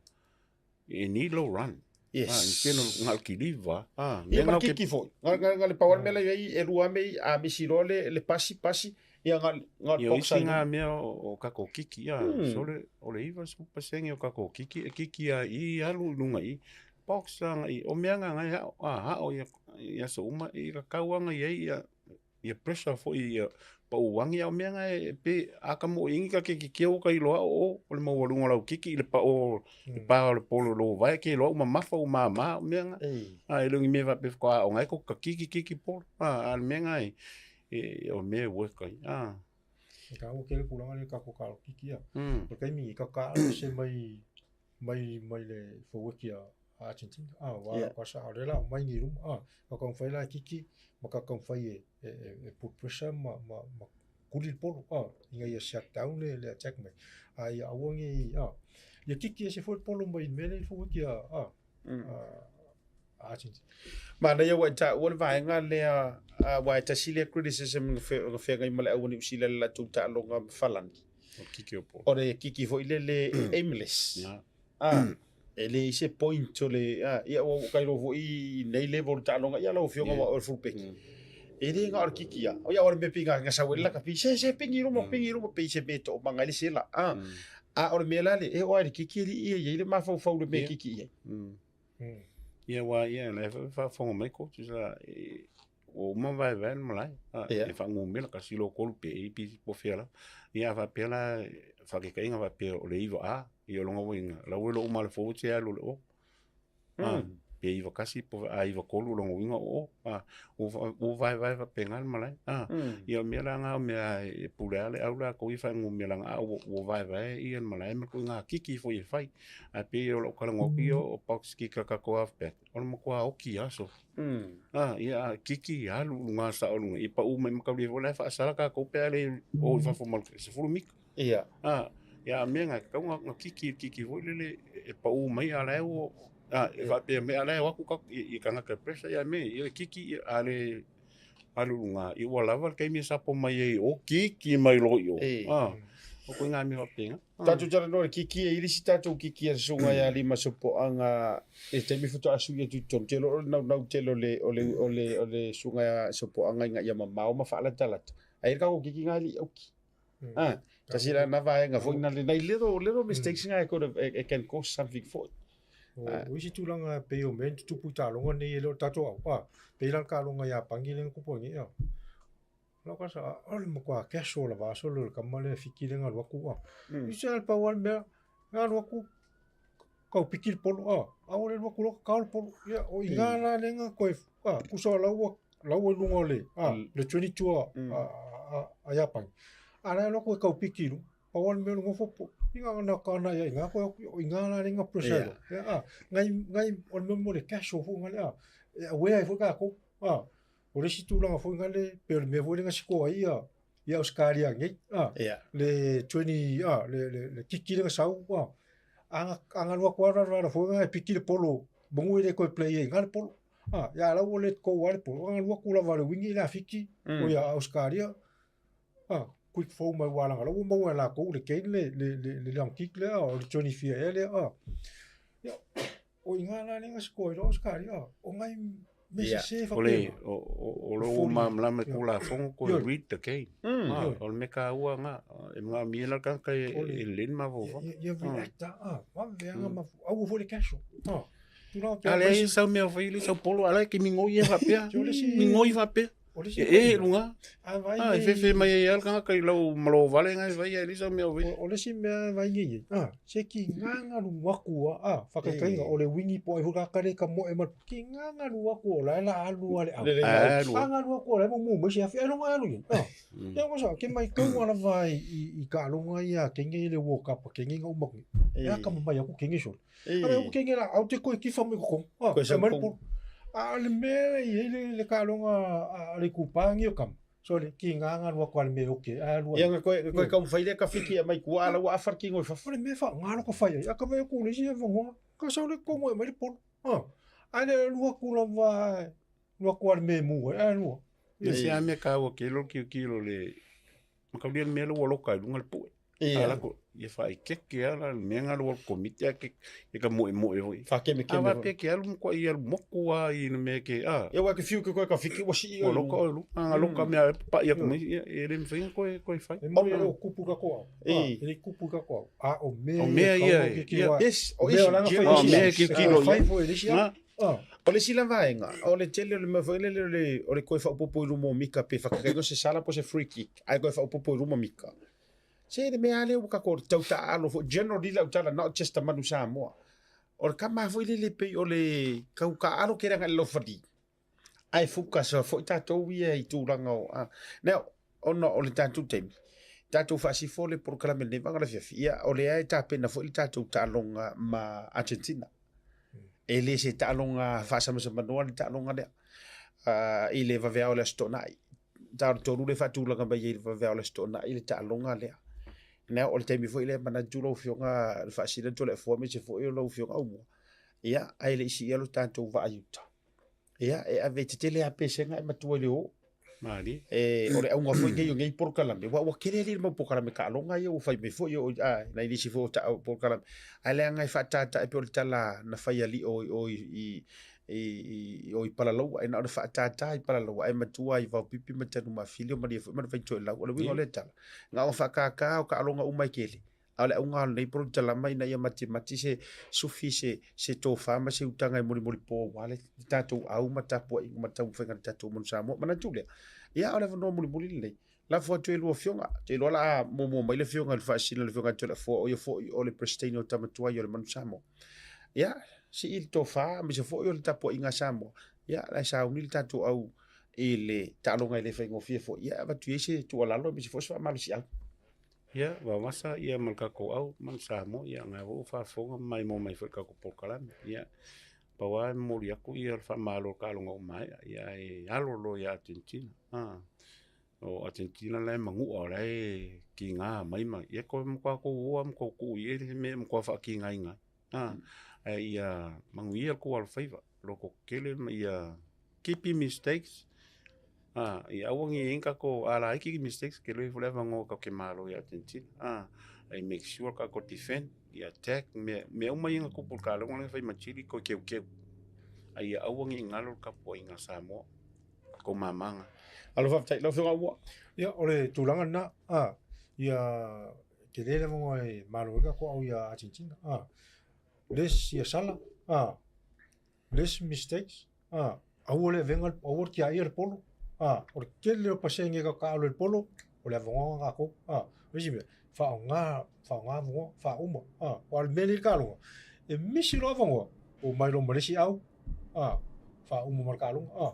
e need low run. Yes. A, instead of na o le kiliva. A, Ia ma le kiki foi. Na le pau lava le mea la i ai, e lua lava mea a misi loa le pasi, pasi, ia na o le Ia o box isi na mea o tatou kiki, ia, so o le 90% o tatou kiki, e kiki lava i i, alu i luga i i. Box agai, o mea na e aʻo, a aʻo i aso uma, i tatau lava ona i ai ia, ia pressure foi ia pau agi, a o mea na e pei a ka moʻoiga ta te kikeo ka iloa o o le maualuga o lau kiki i le pao, le pa o le polo i lou vae, ke iloa ua mamafa ua mama, o mea na. A e le o ni mea faapea faatoa aoga ai ta kiki kiki polo, a o le mea na e, o le mea e work ai, a. E taua tele tulaga lea i tatou kalokiki ia. O le taimi ka taalo ese mai mai mai le forward a Argentina. Ah, wa yeah. ka sa o la mai ni luma. Ah, ka taumafai la e kiki ma ka taumafai e e e, e put pressure ma ma ma kuli le polo. Ah, ina ia shut down le le attack mai. A ia aua nei ah ia kiki ese foi le polo mai le mea lea i le forward a ah a Argentina. Manaia ua e taua le vaega lea aua e tasi lea criticism na feagai ma le au a Niu Sila i le latou taaloga ma Falani. O le kiki o polo. O le kiki foi lele aimless. Ah, e leai se point o le ah, ia ua ua kailoa foi i nei level o le taaloga ia lau afioga aua o le full back. E le na o le kiki lava. O ia o le mea pei na sau ai le lakapi, se se pingi i luma, pingi i luma, pei se mea e toomaga ai le sela. Ah, a o le mea la le, e oo lava i le kiki e alii ia i ai le mafaufau i le mea e kiki i ai. Ia aua ia o la e foi e faafofoga mai coaches la e ua uma ona vaevae le malae. E faanumera tasi loa tolu pe A, B, C po o fea lava. Ia a faapea la faataitaiga faapea o le 9 A, ia o lona uiga o la ua iloa uma lava e le forwards e alu i le o. Pe 9 1 po a 9 3 o lona uiga o o. Ua vaevae faapena le malae. Ia o mea la na o mea e pule lava le au latou ia faanumera a ua vaevae ia le malae ma le ituaiga kiki foi e fai. Ae pei o lau talanoa atu ia o box kick a tatou halfback, o le matua oki lava sole. Ia kiki alu i luga sao i luga, ia pau mai mataulia foi la e faasala tatou pe a le o i fafo ma le 10 mita. Ia. Ia a mea na, e tatau ona kiki i le kiki foi lele e pau mai a o la e ua, e faapea mai a o la e o atu i tagata e pressure, ia mea ia kiki a le alu i luga, ia ua lava le taimi e sapo mai ai i o, kiki mai loa i o. O ituaiga mea faapena. Tatou talanoa i le kiki, e i ai le isi tatou kiki a le Susuga ia Lima Sopoaga i le taimi faatoa sui atu i totonu. Ou te iloa o le naunau tele o le, o le, o le, o le Susuga ia Sopoaga ina ia mamao ma faalatalata. Ae i ai le tatou kiki na e le i auki. Ah, tasi la na vaega foi na le, nai little, little mistakes na e could have, e can cause something foi. O isi tulaga e pei o mea ni tutupu i taaloga nei e le o le tatou au, a, pei la le taaloga Iapani lea na tupu ai nei, a. Lau ka sa, o le matua casual lava aso lea o le tama lea e fiki lea na alu atu, a. I se le pau lava le mea, na alu atu, tau piki le polo, a, a ua le alu atu loa tatao le polo. Ia, o i ina la lea na toe, a, tusa o la ua, la ua i luga o le, a, le 22 a, a, a Iapani. A la e alu atu e tau piki i luga, pau lava le mea o le nofo po, i na na ka na ia i ina koe atu, o i ina la lea na pressure ai loa. Ia, a, nai, nai, o le mea mo le casual foi na lea, a, e aware ai foi tatou, a. O le isi tulaga foi lea, pei o le mea foi lea na sikoa ai ia, ia Ausetalia nei, a, yeah. le 20, a, le, le, le kiki lea na sau, a, a, a na alu atu lava la foi lea e piki le polo, manu e le toe play ai i ina le polo. A, ia la ua let go lava le polo, a na alu atu lava le wingi lea a Fiti, o ia Ausetalia, a, quick throw mai aua leaga o la ua maua e latou le gain le, le, le, le long kick lea, o le 20 fia ea lea, a. Ia, o i ina la lea na sikoa ai loa Ausetalia, a, o nai mea sese O le, o, o, o lou malamalama i Tulafono koe read the game. Ah, o le mea taua na, e manaomia la le tagata e, e lelei le mafaufau. Ia react a, vave lava mafaufau, aua foi le casual. Ah, tulaga pea. A leai e sau mea fai le sau polo, a la e ke migoi e faapea. Migoi faapea. E e luga. A, e fefe mai ai lava le tagata i lau malo vale na e fai ai le sau mea o fai. O le isi mea e vaai nei i ai, a, se ki gagalu aku a, a, faataitaiga o le uini po o ai foi le tagata lea e tamoe ma le, ki gagalu aku o la e la alu a le au. Gagalu aku o la e mumu mai se afi, ailoga e alu i ai. A, ia ua sa, ke maitauga lava i i taaloga ia a kenge i le World Cup a kenge na uma atu nei. E akamamai aku kenge sole. A le kenge la, au te koe kifa mai totonu. A, e mai le polo. A o le mea e i ai le, le taaloga a le itupa nei o tama, sole, ki gagalu aku a le mea e oke ai, ae alu ai. Ia, na koe, na koe taumafai lea ka fiki e aumai tua, a la ua afa le kino i fafo. O le mea e faaaoga lou ka fai ai, a ka vaai atu i le isi avanoa, ka sau le tonu e aumai le polo. A, ae le alu atu lava. Alu atu lava i le mea e mu ai, ae lua. Ia se a mea taua tele o le tilotilo i le mataulia le mea lea ua loka i luga le pue. Ia. A lako, ia faaeteete lava la le mea lena ua le Komiti ae ke e ka moemoe foi. Faakemekeme A foi. faapea ke alu matuai alu motu lava i le mea ke a. Ia aua e te fiu ke koe ka fiki ua sii Ua loka oe i luga. A na loka mea e papa'i atu ma isi, ia e le mafai ona toe toe fai. E moni o kupu i tatou au. Ii. E le kupu i tatou au. A o mea O mea ia e- ia. Yes, o mea isi o lana fai general O mea e issues. tilotilo i ai. Fai foi e le isi au. Na. O le isi la vaega, o le tele o le mea foi lele o le, o le toe faaopoopo i luma o mika pe fakakaiga o se sala po o se free kick, ae toe faaopoopo i luma mika. Se le mea lava lea ua tatou tau taaalo foi, generally lau tala, not just a Manu Samoa. O le tama foi lele pei o le tau taaalo tele agai i le laufali, ae focus foi tatou ia i tulaga o, a. Now, ona o le tatou taimi, tatou faasifo le polokalame i lenei vaega o le afiafi, ia o lea e tapena foi le tatou taaloga ma Argentina. E le se taaloga faasamasamanoa le taaloga lea i le vaveao o le Aso Toonai. Ta o le 3 lea e faatulaga mai ai i le vaveao o le Aso Toonai le taaloga lea. Now, o le taimi foi lea e manatu lau Afioga i le Faasina Toleafoa aemaise foi o lau Afioga Aumua, ia, ae le i siia lo tatou vaa i uta. Ia, e ave tetele lava pesega ae matua i le o. Malie. E, o le auga foi nei o nei polokalame, aua ua tele alii le mau polokalame taaloga ia ua fai mai foi o, a, nai nisi foi o ta, o polokalame. Ae leaga e faatata e pei o le tala na fai alii o, o i, i, i, i, o i Palalaua, e na o le faatata i Palalaua, ae matua i Vaopipi ma Tanumafili o Malie foi ma le Vaitoelau. O le uiga o lea tala, na o faatata o taaloga uma e tele, A o le auga o lenei polokalama ina ia matimati se sufi se se tofa ma se utaga e molimolipo aua le tatou au ma tapuaiga ma taumafaiga a le tatou Manu Samoa. Manatu lea, ia o le avanoa mulimuli lenei. Lafo atu i lua afioga. Ou te iloa o le a muamua mai le afioga i le Faasisina le afioga ia Toleafoa, o ia foi o le Peresetene o Tama Tuai o le Manu Samoa. Ia, sii le tofa aemaise foi o le tapuaiga a Samoa. Ia, o la e sauni le tatou au i le taaloga e le faigofie foi. Ia, avatu i ai se tuualalo aemaise foi o se faamalosiau. Ia, vavasa ia ma le tatou au ma le Samoa, ia na foi ua faafofoga ma maimoa mai foi i le tatou polokalame. Ia, pau lava e momoli atu ia le faamalo i taaloga ua maea, ia ae alo loa ia Argentina. A, o Argentina la e manua o la e kiga mai ma, ia toe matua tou o lava ma tou tuu i ai le mea e matua faakigaina ai. A, ae ia manuia le tou alofaiva, lototetele ma ia keep your mistakes, a, ia aua ne i i ai ni tatou, a laiti ni mistakes, tele ifo le avanoa tatou te malo ia Argentina, a, ae make sure tatou defend, ia attack, mea, mea uma ia na tupu i le taaloga lea na fai ma Chile, toe teuteu, a ia aua ne i galo le tapuaiga a Samoa, tou mamaga. Alo faafetai lau Afioga Aumua. Ia, o le tulaga lena, a, ia tele le avanoa e malo ai le tatou au ia Argentina, a, less ia sala, a, less mistakes, a, aua le avega, aua le tiaia le polo, a, o le tele o pasene e taaalo i le polo, o le avanoa lena tatou, a, o le isi mea, faaaoga, faaaoga avanoa, faauma, a, aua o le mea lea i le taaloga, e misi loa avanoa, omai loa ma le isi au, a, faauma ma le taaloga, a,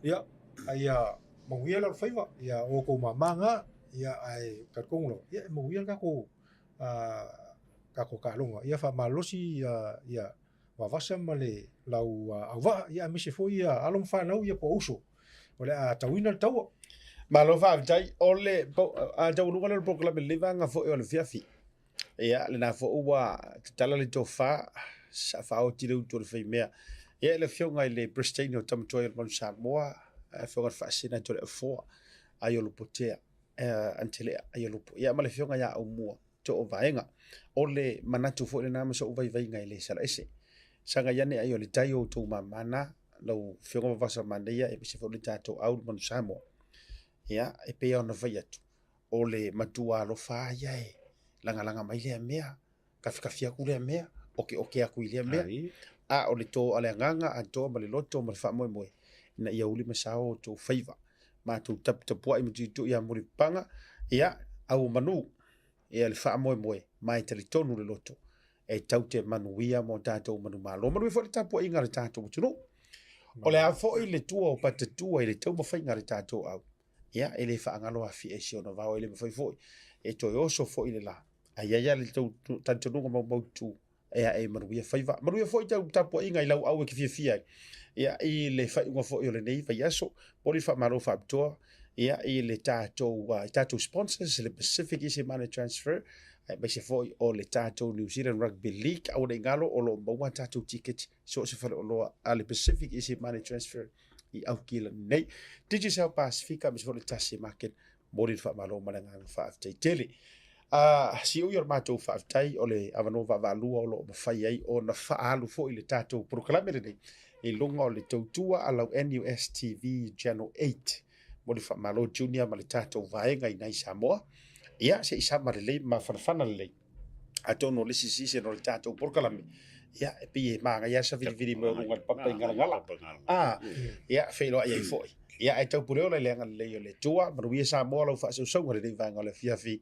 ia, a ia manuia le alofaiva, ia o outou mama na, ia, ae talitonu lava, ia e manuia le tatou, a, tatou taaloga, ia faamalosi ia, ia Vavasa ma le lau auvaa, ia aemaise foi ia alo ma fanau ia po o uso o le a tauina le taua. Malo faafetai. O le a taualuga lea o le polokalame i lenei vaega foi o le afiafi. Ia, lena foi ua tatala le tofa, sa faaoti le utu o le faimea. Ia, i le afioga i le Peresetene o Tama Tuai o le Manu Samoa, afioga i le Faasisina Toleafoa Aiolupotea Antelea Aiolupo, ia ma le afioga ia Aumua Toovaega. O le manatu foi lena ma so'u vaivaiga e le salaese. Sagai ane ai o le tai o outou mama na, lau Afioga Vavasa Manaia aemaise foi o le tatou au le Manu Samoa. Ia, e pei lava ona fai atu, o le matua alofa lava ia e lagalaga mai lea mea, kafikafi atu lea mea, okeoke atu i lea mea. A o le to a le agaga atoa ma le loto ma le faamoemoe, ina ia uli ma sao outou faiva. Matou taputapuai ma tuitui ia Mulipapaga, ia, au o manu, ia le faamoemoe ma e talitonu le loto e tau te manuia mo tatou manumalo. Manuia foi le tapuaiga a le tatou atunuu. O le a foi le tua o Patatua i le taumafaiga a le tatou au, ia, e le faagalo afia i si ona vao, e le mafai foi e toe oso foi le la. Ae i ai lava le talitonuga maumautu e ae manuia faiva. Manuia foi tau tapuaiga i lau au e te fiafia ai. Ia, i le faaiuga foi o lenei vaiaso, momoli le faamalo faapitoa ia, i le tatou, i tatou sponsors, le Pacific Easy Money Transfer, aemaise foi o le tatou New Zealand Rugby League. Aua ne i galo, o lo o maua tatou ticket so o se faleoloa a le Pacific Easy Money Transfer. i Aukilani nei. Digicel Pasifika aemaise foi o le Tasi Market, momoli le faamalo ma le agaga faafetai tele. Siui o le matou faafetai o le avanoa vaavaalua o lo o mafai ai ona faaalu foi le tatou polokalame lenei i luga o le tautua a lau NUS TV Channel 8. Mo le faamalo Junior ma le tatou vaega i nai Samoa. Ia, se i sama lelei ma mafanafana lelei. Atonu o le isi season o le tatou polokalame, ia, e pei e manaia lava savilivili mai o luga i le papa i Galagala. A, ia, feiloai ai foi. Ia, ae taupuleola i le agalelei o le Atua. Manuia Samoa lau faasausauga i lenei vaega o le afiafi.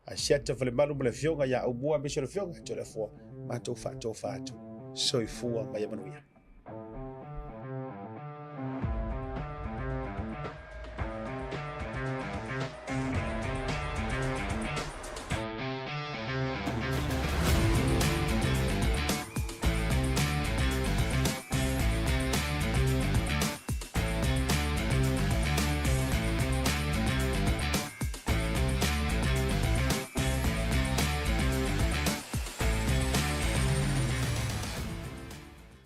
Ae siata Falemalu ma le Afioga ia Aumua aemaise o le Afioga ia Toleafoa, matou faatofa atu. Soifua ma ia manuia.